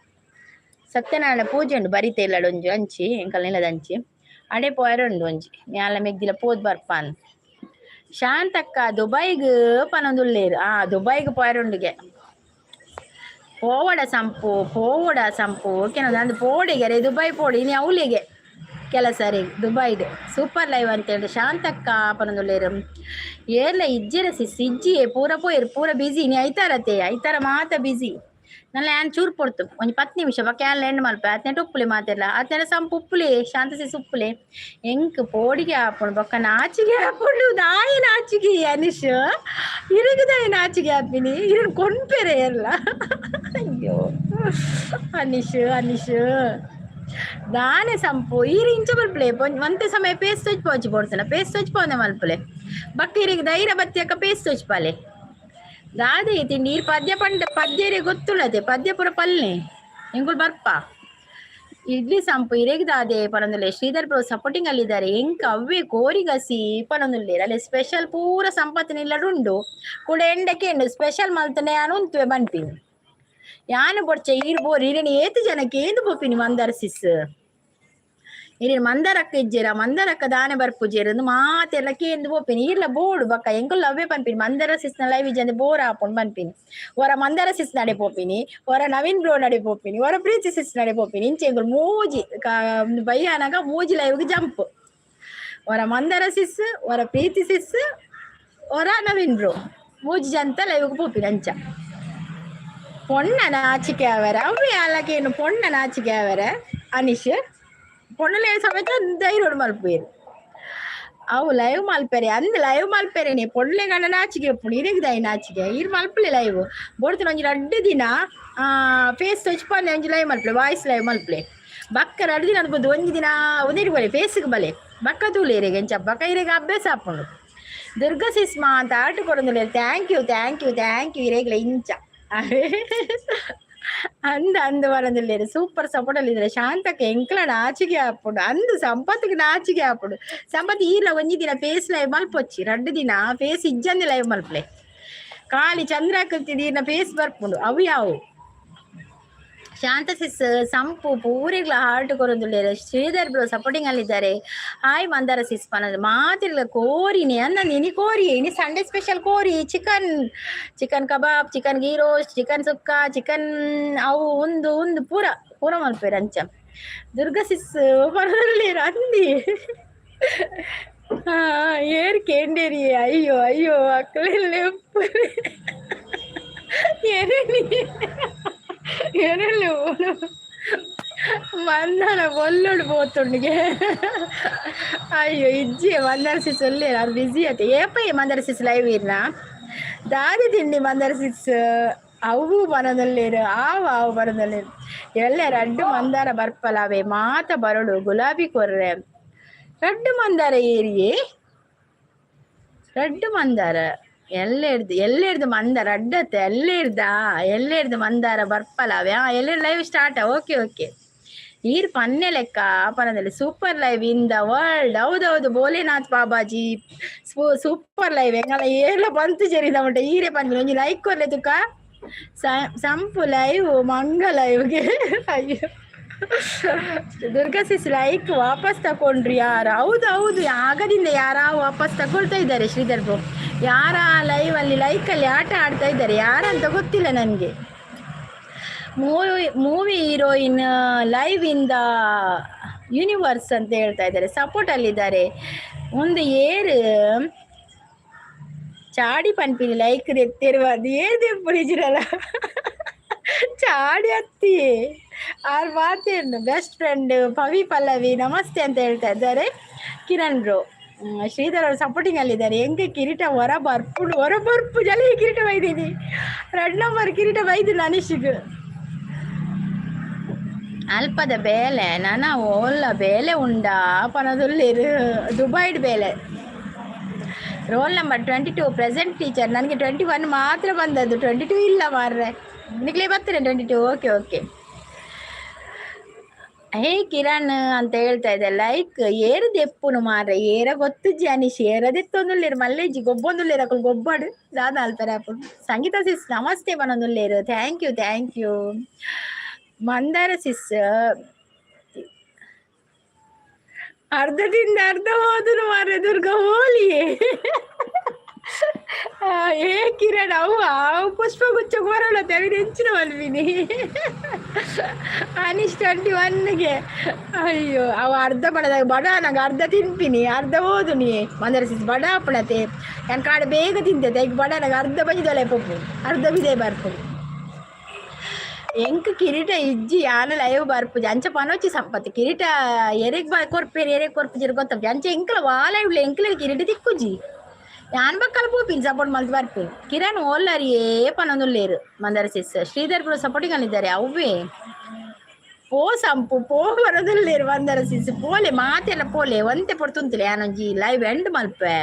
ಸತ್ಯನಾರಾಯಣ ಪೂಜೆ ಉಂಡು ಬರಿತೆ ಇಲ್ಲಡ್ ಒಂಜಿ ಅಂಚಿ ಎಂಕಲ್ ನಿಲದ ಅಂಚಿ ಅಡೆ ಪೋಯರುಂಡು ಒಂಜಿ ಮ್ಯಾಲ ಮೆಗ್ದಿಲ ಪೋದ್ ಬರ್ಪಾನ್. ಶಾಂತಕ್ಕ ದುಬೈಗ್ ಪನೊಂದುಲ್ಲೇರು. ಆ ದುಬೈಗ್ ಪೋಯರುಂಡುಗೆ ಪೋವಡ ಸಂಪು ಪೋವಡ ಸಂಪು ಓಕೆನಾ ಅಂದ್ ಪೋಡಿಗೆ ರೇ ದುಬೈ ಪೋಡಿ ಇನಿ ಅವಲಿಗೆ ಕೆಲಸ ರೀ ದುಬೈಡ್. ಸೂಪರ್ ಲೈವ್ ಅಂತೇಳಿ ಶಾಂತಕ್ಕ ಪನೊಂದುಲ್ಲೇರು. ಏರ್ಲ ಇಜ್ಜಿರ ಸಿಸ್ ಇಜ್ಜಿ ಪೂರ ಪೋಯಿರು ಪೂರ ಬಿಸಿ ಇನಿ ಐತಾರತೆ ಐತಾರ ಮಾತ ಬಿಸಿ. ನಲ್ಲ ಯಾನ್ ಚೂರು ಪೊರ್ತು ಒಂಜಿ 10 ನಿಮಿಷ ಬೊಕ್ಕ ಯಾನ್ ಎಂಡ್ ಮಲ್ಪೆ ಆತ್ನೆಟ್ ಉಪ್ಪುಲೆ ಮಾತೆರ್ಲ ಆತ್ನೆಟ ಸಂಪು ಉಪ್ಪುಲೆ ಶಾಂತ ಸಿಸ್ ಉಪ್ಪುಲೆ. ಎಂಕ್ ಪೋಡಿಗೆ ಆಪುಂಡು ಬೊಕ್ಕ ನಾಚಿಗೆ ಆಪುಂಡು. ದಾಯಿ ನಾಚಿಗೆ ಅನಿಶ್ ಇರುಗುದಾಯಿ ನಾಚಿಗೆ ಆಪಿನಿ ಇರನ್ ಕೊನ್ಪೆರೆ ಏರ್ಲ. ಅಯ್ಯೋ ಅನಿಶ್ ಅನಿಶ್ ದಾನೆ ಸಂಪು ಈರ್ ಇಂಚ ಮಲ್ಪುಲೆ ಒಂತೆ ಸಮಯ ಪೇಸ್ ತೊಜ್ಪಾವೊಂಚಿ ಬೋಡ್ಸನ ಪೇಸ್ ತೊಜ್ಪಾವೊಂದೆ ಮಲ್ಪುಲೆ ಬೊಕ್ಕ ಇರೆಗ್ ಧೈರ್ಯ ಬತ್ತಿಯಕ್ಕ ಪೇಸ್ ತೊಜ್ಪಾಲೆ. ದಾದೆ ತಿಂಡಿ ಈರ್ ಪದ್ಯ ಪಂಡ ಪದ್ಯ ಗೊತ್ತುಳ್ಳತೆ ಪದ್ಯ ಪೂರ ಪಲ್ನೆ ಎಂಕುಲು ಬರ್ಪ ಇಡ್ಲಿ ಸಂಪು ಇರೆಗ್ ದಾದೆ ಪನೊಂದುಲ್ಲೆ. ಶ್ರೀಧರ್ ಬ್ರೋ ಸಪೋರ್ಟಿಂಗ್ ಅಲ್ಲಿದ್ದಾರೆ. ಎಂಕ್ ಅವ್ವೆ ಕೋರಿಗಸಿ ಪನೊಂದುಲ್ಲೇರ್. ಅಲ್ಲಿ ಸ್ಪೆಷಲ್ ಪೂರ ಸಂಪತ್ತಿನ ಇಲ್ಲಡ್ ಉಂಡು ಕೂಡ ಎಂಡಕ್ಕೆ ಉಂಡು ಸ್ಪೆಷಲ್ ಮಲ್ತನೆ ಯಾನ್ ಉಂತುವೆ ಪನ್ಪಿನಿ. ಯಾನ್ ಬೊಡ್ಚೆ ಈರ್ ಬೋರ್ ಇರೆನ ಏತ್ ಜನಕ್ಕೆ ಏಂದ್ ಪೋಪಿನಿ ಮಂದಾರ ಸಿಸ್ ಇರಿನ್ ಮಂದಾರಕ್ಕ ಇಜ್ಜೆರ ಮಂದಾರಕ್ಕ ದಾನೆ ಬರ್ಪುಜೆರ್ ಇಂದು ಮಾತೆರ್ಲ ಕೇಂದ್ ಪೋಪಿನಿ. ಈರ್ಲ ಬೋಡು ಬೊಕ್ಕ ಎಂಕುಲು ಅವ್ವೆ ಪನ್ಪಿನಿ ಮಂದಾರ ಸಿಸ್ನ ಲೈವ್ ಇಜ್ಜಂದೆ ಬೋರ್ ಆಪುಂಡು ಪನ್ಪಿನಿ. ಒರ ಮಂದಾರ ಸಿಸ್ ನಡೆ ಪೋಪಿನಿ, ಒರ ನವೀನ್ ಬ್ರೋ ನಡೆ ಪೋಪಿನಿ, ಒರ ಪ್ರೀತಿ ಸಿಸ್ ನಡೆ ಪೋಪಿನಿ. ಇಂಚ ಎಂಕುಲು ಮೂಜಿ ಬಯ್ಯಾನಗ ಮೂಜಿ ಲೈವ್ಗೆ ಜಂಪ್. ಒರ ಮಂದಾರ ಸಿಸ್, ಒರ ಪ್ರೀತಿ ಸಿಸ್, ಒರ ನವೀನ್ ಬ್ರೋ, ಮೂಜಿ ಜಂತ ಲೈವ್ಗೆ ಪೋಪಿನಿ ಅಂಚ. ಪೊಣ್ಣ ನಾಚಿಕೆ ಅವರ ಅವ್ವೆ ಅಲಕೇನು ಪೊಣ್ಣ ನಾಚಿಕೆ ಅವರ ಅನಿಶ್ ಪೊಣ್ಣಲೆ ಸಮೇತ ಧೈರ್ಯ ಮಲ್ಪುವೆರ್ ಅವು ಲೈವ್ ಮಲ್ಪೆರೆ ಅಂದ್ ಲೈವ್ ಮಲ್ಪೆರೆನೆ ಪೊಳ್ಳೆ ಗಂಡ ನಾಚಿಕೆ ಉಪ್ಪುಂಡು. ಇರೆಗ್ ದಾಯಿ ನಾಚಿಕೆ ಈರ್ ಮಲ್ಪಲೆ ಲೈವ್ ಬೋಡ್ತಿನ ಒಂಜಿ ರಡ್ಡ್ ದಿನ ಫೇಸ್ ತೊಜ್ಪಾಂದೆ ಒಂಜಿ ಲೈವ್ ಮಲ್ಪಲೆ ವಾಯ್ಸ್ ಲೈವ್ ಮಲ್ಪಲೆ ಬಕ್ಕ ರಡ್ಡ್ ದಿನ ಅನ್ಬೋದು ಒಂಜಿ ದಿನ ಒಂದಿರು ಬಲೆ ಫೇಸ್ಗೆ ಬಲೆ ಬಕ್ಕ ತೂಲೆ ಇರೆಗ್ ಎಂಚ ಬಕ್ಕ ಇರೆಗ್ ಅಭ್ಯಾಸ ಆಪುಂಡು. ದುರ್ಗಾ ಸಿಸ್ಮಾ ಅಂತ ಆಟ ಕೊಡೊಂದುಲ್ಲೆರ್. Thank you thank you thank you ಇರೆಗ್ಲ ಇಂಚ ಅಂದ ಅಂದ ಬರೊಂದುಲ್ಲೆರ್. ಸೂಪರ್ ಸಪೋರ್ಟ್ ಅಲ್ಲಿ ಶಾಂತಕ್ಕ ಎಂಕ್ಲ ನಾಚಿಕೆ ಆಪುಂಡು ಅಂದ್ ಸಂಪತ್ಗ್ ನಾಚಿಕೆ ಆಪುಂಡು. ಸಂಪತ್ ಈರ್ಲ ಒಂಜಿ ದಿನ ಫೇಸ್ ಲೈವ್ ಮಲ್ಪೊಚ್ಚಿ ರಡ್ಡ್ ದಿನ ಫೇಸ್ ಇಜ್ಜಂದೆ ಲೈವ್ ಮಲ್ಪಲೆ ಖಾಲಿ ಚಂದ್ರಾಕೃತಿ ಈರ್ನ ಫೇಸ್ ಬರ್ಪುಂಡು ಅವು ಯಾವು. ಶಾಂತ ಸಿಸ್ ಸಂಪು ಪೂರೆಗ್ಲ ಹಾರ್ಟ್ ಕೊರೊಂದುಲ್ಲೆರ್. ಶ್ರೀಧರ್ ಬ್ರೋ ಸಪೋರ್ಟಿಂಗ್ ಅಲ್ಲಿದ್ದಾರೆ. ಹಾಯ್ ಮಂದಾರ ಸಿಸ್ ಪನೊಂದು ಮಾತೆರ್ಲ ಕೋರಿನಿ ಅಂದಂದು ಇನಿ ಕೋರಿ ಇನಿ ಸಂಡೇ ಸ್ಪೆಷಲ್ ಕೋರಿ chicken chicken kebab chicken ghee roast chicken sukka chicken ಅವು ಉಂದು ಉಂದು ಪೂರ ಪೂರ ಮಲ್ಪೆರ್ ಅಂಚ. ದುರ್ಗಾ ಸಿಸ್ ಪನೊಂದುಲ್ಲೆರ್ ಅಂದಿ ಏರ್ ಕೇಂಡೇರಿ. ಅಯ್ಯೋ ಅಯ್ಯೋ ಅಕ್ಲೆಲ್ಲೆ ಎರೆನಿ ಎರೆಲ್ಲೆ ಮಂದಾರ ಬೊಲ್ಲುಡು ಪೋತುಂಡುಗೆ. ಅಯ್ಯೋ ಇಜ್ಜಿ ಮಂದಾರ ಸಿಸ್ ಉಲ್ಲೇರ್ ಆರ್ ಬಿಸಿ ಅತ್ತೆ ಏಪಯ್ಯ ಮಂದಾರ ಸಿಸ್ ಲೈವ್ ಇರ್ನ ದಾದಿ ತಿಂಡಿ ಮಂದಾರ ಸಿಸ್ ಅವು ಪನೊಂದುಲ್ಲೆರ್ ಆವು ಆವು ಪನೊಂದುಲ್ಲೆರ್. ಎಲ್ಲೆ ರಡ್ಡ್ ಮಂದಾರ ಬರ್ಪಲ ಅವೆ ಮಾತ ಬರೊಡು ಗುಲಾಬಿ ಕೊರ್ರೆ. ರಡ್ಡ್ ಮಂದಾರ ಏರಿಯೆ ರಡ್ಡ್ ಮಂದಾರ ಎಲ್ಲೆಡ್ದು ಎಲ್ಲೆಡ್ದು ಮಂದಾರ ರಡ್ಡತ್ತೆ ಎಲ್ಲೆಡ್ದ ಎಲ್ಲೆಡ್ದು ಮಂದಾರ ಬರ್ಪಲ ಅವೆ. ಆ ಎಲ್ಲೆಡ್ ಲೈವ್ ಸ್ಟಾರ್ಟ್ ಓಕೆ ಓಕೆ ಈರ್ ಪನ್ನೆ ಲೆಕ್ಕ ಪನದಲ್ಲಿ super live in the world. ಹೌದೌದು ಭೋಲೆನಾಥ್ ಬಾಬಾಜಿ ಸೂಪರ್ ಲೈವ್ ಎಂಗಲ ಏರ್ಲ ಬಂತು ಜರಿದ ಮಟ್ಟ ಈರೆ ಪನ್ಪಿನ ಒಂಜಿ ಲೈಕ್ ಕೊರ್ಲೆ ತುಕ ಸಂಪು ಲೈವ್ ಮಂಗ ಲೈವ್ಗೆ. ಅಯ್ಯೋ ದುರ್ಗಾ ಸಿಸ್ ಲೈಕ್ ವಾಪಸ್ ತಕೊಂಡ್ರಿ ಯಾರು? ಹೌದು ಹೌದು ಆಗದಿಂದ ಯಾರ ವಾಪಸ್ ತಗೊಳ್ತಾ ಇದ್ದಾರೆ. ಶ್ರೀಧರ್ ಬ್ರೋ ಯಾರ ಲೈವ್ ಅಲ್ಲಿ ಲೈಕ್ ಅಲ್ಲಿ ಆಟ ಆಡ್ತಾ ಇದ್ದಾರೆ ಯಾರಂತ ಗೊತ್ತಿಲ್ಲ ನನಗೆ. Movie heroine live in the universe ಅಂತ ಹೇಳ್ತಾ ಇದ್ದಾರೆ. ಸಪೋರ್ಟ್ ಅಲ್ಲಿದ್ದಾರೆ. ಒಂದು ಏರ್ ಚಾಡಿ ಪನ್ಪಿನಿ ಲೈಕ್ ದೆತ್ತಿರುವ ಅದು ಏರ್ ದೆಪ್ಪುನಿಜಿರಲ್ಲ ಚಾಡಿ ಅತ್ತಿ ಆರ್ ಮಾತೇನು. ಬೆಸ್ಟ್ ಫ್ರೆಂಡ್ ಪವಿ ಪಲ್ಲವಿ ನಮಸ್ತೆ ಅಂತ ಹೇಳ್ತಾ ಇದ್ದಾರೆ ಕಿರಣ್ ಬ್ರೋ. ಶ್ರೀಧರ್ ಅವರು ಸಪೋರ್ಟಿಂಗ್ ಅಲ್ಲಿದ್ದಾರೆ. ಹೆಂಗೆ ಕಿರೀಟ ಹೊರ ಬರ್ಪುಡು ಹೊರ ಬರ್ಪು ಜಲ ಕಿರೀಟ ಬೈದೀನಿ ರಡ್ ನಂಬರ್ ಕಿರೀಟ ಬೈದು ಅನಿಶಿಗ್. ಅಲ್ಪದ ಬೇಲೆ ನನ ಓಲ್ಲ ಬೇಲೆ ಉಂಡಾ ಪನದುಲ್ಲೇರು. ದುಬೈಡ್ ಬೇಲೆ. Roll number 22 present teacher. ನನಗೆ 21 ಮಾತ್ರ ಬಂದದ್ದು, 22 ಇಲ್ಲ ಮಾರ್ರೆ. ನಿಕ್ಲೆ ಬರ್ತೀರ 22? Okay okay. ಹೇ ಕಿರಣ್ ಅಂತ ಹೇಳ್ತಾ ಇದ್ದೆ. ಲೈಕ್ ಏರು ದೆಪ್ಪುನು ಮಾರ್ರೆ, ಏರ ಗೊತ್ತುಜ್ಜಿ ಅನಿಶ್. ಏರದೆತ್ತೊಂದುಲ್ಲೇರು ಮಲ್ಲೇಜಿ ಗೊಬ್ಬೊಂದುಲ್ಲೇರು ಅಕುಲು ಗೊಬ್ಬಡು ದಾದ ಅಲ್ಪರೆ ಅಪ್ಪು. ಸಂಗೀತ ಸಿಸ್ namaste ಪನೊಂದುಲ್ಲೇರು. Thank you, thank you. Mandara sis ಅರ್ಧದಿಂದ ಅರ್ಧ ಹೋದನು ಮಾರ್ರೆ. ದುರ್ಗ ಹೋಲಿಯೇ. ಏ ಕಿರಣ್, ಅವು ಅವು ಪುಷ್ಪಗುಚ್ಛ ಬರೋಣ ತೆವಿನ ಹೆಚ್ಚಿನ ಮಲ್ವಿನಿ. ಅನಿಶ್ 21ಗೆ. ಅಯ್ಯೋ, ಅವ ಅರ್ಧ ಬಡದಾಗ ಬಡ ನಂಗೆ ಅರ್ಧ ತಿನ್ಪಿನಿ, ಅರ್ಧ ಹೋದು. ನೀ ಮಂದರ ಸಿಸ್ ಬಡ ಅಪ್ಪಣತೆ. ನಾನು ಕಾಡು ಬೇಗ ತಿಂತೈತೆ ಈಗ. ಬಡ ನಂಗೆ ಅರ್ಧ ಬಂದಿದ್ದಲ್ಲ ಪಪ್ಪು, ಅರ್ಧ ಬಿದೆ ಬರ್ಪು. ಎಂಕ್ ಕಿರೀಟ ಇಜ್ಜಿ, ಯಾನ ಲೈವ್ ಬರ್ಪುಜಿ ಅಂಚ ಪನೋಚಿ ಸಂಪತ್ತು. ಕಿರೀಟ ಎರೆಗ್ ಬ ಕೊರ್ಪೇರು, ಎರೆಗ್ ಕೊರ್ಪುಜಿರ್ ಗೊತ್ತಪ್ಪ. ಅಂಚ ಎಂಕ್ಲ ವಾಲ ಇವ್ಲ ಎಂಕ್ಲ ಕಿರೀಟ ತಿಕ್ಕುಜಿ. ಯಾನ್ ಬಕ್ಕಲ ಪೋಪಿನ್ ಸಪೋರ್ಟ್ ಮಲ್ತ್ ಬರ್ಪಿ. ಕಿರಣ್ ಓಲ್ಲರಿ ಏ ಪನೊಂದುಲ್ಲೇರು. Mandara sis Sridhar bro supporting ಅಲ್ಲಿದ್ದಾರೆ. ಅವ್ವೇ ಪೋ ಸಂಪು ಪೋ ಬರೋದುಲ್ಲೇರು. ಮಂದರ ಸಿಸ್ ಪೋಲೆ ಮಾತೆಲ್ಲ ಪೋಲೆ ಒಂತೆ ಪೊರ್ತುಂತಲೆ. ಯಾನೊಂಜಿ ಲೈವ್ ಎಂಡ್ ಮಲ್ಪೆ.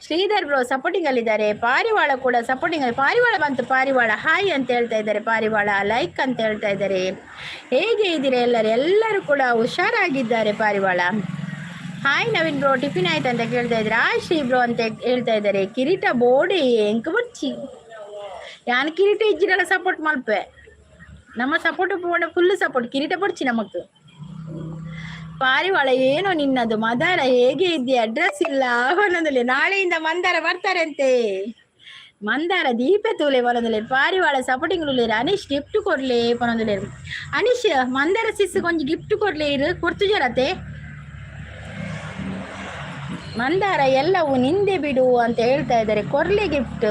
ಶ್ರೀಧರ್ ಬ್ರೋ ಸಪೋರ್ಟಿಂಗ್ ಅಲ್ಲಿದ್ದಾರೆ. ಪಾರಿವಾಳ ಕೂಡ ಸಪೋರ್ಟಿಂಗ್ ಅಲ್ಲಿ. ಪಾರಿವಾಳ ಬಂತು. ಪಾರಿವಾಳ ಹಾಯ್ ಅಂತ ಹೇಳ್ತಾ ಇದ್ದಾರೆ. ಪಾರಿವಾಳ ಲೈಕ್ ಅಂತ ಹೇಳ್ತಾ ಇದ್ದಾರೆ. ಹೇಗೆ ಇದ್ದೀರಾ ಎಲ್ಲರೂ? ಎಲ್ಲರೂ ಕೂಡ ಹುಷಾರಾಗಿದ್ದಾರೆ. ಪಾರಿವಾಳ ಹಾಯ್. ನವೀನ್ ಬ್ರೋ, ಟಿಫಿನ್ ಆಯ್ತು ಅಂತ ಕೇಳ್ತಾ ಇದ್ದಾರೆ. ಆ ಶ್ರೀ ಬ್ರೋ ಅಂತ ಹೇಳ್ತಾ ಇದ್ದಾರೆ. ಕಿರೀಟ ಬೋಡಿ ಎಂಕ್ ಬಚ್ಚಿ. ಯಾನ್ ಕಿರೀಟ ಇಜ್ಜಿರಲ್ಲ ಸಪೋರ್ಟ್ ಮಲ್ಪೆ. ನಮ್ಮ ಸಪೋರ್ಟ್ ಫುಲ್ ಸಪೋರ್ಟ್. ಕಿರೀಟ ಬಡ್ಚಿ ನಮಕ್. ಪಾರಿವಾಳ ಏನೋ ನಿನ್ನದು. ಮದಾರ ಹೇಗೆ ಇದೆಯಾ? ಅಡ್ರೆಸ್ ಇಲ್ಲ ಒಂದೊಂದಲ್ಲಿ. ನಾಳೆಯಿಂದ ಮಂದಾರ ಬರ್ತಾರಂತೆ. ಮಂದಾರ ದೀಪ ತೂಲೆ ಬರೋದಿಲ್ಲ. ಪಾರಿವಾಳ ಸಪೋರ್ಟಿಂಗ್ ಉಲ್ಲೇರು. ಅನೀಶ್ ಗಿಫ್ಟ್ ಕೊಡ್ಲಿ ಪನೊಂದುಲ್ಲೇರು. ಅನೀಶ್, ಮಂದಾರ ಸಿಸ್ ಕೊಂಚ ಗಿಫ್ಟ್ ಕೊಡ್ಲಿ ಇರು ಕೊಡ್ತು ಜರತೆ. ಮಂದಾರ ಎಲ್ಲವೂ ನಿಂದೆ ಬಿಡು ಅಂತ ಹೇಳ್ತಾ ಇದ್ದಾರೆ. ಕೊರ್ಲಿ ಗಿಫ್ಟ್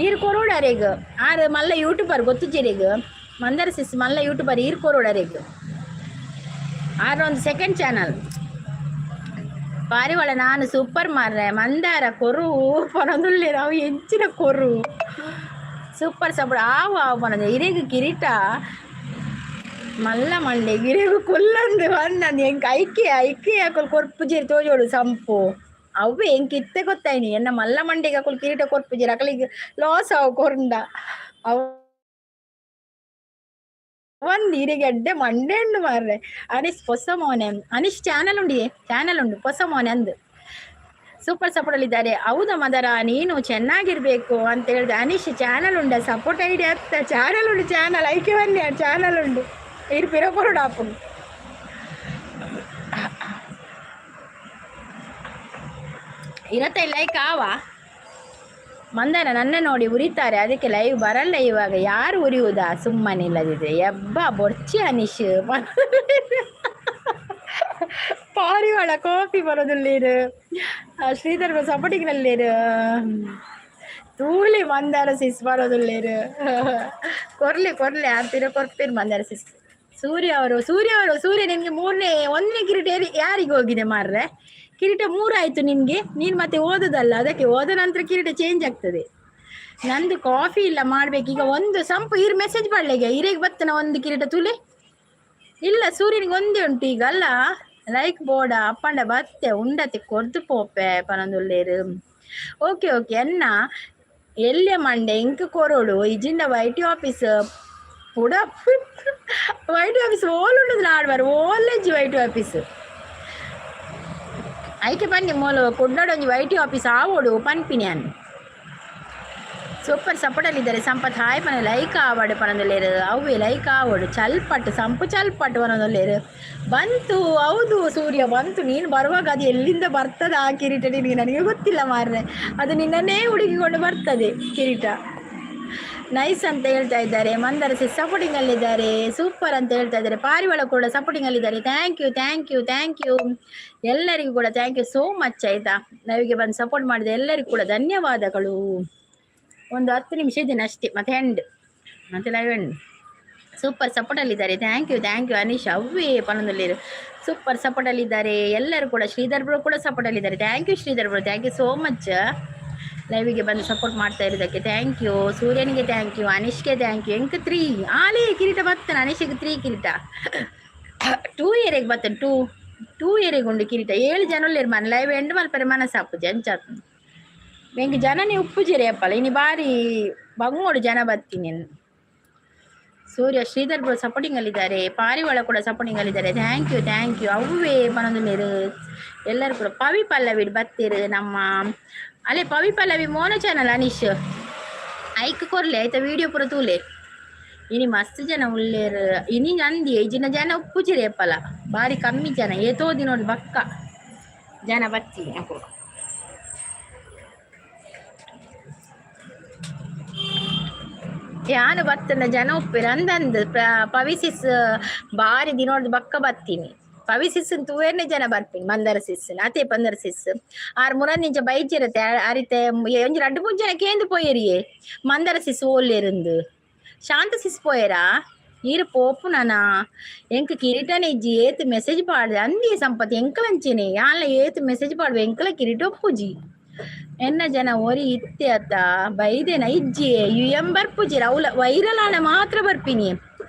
ಈರ್ ಕೊರೋಡಾರೆಗ್. ಆರು ಮಲ್ಲ ಯೂಟ್ಯೂಬರ್ ಗೊತ್ತುಜ್ಜೆರಿಗ್. ಮಂದಾರ ಸಿಸ್ ಮಲ್ಲ ಯೂಟ್ಯೂಬರ್. ಈರ್ ಕೊರೋಡಾರೆಗ್. ಆರ್ ಒಂದು ಸೆಕೆಂಡ್ ಚಾನಲ್. ಪಾರಿವಾಳ ನಾನು ಸೂಪರ್ ಮಾರ್ರೆ. ಮಂದಾರ ಕೊರು ಪನೊಂದುಲ್ಲೇರು. ಅವು ಎಂಚಿನ ಕೊರು. ಸೂಪರ್ ಸಪೋರ್ಟ್ ಆವು ಆವು ಪನೊಂದು. ಇರೆಗ್ ಕಿರೀಟ ಮಲ್ಲ ಮಂಡೆ ಇರೆಗು ಕುಲ್ಲಂದು ಬಂದಂದು. ಎಂಕ್ ಐಕೆ ಐಕೆ ಅಕುಲು ಕೊರ್ಪುಜೆರ್ ತೋಜೋಡು ಸಂಪು. ಅವ್ವೆ ಎಂಕ್ ಇತ್ತೆ ಗೊತ್ತಾಯ್ನಿ. ಎನ್ನ ಮಲ್ಲ ಮಂಡೆಗೆ ಅಕುಲು ಕಿರೀಟ ಕೊರ್ಪುಜೆರ್. ಅಕಲಿಗೆ ಲಾಸ್ ಅವು ಕೊರ್ಂಡ. ಅವು ಒಂದು ಇರೆಗೆ ಎಡ್ಡೆ ಮಂಡೆ ಉಂಡು ಮಾರ್ರೆ. ಅನೀಶ್ ಹೊಸ ಮೋನೆ. ಅನೀಶ್ ಚಾನಲ್ ಉಂಡಿಯೇ, ಚಾನಲ್ ಉಂಡು ಹೊಸ ಮೋನೆ ಅಂದು. ಸೂಪರ್ ಸಪೋರ್ಟ್ ಅಲ್ಲಿ ಇದ್ದಾರೆ. ಹೌದಾ ಮದರ, ನೀನು ಚೆನ್ನಾಗಿರ್ಬೇಕು ಅಂತ ಹೇಳಿದೆ. ಅನೀಶ್ ಚಾನಲ್ ಉಂಡ ಸಪೋರ್ಟ್ ಐಡಿ ಅತ್ತ. ಚಾನಲ್ ಉಂಡು, ಚಾನಲ್ ಐಕೆ ಬನ್ನಿ. ಚಾನಲ್ ಉಂಡು. ಇರು ಪಿರ ಕೊರಡು ಆಪುಂಡು. ಇರತ್ತೆ ಲೈಕ್ ಆವ. ಮಂದನ ನನ್ನ ನೋಡಿ ಉರಿತಾರೆ, ಅದಕ್ಕೆ ಲೈವ್ ಬರಲ್ಲ ಇವಾಗ. ಯಾರು ಉರಿಯುವುದಾ ಸುಮ್ಮನೆ ಇಲ್ಲದಿದ್ರೆ? ಎಬ್ಬ ಬೊರ್ಚಿ ಅನೀಶ್. ಪಾರಿವಾಳ ಕಾಫಿ ಬರೋದಿಲ್ಲೇರು. ಶ್ರೀಧರ್ ಸಪೋರ್ಟಿಂಗ್ನಲ್ಲೇರು. ತೂಲಿ ಮಂದಾರ ಸಿಸ್ ಬರೋದಿಲ್ಲೇರು. ಕೊರ್ಲಿ ಕೊರ್ಲಿ ಆರ್ತಿರ ಕೊರ್ಪೇರು ಮಂದಾರ ಸಿಸ್. ಸೂರ್ಯ ಅವರು, ಸೂರ್ಯ ಅವರು, ಸೂರ್ಯ ನಿನ್ಗೆ ಮೂರನೇ ಒಂದನೇ ಕಿರೀಟ ಯಾರಿಗೆ ಹೋಗಿದೆ ಮಾರ್ರೆ? ಕಿರೀಟ ಮೂರಾಯ್ತು ನಿನ್ಗೆ. ನೀನು ಮತ್ತೆ ಓದೋದಲ್ಲ, ಅದಕ್ಕೆ ಓದ ನಂತರ ಕಿರೀಟ ಚೇಂಜ್ ಆಗ್ತದೆ. ನಂದು ಕಾಫಿ ಇಲ್ಲ, ಮಾಡ್ಬೇಕು ಈಗ. ಒಂದು ಸಂಪು ಇರ್ ಮೆಸೇಜ್ ಮಾಡ್ಲಿಗೆ. ಇರೆಗ್ ಬತ್ತನ ಒಂದು ಕಿರೀಟ ತುಲೆ. ಇಲ್ಲ, ಸೂರ್ಯನಿಗೆ ಒಂದೇ ಉಂಟು ಈಗ ಅಲ್ಲ. ಲೈಕ್ ಬೋಡ ಅಪ್ಪಂಡ ಬತ್ತೆ ಉಂಡತೆ ಕೊರ್ದು ಪೋಪೆ ಪನೊಂದುಲ್ಲೇರು. Okay okay. ಅನ್ನ ಎಲ್ಲೆ ಮಂಡೆ ಇಂಕ್ ಕೊರೋಡು ಇಜಿಂದ ವೈಟಿ ಆಫೀಸ್ ಪುಡ. ವೈಟ್ ಆಫೀಸ್ ಓಲುಂಡದು ನಾಡ್ಬಾರ ಓಲೆಜ್ಜಿ ವೈಟ್ ಆಫೀಸ್. ಐಕೆ ಬನ್ನಿ ಮೂಲು ಕುಡ್ಲಡ್ ಒಂಜಿ ವೈಟಿ ಆಫೀಸ್ ಆವೋಡು ಪನ್ಪಿನಿ ಅನ್. ಸೂಪರ್ ಸಪೋರ್ಟಲ್ಲಿದ್ದಾರೆ. ಸಂಪತ್ ಹಾಯ್ ಪನ. ಲೈಕ್ ಆವಡು ಪನೊಂದುಲ್ಲೇರು. ಅವ್ವೆ ಲೈಕ್ ಆವಡು. ಚಲ್ಪಟ್ಟು ಸಂಪು ಚಲ್ಪಟ್ಟು ಪನೊಂದುಲ್ಲೇರು. ಬಂತು, ಹೌದು ಸೂರ್ಯ ಬಂತು. ನೀನು ಬರುವಾಗ ಅದು ಎಲ್ಲಿಂದ ಬರ್ತದೆ ಆ ಕಿರೀಟ ನಿನಗೆ ನನಗೆ ಗೊತ್ತಿಲ್ಲ ಮಾರ್ರೆ. ಅದು ನಿನ್ನನ್ನೇ ಹುಡುಕಿಕೊಂಡು ಬರ್ತದೆ ಕಿರೀಟ. ನೈಸ್ ಅಂತ ಹೇಳ್ತಾ ಇದ್ದಾರೆ. ಮಂದರ ಸಪೋರ್ಟಿಂಗ್ ಅಲ್ಲಿದ್ದಾರೆ. ಸೂಪರ್ ಅಂತ ಹೇಳ್ತಾ ಇದ್ದಾರೆ. ಪಾರಿವಾಳ ಕೂಡ ಸಪೋರ್ಟಿಂಗ್ ಅಲ್ಲಿದ್ದಾರೆ. Thank you, thank you, thank you. ಎಲ್ಲರಿಗೂ ಕೂಡ thank you so much ಆಯ್ತಾ. ಲೈವ್ಗೆ ಬಂದು ಸಪೋರ್ಟ್ ಮಾಡಿದ ಎಲ್ಲರಿಗೂ ಕೂಡ ಧನ್ಯವಾದಗಳು. ಒಂದು 10 ನಿಮಿಷ ಇದ್ದೇನೆ ಅಷ್ಟೇ, ಮತ್ತೆ ಎಂಡ್, ಮತ್ತೆ ಲೈವ್ ಎಂಡ್. ಸೂಪರ್ ಸಪೋರ್ಟಲ್ಲಿದ್ದಾರೆ. Thank you, thank you. Anish ಅವ್ವೇ ಪನೊಂದುಲ್ಲೇರು. ಸೂಪರ್ ಸಪೋರ್ಟಲ್ಲಿದ್ದಾರೆ ಎಲ್ಲರೂ ಕೂಡ. ಶ್ರೀಧರ್ ಬ್ರೋ ಕೂಡ ಸಪೋರ್ಟಲ್ಲಿದ್ದಾರೆ. Thank you Sridhar bro, thank you so much. ಲೈವಿಗೆ ಬಂದು ಸಪೋರ್ಟ್ ಮಾಡ್ತಾ ಇರೋದಕ್ಕೆ thank you. ಸೂರ್ಯನಿಗೆ thank you, ಅನಿಶ್ಗೆ thank you. ಎಂಕ್ ತ್ರೀ ಆಲೇ ಕಿರೀಟ ಬತ್ತಾನೆ ಅನಿಶಿಗೆ ತ್ರೀ ಕಿರೀಟ. ಟೂ ಇಯರಿಗೆ ಬತ್ತಾನೆ, ಟೂ ಟೂ ಇಯರಿಗೆ ಉಂಡು ಕಿರೀಟ. ಏಳು ಜನ ಉಲ್ಲೇರು ಮನೆ ಲೈವ್ ಎಂಡ್ ಮಲ್ಪರೆ ಮನಸ್ಸಾಪುಜಿ ಅಂಚಾತು. ಎಂಕ್ ಜನನೇ ಉಪ್ಪುಜಿರೆ ಅಪ್ಪಲ ಇನಿ ಬಾರಿ ಬಂಗೋಡು ಜನ ಬತ್ತೀನಿ. ಸೂರ್ಯ ಶ್ರೀಧರ್ ಬ್ರೋ ಸಪೋರ್ಟಿಂಗ್ ಅಲ್ಲಿದ್ದಾರೆ, ಪಾರಿವಾಳ ಕೂಡ ಸಪೋರ್ಟಿಂಗ್ ಅಲ್ಲಿದ್ದಾರೆ. Thank you, thank you. ಅವ್ವೇ ಪನೊಂದು ಎಲ್ಲರೂ ಕೂಡ ಪವಿ ಪಲ್ಲವಿ ಬತ್ತೀರು ನಮ್ಮ ಅಲ್ಲೇ. ಪವಿ ಪಲ್ಲವಿ ಮೋನ ಚಾನಲ್ ಅನೀಶ್ ಐಕ್ ಕೊರ್ಲೆ ಆಯ್ತಾ, ವಿಡಿಯೋ ಪೂರ ತೂಲೆ. ಇನಿ ಮಸ್ತ್ ಜನ ಉಲ್ಲೇರು ಇನಿ. ನಂದಿ ಐಜಿನ ಜನ ಉಪ್ಪುಜಿರೆ ಅಪ್ಪಲ, ಬಾರಿ ಕಮ್ಮಿ ಜನ. ಏತೋ ದಿನೋಡು ಬಕ್ಕ ಜನ ಬತ್ತೀನಿ ಅಕುಲು. ಯಾನು ಬತ್ತನ ಜನ ಉಪ್ಪೇರು ಅಂದಂದು ಪವಿಸಿಸ್ ಬಾರಿ ದಿನೋಡ್ದು ಬಕ್ಕ ಬತ್ತೀನಿ. ಪವಿಸಿಸ್ ತೂವೇರ್ನೆ ಜನ ಬರ್ತೀನಿ. ಮಂದರ ಸಿಸ್ ಅತೆ ಪಂದರ ಸಿಸ್ ಆರ್ ಮುರಂದಿಂಚ ಬೈಜಿರತ್ತೆ ಅರಿತೆ. ಒಂಜಿ ರಡ್ಡು ಮೂರು ಜನ ಕೇಂದು ಪೋಯರಿಯೇ ಮಂದರ ಸಿಸ್ ಓಲ್ಲೇರಿಂದು. ಶಾಂತ ಸಿಸ್ ಪೋಯರಾ ಈರು ಪೋಪು ನಾನ. ಎಂಕ್ ಕಿರೀಟನೆ ಇಜ್ಜಿ, ಏತ್ ಮೆಸೇಜ್ ಪಾಡ್ದೆ ಅಂದಿ ಸಂಪತ್ ಎಂಕಲಂಚೆನೆ ಯಾನ್ಲ ಏತ್ ಮೆಸೇಜ್ ಪಾಡ್ವೆ, ಎಂಕಲ ಕಿರೀಟ ಒಪ್ಪುಜಿ. ಎನ್ನ ಜನ ಒರಿ ಇತ್ತೆ ಅತ್ತ ಬೈದೇನ ಇಜ್ಜಿ. ಯು ಎಂ ಬರ್ಪುಜಿ ಅವ್ಲ ವೈರಲ್ ಆಣ ಮಾತ್ರ ಬರ್ಪಿನಿ.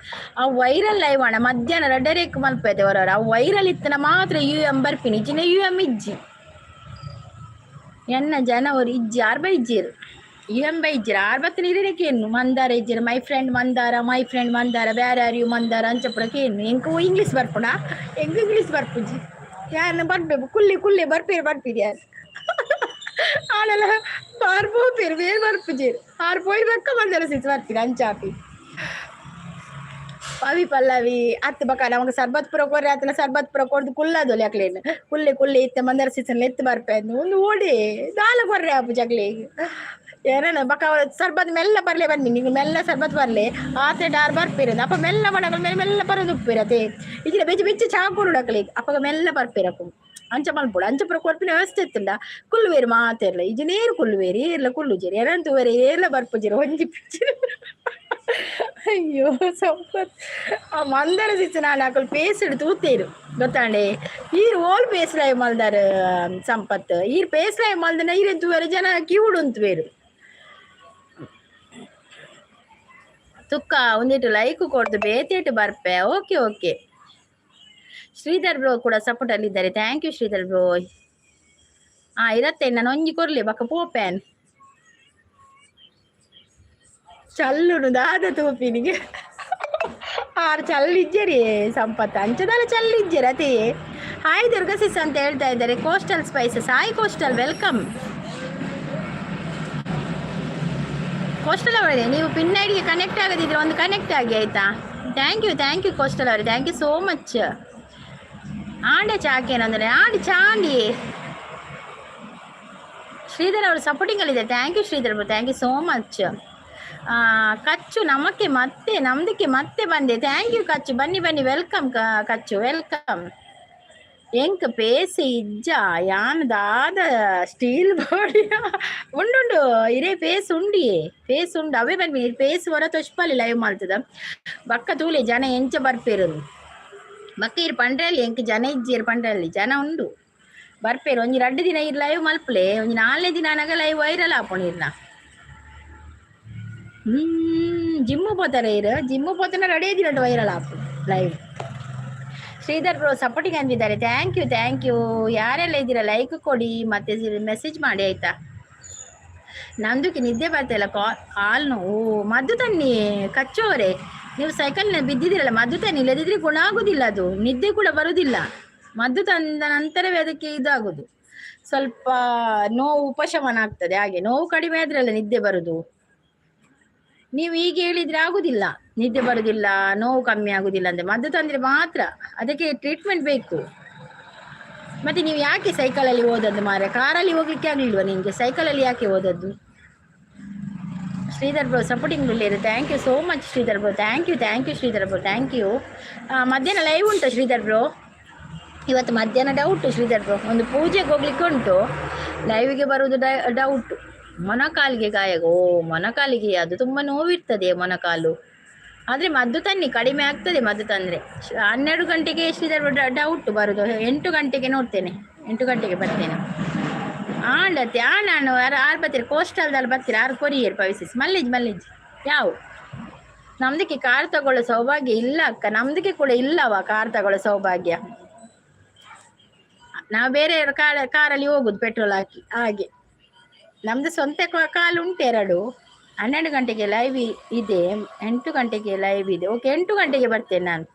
ಆ ವೈರಲ್ ಲೈವ್ ಆಣ ಮಧ್ಯಾಹ್ನ ರಡ್ಡರೇಕ್ ಮಲ್ಪೈತೆ ಹೊರವರ. ಆ ವೈರಲ್ ಇತ್ತನ ಮಾತ್ರ ಯು ಎಂ ಬರ್ಪಿನಿ, ಇಜ್ಜಿನ ಯು ಎಂ ಇಜ್ಜಿ. ಎನ್ನ ಜನ ಒರಿ ಇಜ್ಜಿ ಆರ್ ಬೈಜ್ಜಿರು, ಯು ಎಂ ಬೈಜ್ಜಿರು ಆರ್ ಬತ್ತಿನ ಇರೇನೆ ಕೇನು. ಮಂದಾರ ಇಜ್ಜಿರು, my friend Mandara, my friend Mandara, where are you Mandara ಅಂಚಪುರ ಕೇನು. ಎಂಕ್ ಇಂಗ್ಲೀಷ್ ಬರ್ಪುಣ? ಎಂಕ್ ಇಂಗ್ಲೀಷ್ ಬರ್ಪುಜಿ. ಯಾರನ್ನ ಬರ್ಬೇಕು ಕುಲ್ಲಿ ಕುಲ್ಲಿ ಬರ್ಪೀರು ಬರ್ಪೀರಿ ಯಾರು ಆಳೆಲ್ಲ ಪಾರ್ ಪೋಪೇರು ಬೇರೆ ಬರ್ಪುಜೇರು. ಆರ್ ಪೋಯಿ ಬಕ್ಕ ಮಂದರ ಸಿಸ್ ಬರ್ತೀರಿ ಅಂಚಾಪಿ. ಪವಿ ಪಲ್ಲವಿ ಅತ್ತು ಬಕ್ಕ ನಮಗೆ ಸರ್ಬತ್ ಪುರ ಕೊರ್ರೆ ಆತನ ಸರ್ಬತ್ ಪುರ ಕೊರ್ದು ಕುಲ್ಲದೊಲಿ ಅಕ್ಲೇನು ಕುಲ್ಲೆ ಕುಲ್ಲೆ ಇತ್ತೆ ಮಂದರ ಸೀಸನ್ ಎತ್ತು ಬರ್ಪೇನು ಒಂದು ಓಡಿ ದಾಲ ಕೊರ್ರೆ ಆಪು ಜಗ್ಲೆ ಏನನ ಬಕ್ಕ. ಸರ್ಬತ್ ಮೆಲ್ಲ ಬರ್ಲೆ ಬನ್ನಿ ನೀವು, ಮೆಲ್ಲ ಸರ್ಬತ್ ಬರ್ಲೆ ಆತೆ ಡಾರ್ ಬರ್ಪೇರು. ಅಪ್ಪ ಮೆಲ್ಲ ಬಣಗಳು ಮೇಲೆ ಮೆಲ್ಲ ಬರೋದು ಉಪ್ಪಿರತೆ ಇಜಿನ ಬೆಚ್ಚ ಬೆಚ್ಚ ಚಾ ಕೊರುಡಕ್ಲೆ ಅಪ್ಪಗ ಮೆಲ್ಲ ಬರ್ಪೇರಕು. ಅಂಚ ಮಲ್ಪೊಡು ಅಂಚ ಪುರ ಕೊರ್ಪಿನ ವ್ಯವಸ್ಥೆ ಇತ್ತಿಲ್ಲ. ಕುಲ್ಲುವೇರು ಮಾತೆರ್ಲ ಇಜಿ ನೇರು ಕುಲ್ಲುವೇರು ಏರ್ಲ ಕುಲ್ಲುಜೇರು ಏನಂತುವೇರು ಏರ್ಲ ಬರ್ಪುಜೇರು ಒಂಜಿ ಪಿಚ್ಚರು. ಅಯ್ಯೋ ಸಂಪತ್, ಆ ಮಂದರ ಸಿಚ್ಚ ನಾನು ಅಕುಲು ಪೇಸಿಡು ತೂತೇರು ಗೊತ್ತಾಂಡೆ. ಈರ್ ಓಲ್ ಪೇಸ್ಲಾಯ್ ಮಲ್ದಾರ ಸಂಪತ್, ಈರ್ ಪೇಸ್ಲಾಯ್ ಮಲ್ದನ ಈರ್ ತೂವೇರು ಜನ ಕ್ಯೂಡ್ ಉಂತುವೇರು. ತುಕ್ಕ ಒಂದಿಟ್ಟು ಲೈಕ್ ಕೊಡ್ದು ಬೇತೇಟು ಬರ್ಪೆ. ಓಕೆ ಓಕೆ, ಶ್ರೀಧರ್ ಬ್ರೋ ಕೂಡ ಸಪೋರ್ಟ್ ಅಲ್ಲಿ ಇದ್ದಾರೆ. Thank you Sridhar bro. ಹಾ ಇರತ್ತೆ, ನಾನು ಒಂಜಿ ಕೊರ್ಲಿ ಬಕ್ಕ ಪೋಪೇನ್. ಚಲ್ಲುನು ದಾದ ತೂಪಿನಿಗೆ ಆರು ಚಲ್ಲಿಜ್ಜರಿ ಸಂಪತ್ ಅಂಚದಾಲ ಚಲ್ಲಿಜ್ಜರಿ ಅದೇ. ಹಾಯ್ ದುರ್ಗಾ ಸಿಸ್ ಅಂತ ಹೇಳ್ತಾ ಇದ್ದಾರೆ coastal spices. Hi coastal, welcome coastal ಅವರೇ. ನೀವು ಪಿನ್ ಐಡಿಗೆ ಕನೆಕ್ಟ್ ಆಗದಿದ್ರೆ ಒಂದು ಕನೆಕ್ಟ್ ಆಗಿ ಆಯ್ತಾ. Thank you, thank you coastal ಅವರೇ, thank you so much. ಆಂಡೆ ಚಾಕೇನಂದ್ರೆ ಆಂಡಿ ಚಾಂಡಿ. ಶ್ರೀಧರ್ ಅವರು ಸಪೋರ್ಟಿಂಗ್ ಅಲ್ಲಿದೆ. Thank you Sridhar, thank you so much. ಕಚ್ಚು ನಮಕ್ಕೆ ಮತ್ತೆ ನಮ್ದಕ್ಕೆ ಮತ್ತೆ ಬಂದೆ. Thank you ಕಚ್ಚು, ಬನ್ನಿ ಬನ್ನಿ, welcome ಕಚ್ಚು, welcome. ಎಂಕ್ ಪೇಸೆ ಇಜ್ಜ ಯಾನ್ ದಾದ ಸ್ಟೀಲ್ ಬಾಡಿಯ ಉಂಡುಂಡು ಇರೇ ಪೇಸ್ ಉಂಡಿಯೇ ಪೇಸ್ ಉಂಡು ಅವೇ ಬನ್ನಿ. ಪೇಸ್ ಹೊರ ತೊಷ್ಪಲ್ಲಿ ಲೈವ್ ಮಾಡ್ತದ ಬಕ್ಕ ತೂಲೆ ಜನ ಎಂಚ ಬರ್ಪೇರು ಬಕ್ಕ. ಇರ್ ಪಂಡ್ರಲ್ಲಿ ಎಂಕ್ ಜನ ಇಜ್ಜಿರ್ ಪಂಡ್ರಲ್ಲಿ ಜನ ಉಂಡು ಬರ್ಪೇರು. ಒಂಜಿ ರಡ್ಡು ದಿನ ಇರ್ ಲೈವ್ ಮಲ್ಪಲೆ, ಒಂಜಿ ನಾಲ್ನೇ ದಿನ ಅನಗ ಲೈವ್ ವೈರಲ್ ಆಪುಂಡು ಇರ್ನ. ಜಿಮ್ಮು ಪೋತಾರೆ ಇರು, ಜಿಮ್ಮು ಪೋತನ ರೆಡಿ ದಿನ ವೈರಲ್ ಆಪು ಲೈವ್. ಶ್ರೀಧರ್ ಬ್ರೋ ಸಪೋರ್ಟಿಂಗ್ ಅಂದಿದ್ದಾರೆ. Thank you, thank you. ಯಾರೆಲ್ಲ ಇದ್ದೀರಾ ಲೈಕ್ ಕೊಡಿ ಮತ್ತೆ ಮೆಸೇಜ್ ಮಾಡಿ ಆಯ್ತಾ. ನಂದುಕ್ಕೆ ನಿದ್ದೆ ಬರ್ತಾ ಕಾಲು ನೋವು. ಮದ್ದು ತನ್ನಿ ಕಚ್ಚೋರೆ, ನೀವು ಸೈಕಲ್ನ ಬಿದ್ದಿದ್ದೀರಲ್ಲ, ಮದ್ದು ತನ್ನಿ, ಇಲ್ಲದಿದ್ರೆ ಗುಣ ಆಗುದಿಲ್ಲ ಅದು, ನಿದ್ದೆ ಕೂಡ ಬರುವುದಿಲ್ಲ. ಮದ್ದು ತಂದ ನಂತರವೇ ಅದಕ್ಕೆ ಇದಾಗುದು, ಸ್ವಲ್ಪ ನೋವು ಉಪಶಮನ ಆಗ್ತದೆ. ಹಾಗೆ ನೋವು ಕಡಿಮೆ ಆದ್ರಲ್ಲ ನಿದ್ದೆ ಬರುದು. ನೀವು ಈಗ ಹೇಳಿದ್ರೆ ಆಗುದಿಲ್ಲ, ನಿದ್ದೆ ಬರುದಿಲ್ಲ, ನೋವು ಕಮ್ಮಿ ಆಗುದಿಲ್ಲ ಅಂದ್ರೆ ಮದ್ದು ತಂದ್ರೆ ಮಾತ್ರ ಅದಕ್ಕೆ ಟ್ರೀಟ್ಮೆಂಟ್ ಬೇಕು. ಮತ್ತೆ ನೀವು ಯಾಕೆ ಸೈಕಲಲ್ಲಿ ಹೋದದ್ದು ಮಾರ್ರೆ? ಕಾರಲ್ಲಿ ಹೋಗ್ಲಿಕ್ಕೆ ಆಗ್ಲಿಲ್ವಾ ನಿಮಗೆ? ಸೈಕಲಲ್ಲಿ ಯಾಕೆ ಹೋದದ್ದು? ಶ್ರೀಧರ್ ಬ್ರೋ ಸಪೋರ್ಟಿಂಗ್ ಇದೆ. Thank you so much Sridhar bro, thank you, thank you Sridhar bro, thank you. ಮಧ್ಯಾಹ್ನ ಲೈವ್ ಉಂಟು ಶ್ರೀಧರ್ ಬ್ರೋ? ಇವತ್ತು ಮಧ್ಯಾಹ್ನ ಡೌಟು ಶ್ರೀಧರ್ ಬ್ರೋ, ಒಂದು ಪೂಜೆಗೆ ಹೋಗ್ಲಿಕ್ಕೆ ಉಂಟು, ಲೈವಿಗೆ ಬರುವುದು ಡೌಟು. ಮೊಣಕಾಲಿಗೆ ಗಾಯ, ಓ ಮೊಣಕಾಲಿಗೆ ಅದು ತುಂಬ ನೋವಿರ್ತದೆ ಮೊಣಕಾಲು. ಆದರೆ ಮದ್ದು ತನ್ನಿ, ಕಡಿಮೆ ಆಗ್ತದೆ ಮದ್ದು ತಂದರೆ. 12 ಗಂಟೆಗೆ ಶ್ರೀಧರ್ ಡೌಟ್ ಬರುದು, 8 ಗಂಟೆಗೆ ನೋಡ್ತೇನೆ, 8 ಗಂಟೆಗೆ ಬರ್ತೇನೆ. ಆಂಡತ್ತೆ ಆಣಾನು ಆರು ಆರು ಬತ್ತೀರಿ ಕೋಸ್ಟಲ್ದಲ್ಲಿ ಬತ್ತೀರಿ ಆರು ಕೊರಿಯರ್ ಪವಿಸಿಸ್ ಮಲ್ಲಿಜ್ ಮಲ್ಲಿಜ್ ಯಾವ. ನಮ್ದಕ್ಕೆ ಕಾರ್ ತಗೊಳ್ಳೋ ಸೌಭಾಗ್ಯ ಇಲ್ಲ ಅಕ್ಕ. ನಮ್ದಕ್ಕೆ ಕೂಡ ಇಲ್ಲವ ಕಾರ್ ತಗೊಳ್ಳೋ ಸೌಭಾಗ್ಯ. ನಾವು ಬೇರೆ ಕಾರಲ್ಲಿ ಹೋಗುದು ಪೆಟ್ರೋಲ್ ಹಾಕಿ. ಹಾಗೆ ನಮ್ದು ಸ್ವಂತ ಕಾಲು ಉಂಟು ಎರಡು. 12 ಗಂಟೆಗೆ ಲೈವ್ ಇದೆ, 8 ಗಂಟೆಗೆ ಲೈವ್ ಇದೆ. ಓಕೆ, 8 ಗಂಟೆಗೆ ಬರ್ತೇನೆ ನಾನು.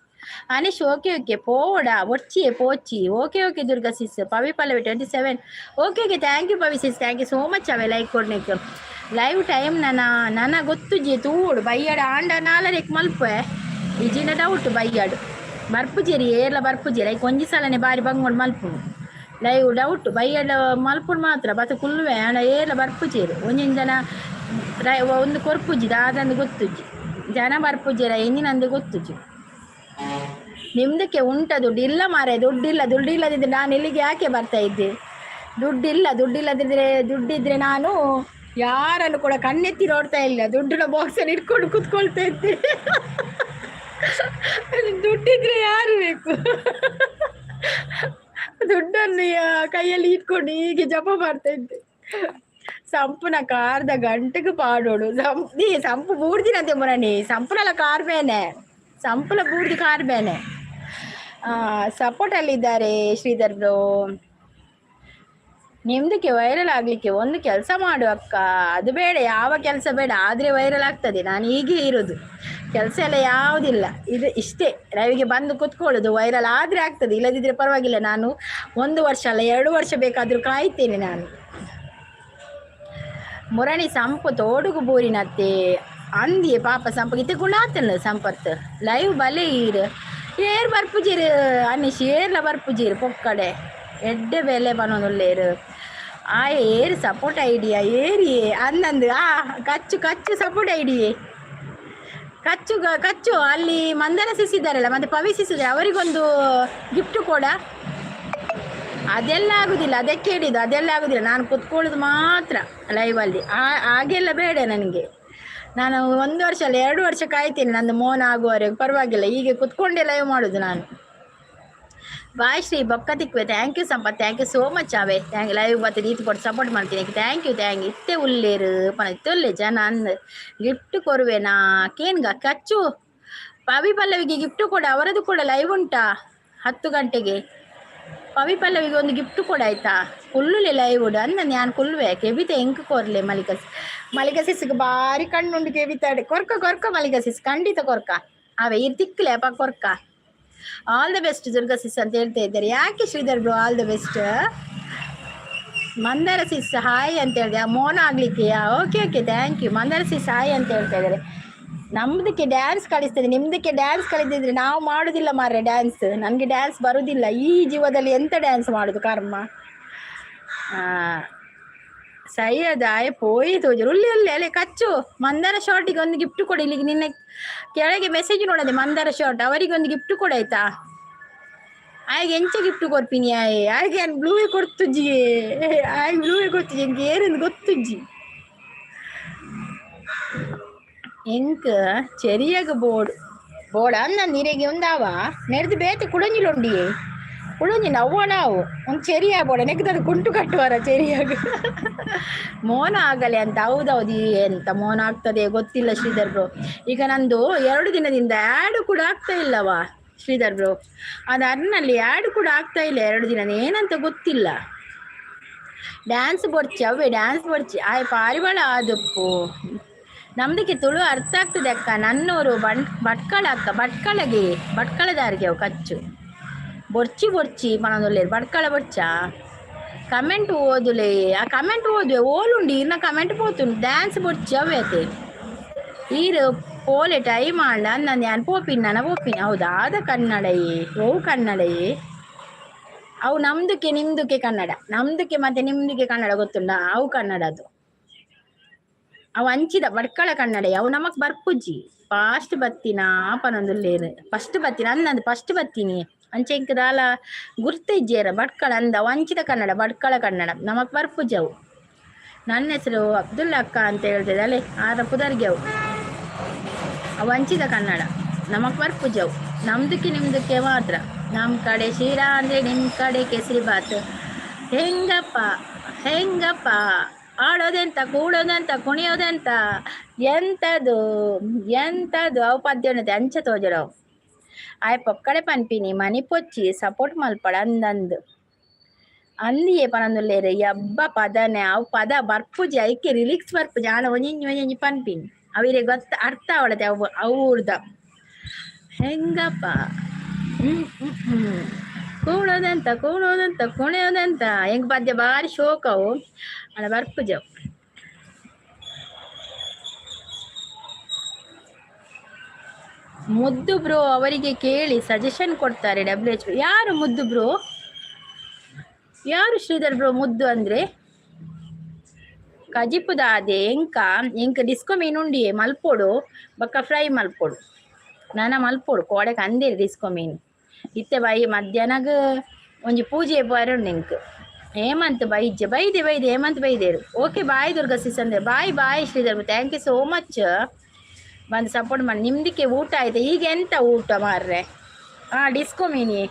Anish, okay okay. ಪೋಡ ಒಚ್ಚಿಯೇ ಪೋಚಿ. Okay okay. Durga sis, Pavi Pallavi 27, okay okay. Thank you Pavi sis, thank you so much. ಅವೇ ಲೈಕ್ ಕೊಡ್ಲಿಕ್ಕೆ. ಲೈವ್ ಟೈಮ್ ನನ್ನ ನನ್ನ ಗೊತ್ತುಜಿ, ತೂಡು. ಬೈಯಾಡ ಆಂಡ ನಾಲರೆಕ್ ಮಲ್ಪೆ ಇಜಿನ ಡೌಟ್. ಬೈಯಾಡು ಬರ್ಪುಜೇರಿ, ಏರ್ಲ ಬರ್ಪುಜೇರಿ. ಐಕ್ ಒಂಜಿ ಸಲನೆ ಬಾರಿ ಬಂಗೋಡು ಮಲ್ಪುನು ಲೈವ್. ಡೌಟ್, ಬೈಯಾಡ ಮಲ್ಪುಡು ಮಾತ್ರ ಬತ್ತ ಕುಲ್ಲುವೆ. ಆಂಡ ಏರ್ಲ ಬರ್ಪುಜೇರು. ಒಂಜೊಂಜಿ ಜನ ಒಂದು ಕೊರ್ಪುಜಿ, ದಾದಂದು ಗೊತ್ತುಜಿ. ಜನ ಬರ್ಪುಜೇರ ಎಂಜಿನಂದು ಗೊತ್ತುಜಿ. ನಿಮ್ದಕ್ಕೆ ಉಂಟ ದುಡ್ಡು? ಇಲ್ಲ ಮಾರೆ, ದುಡ್ಡಿಲ್ಲ. ದುಡ್ಡು ಇಲ್ಲದಿದ್ದರೆ ನಾನು ಇಲ್ಲಿಗೆ ಯಾಕೆ ಬರ್ತಾ ಇದ್ದೆ? ದುಡ್ಡಿಲ್ಲ. ದುಡ್ಡಿಲ್ಲದಿದ್ದರೆ, ದುಡ್ಡಿದ್ರೆ ನಾನು ಯಾರನ್ನು ಕೂಡ ಕಣ್ಣೆತ್ತಿ ನೋಡ್ತಾ ಇಲ್ಲ. ದುಡ್ಡಿನ ಬಾಕ್ಸನ್ನು ಇಟ್ಕೊಂಡು ಕುತ್ಕೊಳ್ತಾ ಇದ್ದೆ. ದುಡ್ಡಿದ್ರೆ ಯಾರು ಬೇಕು? ದುಡ್ಡನ್ನು ಕೈಯಲ್ಲಿ ಇಟ್ಕೊಂಡು ಹೀಗೆ ಜಪ ಮಾಡ್ತಾ ಇದ್ದೆ. ಸಂಪುನ ಕಾರ್ದ ಗಂಟೆಗೆ ಪಾಡೋಡು. ಸಂಪ್ ಸಂಪು ಬೂಡ್ದಿನಂತೆ ಮುರಣಿ. ಸಂಪುನಲ ಕಾರ್ ಬೇನೆ, ಸಂಪುಲ ಬೂಡ್ದು ಕಾರ್ ಬೇನೆ. ಸಪೋರ್ಟಲ್ಲಿದ್ದಾರೆ ಶ್ರೀಧರ್ ಬ್ರೋ. ನಿಮ್ದಕ್ಕೆ ವೈರಲ್ ಆಗಲಿಕ್ಕೆ ಒಂದು ಕೆಲಸ ಮಾಡು ಅಕ್ಕ. ಅದು ಬೇಡ, ಯಾವ ಕೆಲಸ ಬೇಡ. ಆದರೆ ವೈರಲ್ ಆಗ್ತದೆ. ನಾನು ಹೀಗೆ ಇರೋದು, ಕೆಲಸ ಎಲ್ಲ ಯಾವುದಿಲ್ಲ. ಇದು ಇಷ್ಟೇ, ಲೈವ್ಗೆ ಬಂದು ಕುತ್ಕೊಳ್ಳೋದು. ವೈರಲ್ ಆದರೆ ಆಗ್ತದೆ, ಇಲ್ಲದಿದ್ದರೆ ಪರವಾಗಿಲ್ಲ. ನಾನು ಒಂದು ವರ್ಷ ಅಲ್ಲ, 2 ವರ್ಷ ಬೇಕಾದರೂ ಕಾಯ್ತೇನೆ ನಾನು. ಮುರಣಿ ಸಂಪು ತೋಡುಗು ಬೂರಿನತ್ತೆ ಅಂದಿಯೇ ಪಾಪ ಸಂಪು ಇತ್ತೆ ಗುಣಾತನ ಸಂಪತ್ತು. ಲೈವ್ ಬಲೆ ಈರ್ ಏರ್ ಬರ್ಪುಜೀರು ಅನಿಶ್, ಏರ್ಲ ಬರ್ಪುಜೀರು ಪೊಕ್ಕಡೆ. ಎಡ್ಡೆ ಬೆಲೆ ಬನ್ನೊಂದುಲ್ಲೇರು. ಆ ಏರ್ ಸಪೋರ್ಟ್ ಐಡಿಯಾ ಏರಿಯೇ ಅಂದಂದು. ಆ ಕಚ್ಚು ಕಚ್ಚು ಸಪೋರ್ಟ್ ಐಡಿಯೇ ಕಚ್ಚು ಕಚ್ಚು. ಅಲ್ಲಿ ಮಂದನ ಸಿಸಿದ್ದಾರಲ್ಲ, ಮತ್ತೆ ಪವಿ ಸಿಸಿದ್ದಾರೆ, ಅವರಿಗೊಂದು ಗಿಫ್ಟ್ ಕೊಡ. ಅದೆಲ್ಲ ಆಗುದಿಲ್ಲ. ಅದಕ್ಕೆ ಹೇಳಿದ್ದು, ಅದೆಲ್ಲ ಆಗುದಿಲ್ಲ. ನಾನು ಕುತ್ಕೊಳ್ಳೋದು ಮಾತ್ರ ಲೈವಲ್ಲಿ. ಹಾಗೆಲ್ಲ ಬೇಡ ನನಗೆ. ನಾನು ಒಂದು ವರ್ಷ ಅಲ್ಲ, 2 ವರ್ಷ ಕಾಯ್ತೇನೆ ನಂದು ಮೋನ ಆಗುವವರೆಗೆ. ಪರವಾಗಿಲ್ಲ, ಹೀಗೆ ಕುತ್ಕೊಂಡೇ ಲೈವ್ ಮಾಡೋದು ನಾನು. ಬಾಯ್ ಶ್ರೀ ಬೊಕ್ಕ ತಿಕ್ವೆ. Thank you Sampath, thank you so much. ಅವೇ thank live ಬರ್ತದೆ ಈತು ಕೊಟ್ಟು ಸಪೋರ್ಟ್ ಮಾಡ್ತೀನಿ. Thank you thank. ಇತ್ತೆ ಉಲ್ಲೇರು ಪನ ಇತ್ತೆ ಉಲ್ಲೆ ಜನ ಅಂದ್. ಗಿಫ್ಟ್ ಕೊರುವೆನಾ ಕೇನ್ಗ? ಕಚ್ಚು, ಪವಿ ಪಲ್ಲವಿಗೆ ಗಿಫ್ಟ್ ಕೊಡ. ಅವರದ್ದು ಕೂಡ ಲೈವ್ ಉಂಟಾ 10 ಗಂಟೆಗೆ? ಪವಿ ಪಲ್ಲವಿಗೆ ಒಂದು ಗಿಫ್ಟ್ ಕೊಡ, ಆಯ್ತಾ? ಕುಲ್ಲುಲೆ ಲೈವ್ ಉಡು ಅಂದ. ನಾನು ಕುಲ್ಲುವೆ. ಕೆಬಿತ ಎಂಕ್ ಕೊರ್ಲೆ. ಮಲಿಕಸ್, ಮಲಿಕ ಸಿಸ್ಗೆ ಬಾರಿ ಕಣ್ಣುಂಡು ಕೆಬಿತಾಡೆ. ಕೊರ್ಕ ಕೊರ್ಕ ಮಲಿಕ ಸಿಸ್, ಖಂಡಿತ ಕೊರ್ಕ. ಅವೇ ಇರ್ ತಿಕ್ಲೆ ಅಪ್ಪ ಕೊರ್ಕ. ಆಲ್ the best Durga sis ಅಂತ ಹೇಳ್ತಾ ಇದ್ದಾರೆ. ಯಾಕೆ Sridhar bro all the best? Mandara sis hi ಅಂತ ಹೇಳಿದೆ. ಆ ಮೋನ ಆಗ್ಲಿಕ್ಕೆಯಾ? Okay okay, thank you. Mandara sis hi ಅಂತ ಹೇಳ್ತಾ ಇದ್ದಾರೆ. ನಮ್ದಕ್ಕೆ ಡ್ಯಾನ್ಸ್ ಕಲಿಸ್ತದೆ. ನಿಮ್ದಕ್ಕೆ ಡ್ಯಾನ್ಸ್ ಕಲಿತಿದ್ರೆ ನಾವು ಮಾಡುದಿಲ್ಲ ಮಾರ್ರೆ ಡ್ಯಾನ್ಸ್. ನನಗೆ ಡ್ಯಾನ್ಸ್ ಬರುದಿಲ್ಲ. ಈ ಜೀವದಲ್ಲಿ ಎಂತ ಡ್ಯಾನ್ಸ್ ಮಾಡುದು ಕರ್ಮ. ಸೈಯದ ಆಯ್ ಪೋಯಿ ತೋಜರು ಉಲ್ಲಿ ಉಲ್ಲಿ ಅಲ್ಲೇ. ಕಚ್ಚು, ಮಂದಾರ ಶಾರ್ಟಿಗೆ ಒಂದು ಗಿಫ್ಟ್ ಕೊಡಿ. ಇಲ್ಲಿಗೆ ನಿನ್ನೆ ಕೆಳಗೆ ಮೆಸೇಜ್ ನೋಡದೆ. ಮಂದಾರ ಶಾರ್ಟ್ ಅವರಿಗೆ ಒಂದು ಗಿಫ್ಟ್ ಕೊಡಾಯ್ತಾ? ಆಯ್ಗೆ ಎಂಚ ಗಿಫ್ಟ್ ಕೊರ್ಪಿನಿ ಆಯೆ? ಆಯ್ಗೆ ನಾನು ಬ್ಲೂವೇ ಕೊಡ್ತುಜ್ಜಿ, ಆಯ್ಗೆ ಬ್ಲೂವೇ ಕೊಡ್ತುಜಿ. ಎಂಕ್ ಏನೆಂದು ಗೊತ್ತುಜ್ಜಿ. ಎಂಕ್ ಚೆರಿಯಾಗ ಬೋರ್ಡ್ ಬೋರ್ಡ್ ಅಂದ ನೀರಿಗೆ ಒಂದಾವ ನೆಡ್ದು ಬೇತೆ ಕುಡಂಜಿಲುಂಡಿಯೇ ಕುಡಂಜಿ ನವ್ವ ನಾವು ಒಂದು ಚೆರಿಯ ಬೋಡ ನೆಗ್ದದು ಕುಂಟು ಕಟ್ಟುವರ ಚೆರಿಯಾಗ. ಮೋನ ಆಗಲೆ ಅಂತ. ಹೌದೌದು, ಎಂತ ಮೋನ ಆಗ್ತದೆ ಗೊತ್ತಿಲ್ಲ ಶ್ರೀಧರ್ ಬ್ರೋ. ಈಗ ನಂದು 2 ದಿನದಿಂದ ಆ್ಯಡ್ ಕೂಡ ಆಗ್ತಾ ಇಲ್ಲವಾ ಶ್ರೀಧರ್ ಬ್ರೋ. ಅದು ಅರ್ನಲ್ಲಿ ಆ್ಯಡ್ ಕೂಡ ಆಗ್ತಾ ಇಲ್ಲ 2 ದಿನ, ಏನಂತ ಗೊತ್ತಿಲ್ಲ. ಡ್ಯಾನ್ಸ್ ಬೊಡ್ಚಿ, ಅವೇ ಡ್ಯಾನ್ಸ್ ಬೊಡ್ಚಿ. ಆಯ್ ಪಾರಿವಾಳ ಆದಪ್ಪು. ನಮ್ದಕ್ಕೆ ತುಳು ಅರ್ಥ ಆಗ್ತದೆ ಅಕ್ಕ. ನನ್ನೂರು ಭಟ್ಕಳ ಅಕ್ಕ. ಭಟ್ಕಳಗೆ, ಭಟ್ಕಳದಾರಿಗೆ ಅವು. ಕಚ್ಚು ಬೊರ್ಚಿ ಬೊರ್ಚಿ ಪಣದೊಲ್ಲೇರು. ಭಟ್ಕಳ ಬೊರ್ಚ. ಕಮೆಂಟ್ ಓದುಲೆ. ಆ ಕಮೆಂಟ್ ಓದುವೆ. ಓಲುಂಡಿ ಇನ್ನ ಕಮೆಂಟ್ ಪೋತುಂಡು. ಡ್ಯಾನ್ಸ್ ಬೊರ್ಚಿ ಅವೇ ಅತೆ. ಈರು ಪೋಲೆ ಟೈಮ್ ಆಂಡ ನಾನು ಯಾನ್ ಪೋಪಿನ್, ನನ್ನ ಪೋಪಿನ್. ಹೌದಾ? ಆದ ಕನ್ನಡಯೇ ಓ ಕನ್ನಡಯೇ ಅವು. ನಮ್ದಕ್ಕೆ ನಿಮ್ದಕ್ಕೆ ಕನ್ನಡ, ನಮ್ದಕ್ಕೆ ಮತ್ತೆ ನಿಮ್ದಕ್ಕೆ ಕನ್ನಡ ಗೊತ್ತುಂಡ? ಅವು ಕನ್ನಡ ಅದು. ಅವು ಅಂಚಿದ ಭಟ್ಕಳ ಕನ್ನಡ. ಅವು ನಮಕ್ ಬರ್ಪುಜಿ. ಫಾಸ್ಟ್ ಬತ್ತಿನ ಪನೊಂದುಲ್ಲೇರು. ಫಸ್ಟ್ ಬತ್ತಿನ ಅಂದಂದು ಫಸ್ಟ್ ಬತ್ತೀನಿ. ಅಂಚೆ ಇಂಕ್ ದಾಲ ಗುರ್ತ ಇಜ್ಜೇರ. ಭಟ್ಕಳ ಅಂದ ಅವು ಅಂಚಿದ ಕನ್ನಡ, ಭಟ್ಕಳ ಕನ್ನಡ ನಮಕ್ ಬರ್ಪುಜಿ ಅವು. ನನ್ನ ಹೆಸರು ಅಬ್ದುಲ್ ಅಕ್ಕ ಅಂತ ಹೇಳ್ತಿದ್ದೆ ಅಲ್ಲೇ ಆರ ಪುದರ್ಗೆ. ಅವು ಅವು ಅಂಚಿದ ಕನ್ನಡ ನಮಕ್ ಬರ್ಪುಜಿ ಅವು. ನಮ್ದಕ್ಕೆ ನಿಮ್ದಕ್ಕೆ ಮಾತ್ರ. ನಮ್ಮ ಕಡೆ ಶೀರಾ ಅಂದರೆ ನಿಮ್ಮ ಕಡೆ ಕೇಸರಿ ಬಾತ್ ಹೆಂಗಪ್ಪ? ಹೆಂಗಪ್ಪ ಆಡೋದೆಂತ, ಕೂಡೋದೆಂತ, ಕುಣಿಯೋದೆಂತ, ಎಂತದು ಎಂತದು ಅವು ಪದ್ಯ ಅಂಚ ತೋಜಡವು. ಆಯ್ ಪೊಕ್ಕಡೆ ಪನ್ಪಿನಿ ಮನಿಪೊಚ್ಚಿ ಸಪೋರ್ಟ್ ಮಲ್ಪಡ ಅಂದಂದು ಅಂದಿಯೇ ಪನೊಂದುಲ್ಲೆರ್. ಯಬ್ಬ ಪದನೆ ಅವು ಪದ ಬರ್ಪುಜಿ, ಐಕೆ ರಿಲಿಕ್ಸ್ ಬರ್ಪುಜಿ. ಆಂಡ ಒಂಜಿಂಜಿ ಒಂಜಿಂಜಿ ಪನ್ಪಿನಿ ಅವಿರೆ ಗೊತ್ತ ಅರ್ಥ ಅವಳತೆ ಅವು ಅವು ಊರ್ದ. ಹೆಂಗಪ್ಪ ಹ್ಮ್ ಹ್ಮ್ ಹ್ಮ್ ಕೂಡೋದೆಂತ, ಕೂಡೋದೆಂತ, ಕುಣಿಯೋದೆಂತ. ಎಂಕ್ ಪದ್ಯ ಬಾರಿ ಶೋಕ್ ಅವು, ಆಂಡ ಬರ್ಪುಜಿ ಅವು. ಮುದ್ದು ಬ್ರೋ ಅವರಿಗೆ ಕೇಳಿ ಸಜೆಷನ್ ಕೊಡ್ತಾರೆ. ಡಬ್ಲ್ಯೂ ಎಚ್ ಯಾರು ಮುದ್ದು ಬ್ರೋ? ಯಾರು ಶ್ರೀಧರ್ ಬ್ರೋ ಮುದ್ದು ಅಂದ್ರೆ? ಕಜಿಪುದಾದೆ ಎಂಕ ಎಂಕ ಡಿಸ್ಕೋ ಮೀನು ಉಂಡಿಯೇ ಮಲ್ಪೊಡು ಬೊಕ್ಕ ಫ್ರೈ ಮಲ್ಪೊಡು ನನ ಮಲ್ಪೊಡು ಕೋಡೆ ಕಂದೇರು ಡಿಸ್ಕೋ ಮೀನು. ಇತ್ತೆ ಬೈ ಮಧ್ಯಾಹ್ನಗ್ ಒಂಜಿ ಪೂಜೆ ಪೋಯರೆ ಎಂಕ್ ಹೇಮಂತ್ ಬೈಜ್ಜೆ ಬೈದೆ ಬೈದೆ ಹೇಮಂತ್ ಬೈದೇರು. ಓಕೆ ಬಾಯ್ ದುರ್ಗಾ ಸಿಸ್ ಅಂದ್ರೆ bye bye Sridhar, thank you so much ಬಂದು ಸಪೋರ್ಟ್ ಮಾಡಿ. ನಿಮ್ದಕ್ಕೆ ಊಟ ಆಯ್ತಾ? ಈಗ ಎಂತ ಊಟ ಮಾರ್ರೆ? ಹಾಂ, ಡಿಸ್ಕೋ ಮೀನಿ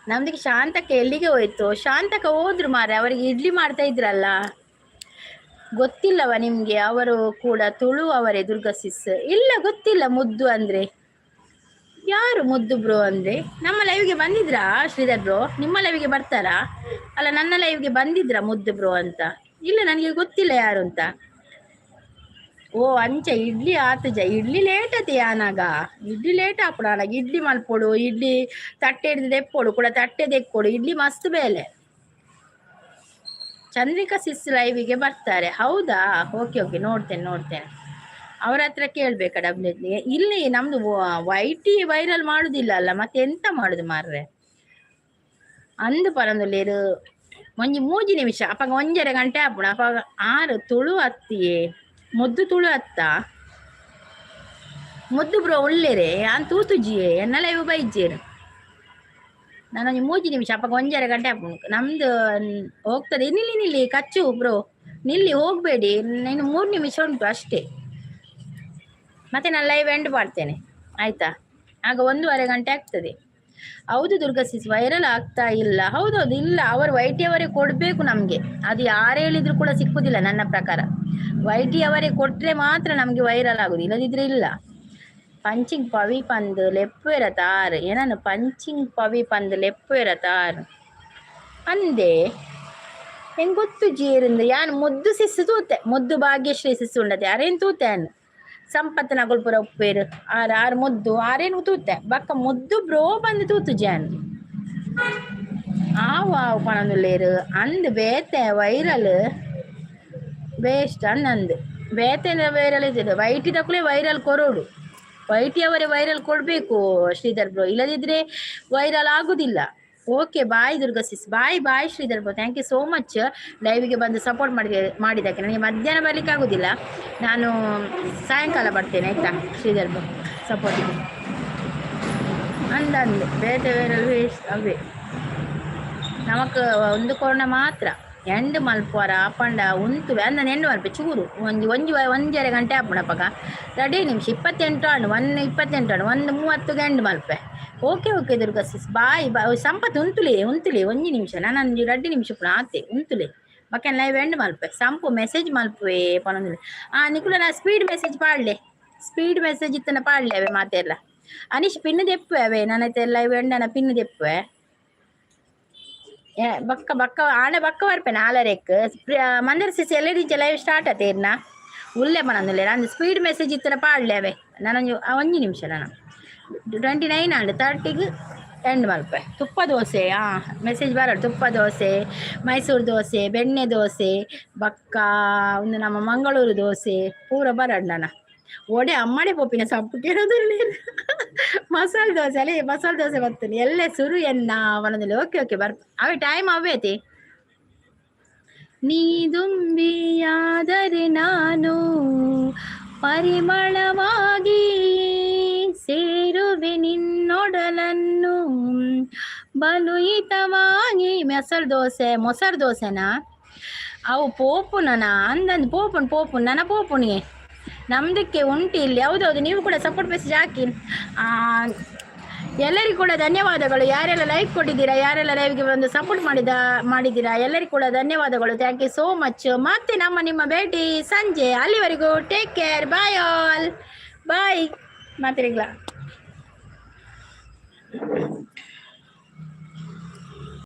ನಮ್ದಕ್ಕೆ. ಶಾಂತಕ್ಕ ಎಲ್ಲಿಗೆ ಹೋಯ್ತು? ಶಾಂತಕ್ಕ ಹೋದ್ರು ಮಾರ್ರೆ, ಅವರಿಗೆ ಇಡ್ಲಿ ಮಾಡ್ತಾ ಇದ್ರಲ್ಲ, ಗೊತ್ತಿಲ್ಲವ ನಿಮಗೆ? ಅವರು ಕೂಡ ತುಳು ಅವರೇ ದುರ್ಗಾ ಸಿಸ್. ಇಲ್ಲ, ಗೊತ್ತಿಲ್ಲ. ಮುದ್ದು ಅಂದ್ರೆ ಯಾರು? ಮುದ್ದು ಬ್ರೋ ಅಂದ್ರೆ ನಮ್ಮ ಲೈವ್ಗೆ ಬಂದಿದ್ರಾ ಶ್ರೀಧರ್ ಬ್ರೋ? ನಿಮ್ಮ ಲೈವ್ಗೆ ಬರ್ತಾರಾ? ಅಲ್ಲ, ನನ್ನ ಲೈವ್ಗೆ ಬಂದಿದ್ರಾ ಮುದ್ದು ಬ್ರೋ ಅಂತ? ಇಲ್ಲ, ನನಗೆ ಗೊತ್ತಿಲ್ಲ ಯಾರು ಅಂತ. ಓ ಅಂಚ ಇಡ್ಲಿ ಆತುಜ. ಇಡ್ಲಿ ಲೇಟ್ ಆತಿ ಯಾನಾಗ, ಇಡ್ಲಿ ಲೇಟ್ ಆಪುಡು ಆನಾಗ. ಇಡ್ಲಿ ಮಲ್ಪೊಡು, ಇಡ್ಲಿ ತಟ್ಟೆ ಹಿಡ್ದು ದೆಪ್ಪೊಡು ಕೂಡ, ತಟ್ಟೆ ದೆಕ್ಕೊಡು. ಇಡ್ಲಿ ಮಸ್ತ್ ಬೇಲೆ. ಚಂದ್ರಿಕಾ ಸಿಸ್ ಲೈವಿಗೆ ಬರ್ತಾರೆ, ಹೌದಾ? ಓಕೆ ಓಕೆ, ನೋಡ್ತೇನೆ ನೋಡ್ತೇನೆ. ಅವ್ರ ಹತ್ರ ಕೇಳ್ಬೇಕಾ? ಡಬ್ಲ್ಯೂ ಇಲ್ಲಿ ನಮ್ದು ವೈಟಿ ವೈರಲ್ ಮಾಡುದಿಲ್ಲ ಅಲ್ಲ, ಮತ್ತೆ ಎಂತ ಮಾಡುದು ಮಾರ್ರೆ? ಅಂದು ಪರಂದುಲ್ಲೇರು. ಒಂಜಿ ಮೂಜಿ ನಿಮಿಷ ಅಪಗ ಒಂಜರೆ ಗಂಟೆ ಆಪುಂಡು. ಅಪಗ ಆರು ತುಳು ಅತ್ತಿಯೇ ಮುದ್ದು ತುಳು ಅತ್ತ? ಮುದ್ದು ಬ್ರೋ ಉಳ್ಳೇರೆ ಯಾನ್ ತೂತುಜಿಯೇ, ಎನ್ನ ಲೈವ್ ಬೈಜೇರು. ನಾನೊಂಜಿ ಮೂಜಿ ನಿಮಿಷ ಅಪಗ ಒಂಜರೆ ಗಂಟೆ ಆಪುಂಡು ನಮ್ದು ಹೋಗ್ತದೆ. ನಿಲ್ಲಿ ನಿಲ್ಲಿ ಕಚ್ಚು ಬ್ರೋ, ನಿಲ್ಲಿ, ಹೋಗಬೇಡಿ. ಇನ್ನು 3 ನಿಮಿಷ ಉಂಟು ಅಷ್ಟೇ. ಮತ್ತೆ ನಾನು ಲೈವ್ ಎಂಡ್ ಮಾಡ್ತೇನೆ, ಆಯ್ತಾ? ಆಗ 1.5 ಗಂಟೆ ಆಗ್ತದೆ. ಹೌದು ದುರ್ಗಾ ಸಿಸ್, ವೈರಲ್ ಆಗ್ತಾ ಇಲ್ಲ. ಹೌದೌದು, ಇಲ್ಲ, ಅವರು ವೈಟಿ ಅವರೇ ಕೊಡಬೇಕು ನಮಗೆ. ಅದು ಯಾರು ಹೇಳಿದ್ರು ಕೂಡ ಸಿಕ್ಕುದಿಲ್ಲ ನನ್ನ ಪ್ರಕಾರ. ವೈಟಿ ಅವರೇ ಕೊಟ್ಟರೆ ಮಾತ್ರ ನಮಗೆ ವೈರಲ್ ಆಗುದು, ಇಲ್ಲದಿದ್ರೆ ಇಲ್ಲ. ಪಂಚಿಂಗ್ ಪವಿ ಪಂದ್ ಲೆಪ್ಪುವೆರ ತಾರ್ ಏನನ್ನು ಪಂಚಿಂಗ್ ಪವಿ ಪಂದ್ ಲೆಪ್ಪುವೆರ ತಾರ್ ಅಂದೆ. ಹೆಂಗ್ ಗೊತ್ತು ಜೀರಿಂದ ಯಾನ್ ಮುದ್ದು ಸಿಸ್ಸು ತೂತೆ, ಮುದ್ದು ಭಾಗ್ಯಶ್ರೀ ಸಿಸ್ಸು ಉಂಡತೆ, ಅರೇನ್ ತೂತೆ ಅನ್ ಸಂಪತ್ ನಗುಲ್ಪುರ ಉಪ್ಪೇರು ಆರ್ ಆರ್ ಮುದ್ದು ಆರೇನು ತೂತೆ. ಬಕ್ಕ ಮುದ್ದು ಬ್ರೋ ಬಂದು ತೂತು ಜಾನ್ ಆವು ಆವು ಪಣಂದುಲ್ಲೇರು ಅಂದ್ ಬೇತೆ ವೈರಲ್ ಬೇಸ್ಟ್ ಅನ್ನಂದು ಬೇತೆ ವೈರಲ್ ಇದ್ದಿದ್ದು. ವೈಟಿ ತಕ್ಕಲೇ ವೈರಲ್ ಕೊರೋಡು, ವೈಟಿ ಅವರೇ ವೈರಲ್ ಕೊಡಬೇಕು ಶ್ರೀಧರ್ ಬ್ರೋ, ಇಲ್ಲದಿದ್ರೆ ವೈರಲ್ ಆಗುದಿಲ್ಲ. Okay bye Durga sis, bye bye Sridhar bro, thank you so much ಲೈವಿಗೆ ಬಂದು ಸಪೋರ್ಟ್ ಮಾಡಿದ್ದಕ್ಕೆ. ನನಗೆ ಮಧ್ಯಾಹ್ನ ಬರಲಿಕ್ಕೆ ಆಗುದಿಲ್ಲ, ನಾನು ಸಾಯಂಕಾಲ ಬರ್ತೇನೆ, ಆಯ್ತಾ ಶ್ರೀಧರ್ ಬ್ರೋ? ಸಪೋರ್ಟಿಗೆ ಅಂದಂದು ಬೇತೆ ವೈರಲ್ ವೇಸ್ಟ್ ಅವೇ. ನಮಕ್ ಒಂದು ಕೊರೋನ ಮಾತ್ರ ಎಂಡ್ ಮಲ್ಪುವರ ಆಪಂಡ ಉಂತುವೆ ಅಂದ ಎಂಡ್ ಮಲ್ಪೆ ಚೂರು ಒಂಜಿ ಒಂಜಿ ಒಂಜರೆ ಗಂಟೆ ಆಪುಂಡು. ಅಪಗ ರಡೇ ನಿಮಿಷ 28 ಆಂಡ್, 1:28 ಆಂಡ್, 1:30ಗೆ ಎಂಡ್ ಮಲ್ಪೆ. Okay okay Durga sis, bye bye. Sampath ಉಂತುಲೆ ಉಂತುಲೆ, ಒಂಜಿ ನಿಮಿಷ, ನಾನು ಒಂಜಿ ರಡ್ಡು ನಿಮಿಷ ಪುನ ಆತೆ, ಉಂತುಲೆ. ಬೊಕ್ಕ ಲೈವ್ ಎಂಡ್ ಮಲ್ಪೆ. ಸಂಪು ಮೆಸೇಜ್ ಮಲ್ಪುವೆ ಪನೊಂದುಲ್ಲೆ. ಆ ನಿಕುಲ ನಾ ಸ್ಪೀಡ್ ಮೆಸೇಜ್ ಪಾಡ್ಲೆ, ಸ್ಪೀಡ್ ಮೆಸೇಜ್ ಇತ್ತನ ಪಾಡ್ಲೆ ಅವೆ ಮಾತೆರ್ಲ. ಅನೀಶ್ ಪಿನ್ ದೆಪ್ಪುವೆ ಅವೆ, ನಾನೈತೆ ಲೈವ್ ಎಂಡನ ಪಿನ್ ದೆಪ್ಪುವೆ. ಬಕ್ಕ ಬಕ್ಕ ಆಂಡ ಬಕ್ಕ ಬರ್ಪೆ ನಾಲರೆಕ್. ಮಂದರ್ ಸಿಸ್ ಎಲ್ಲೆದಿಂಚ ಲೈವ್ ಸ್ಟಾರ್ಟ್ ಆತೇರ್ನ ಉಲ್ಲೆ ಪನೊಂದುಲ್ಲೆರ್. ಅಂದ್ ಸ್ಪೀಡ್ ಮೆಸೇಜ್ ಇತ್ತನ ಪಾಡ್ಲೆ ಅವೆ. ನಾನೊಂಜಿ ಒಂಜಿ ನಿಮಿಷ, ನಾನು 29 ಆಂಡ್, 30ಗ್ ಎಂಡ್ ಮಲ್ಪೆ. ತುಪ್ಪ ದೋಸೆ, ಮೆಸೇಜ್ ಬರಡು. ತುಪ್ಪ ದೋಸೆ, ಮೈಸೂರು ದೋಸೆ, ಬೆಣ್ಣೆ ದೋಸೆ, ಬಕ್ಕ ಒಂದು ನಮ್ಮ ಮಂಗಳೂರು ದೋಸೆ ಪೂರ ಬರಡ್. ನನ ಒಡೆ ಅಮ್ಮಡೆ ಪೋಪಿನ ಸೊಪ್ಪು ಕೇಳೋದಿಲ್ಲ. ಮಸಾಲೆ ದೋಸೆ ಅಲ್ಲೇ, ಮಸಾಲೆ ದೋಸೆ ಬರ್ತೇನೆ ಎಲ್ಲೇ ಸುರು ಎನ್ನ ಪನೊಂದುಲ್ಲೆ. ಓಕೆ ಓಕೆ, ಬರ್ ಅವೆ ಟೈಮ್ ಅವ್ವೇತಿ. ನೀ ದುಂಬಿಯಾದರೆ ನಾನು ಪರಿಮಳವಾಗಿ ಸೇರುವೆ ನಿನ್ನೊಡಲನ್ನು ಬಲು ಹಿತವಾಗಿ. ಮೊಸರು ದೋಸೆ, ಮೊಸರು ದೋಸೆನಾ? ಅವು ಪೋಪುನನ ಅಂದಂದು ಪೋಪುನ್ ಪೋಪುನ್ ನನ್ನ ಪೋಪುನಿಗೆ ನಮ್ದಕ್ಕೆ ಉಂಟು ಇಲ್ಲಿ. ಹೌದೌದು, ನೀವು ಕೂಡ ಸಪೋರ್ಟ್ ಮೆಸೇಜ್ ಹಾಕಿ. ಎಲ್ಲರಿಗೂ ಕೂಡ ಧನ್ಯವಾದಗಳು. ಯಾರೆಲ್ಲ ಲೈಕ್ ಕೊಟ್ಟಿದ್ದೀರಾ, ಯಾರೆಲ್ಲ ಲೈವ್ಗೆ ಬಂದು ಸಪೋರ್ಟ್ ಮಾಡಿದ್ದೀರಾ, ಎಲ್ಲರಿಗೂ ಕೂಡ ಧನ್ಯವಾದಗಳು. Thank you so much. ಮತ್ತೆ ನಮ್ಮ ನಿಮ್ಮ ಭೇಟಿ ಸಂಜೆ. ಅಲ್ಲಿವರೆಗೂ take care, bye all, bye. ಮಾತಾಡಿಗ್ಲಾ.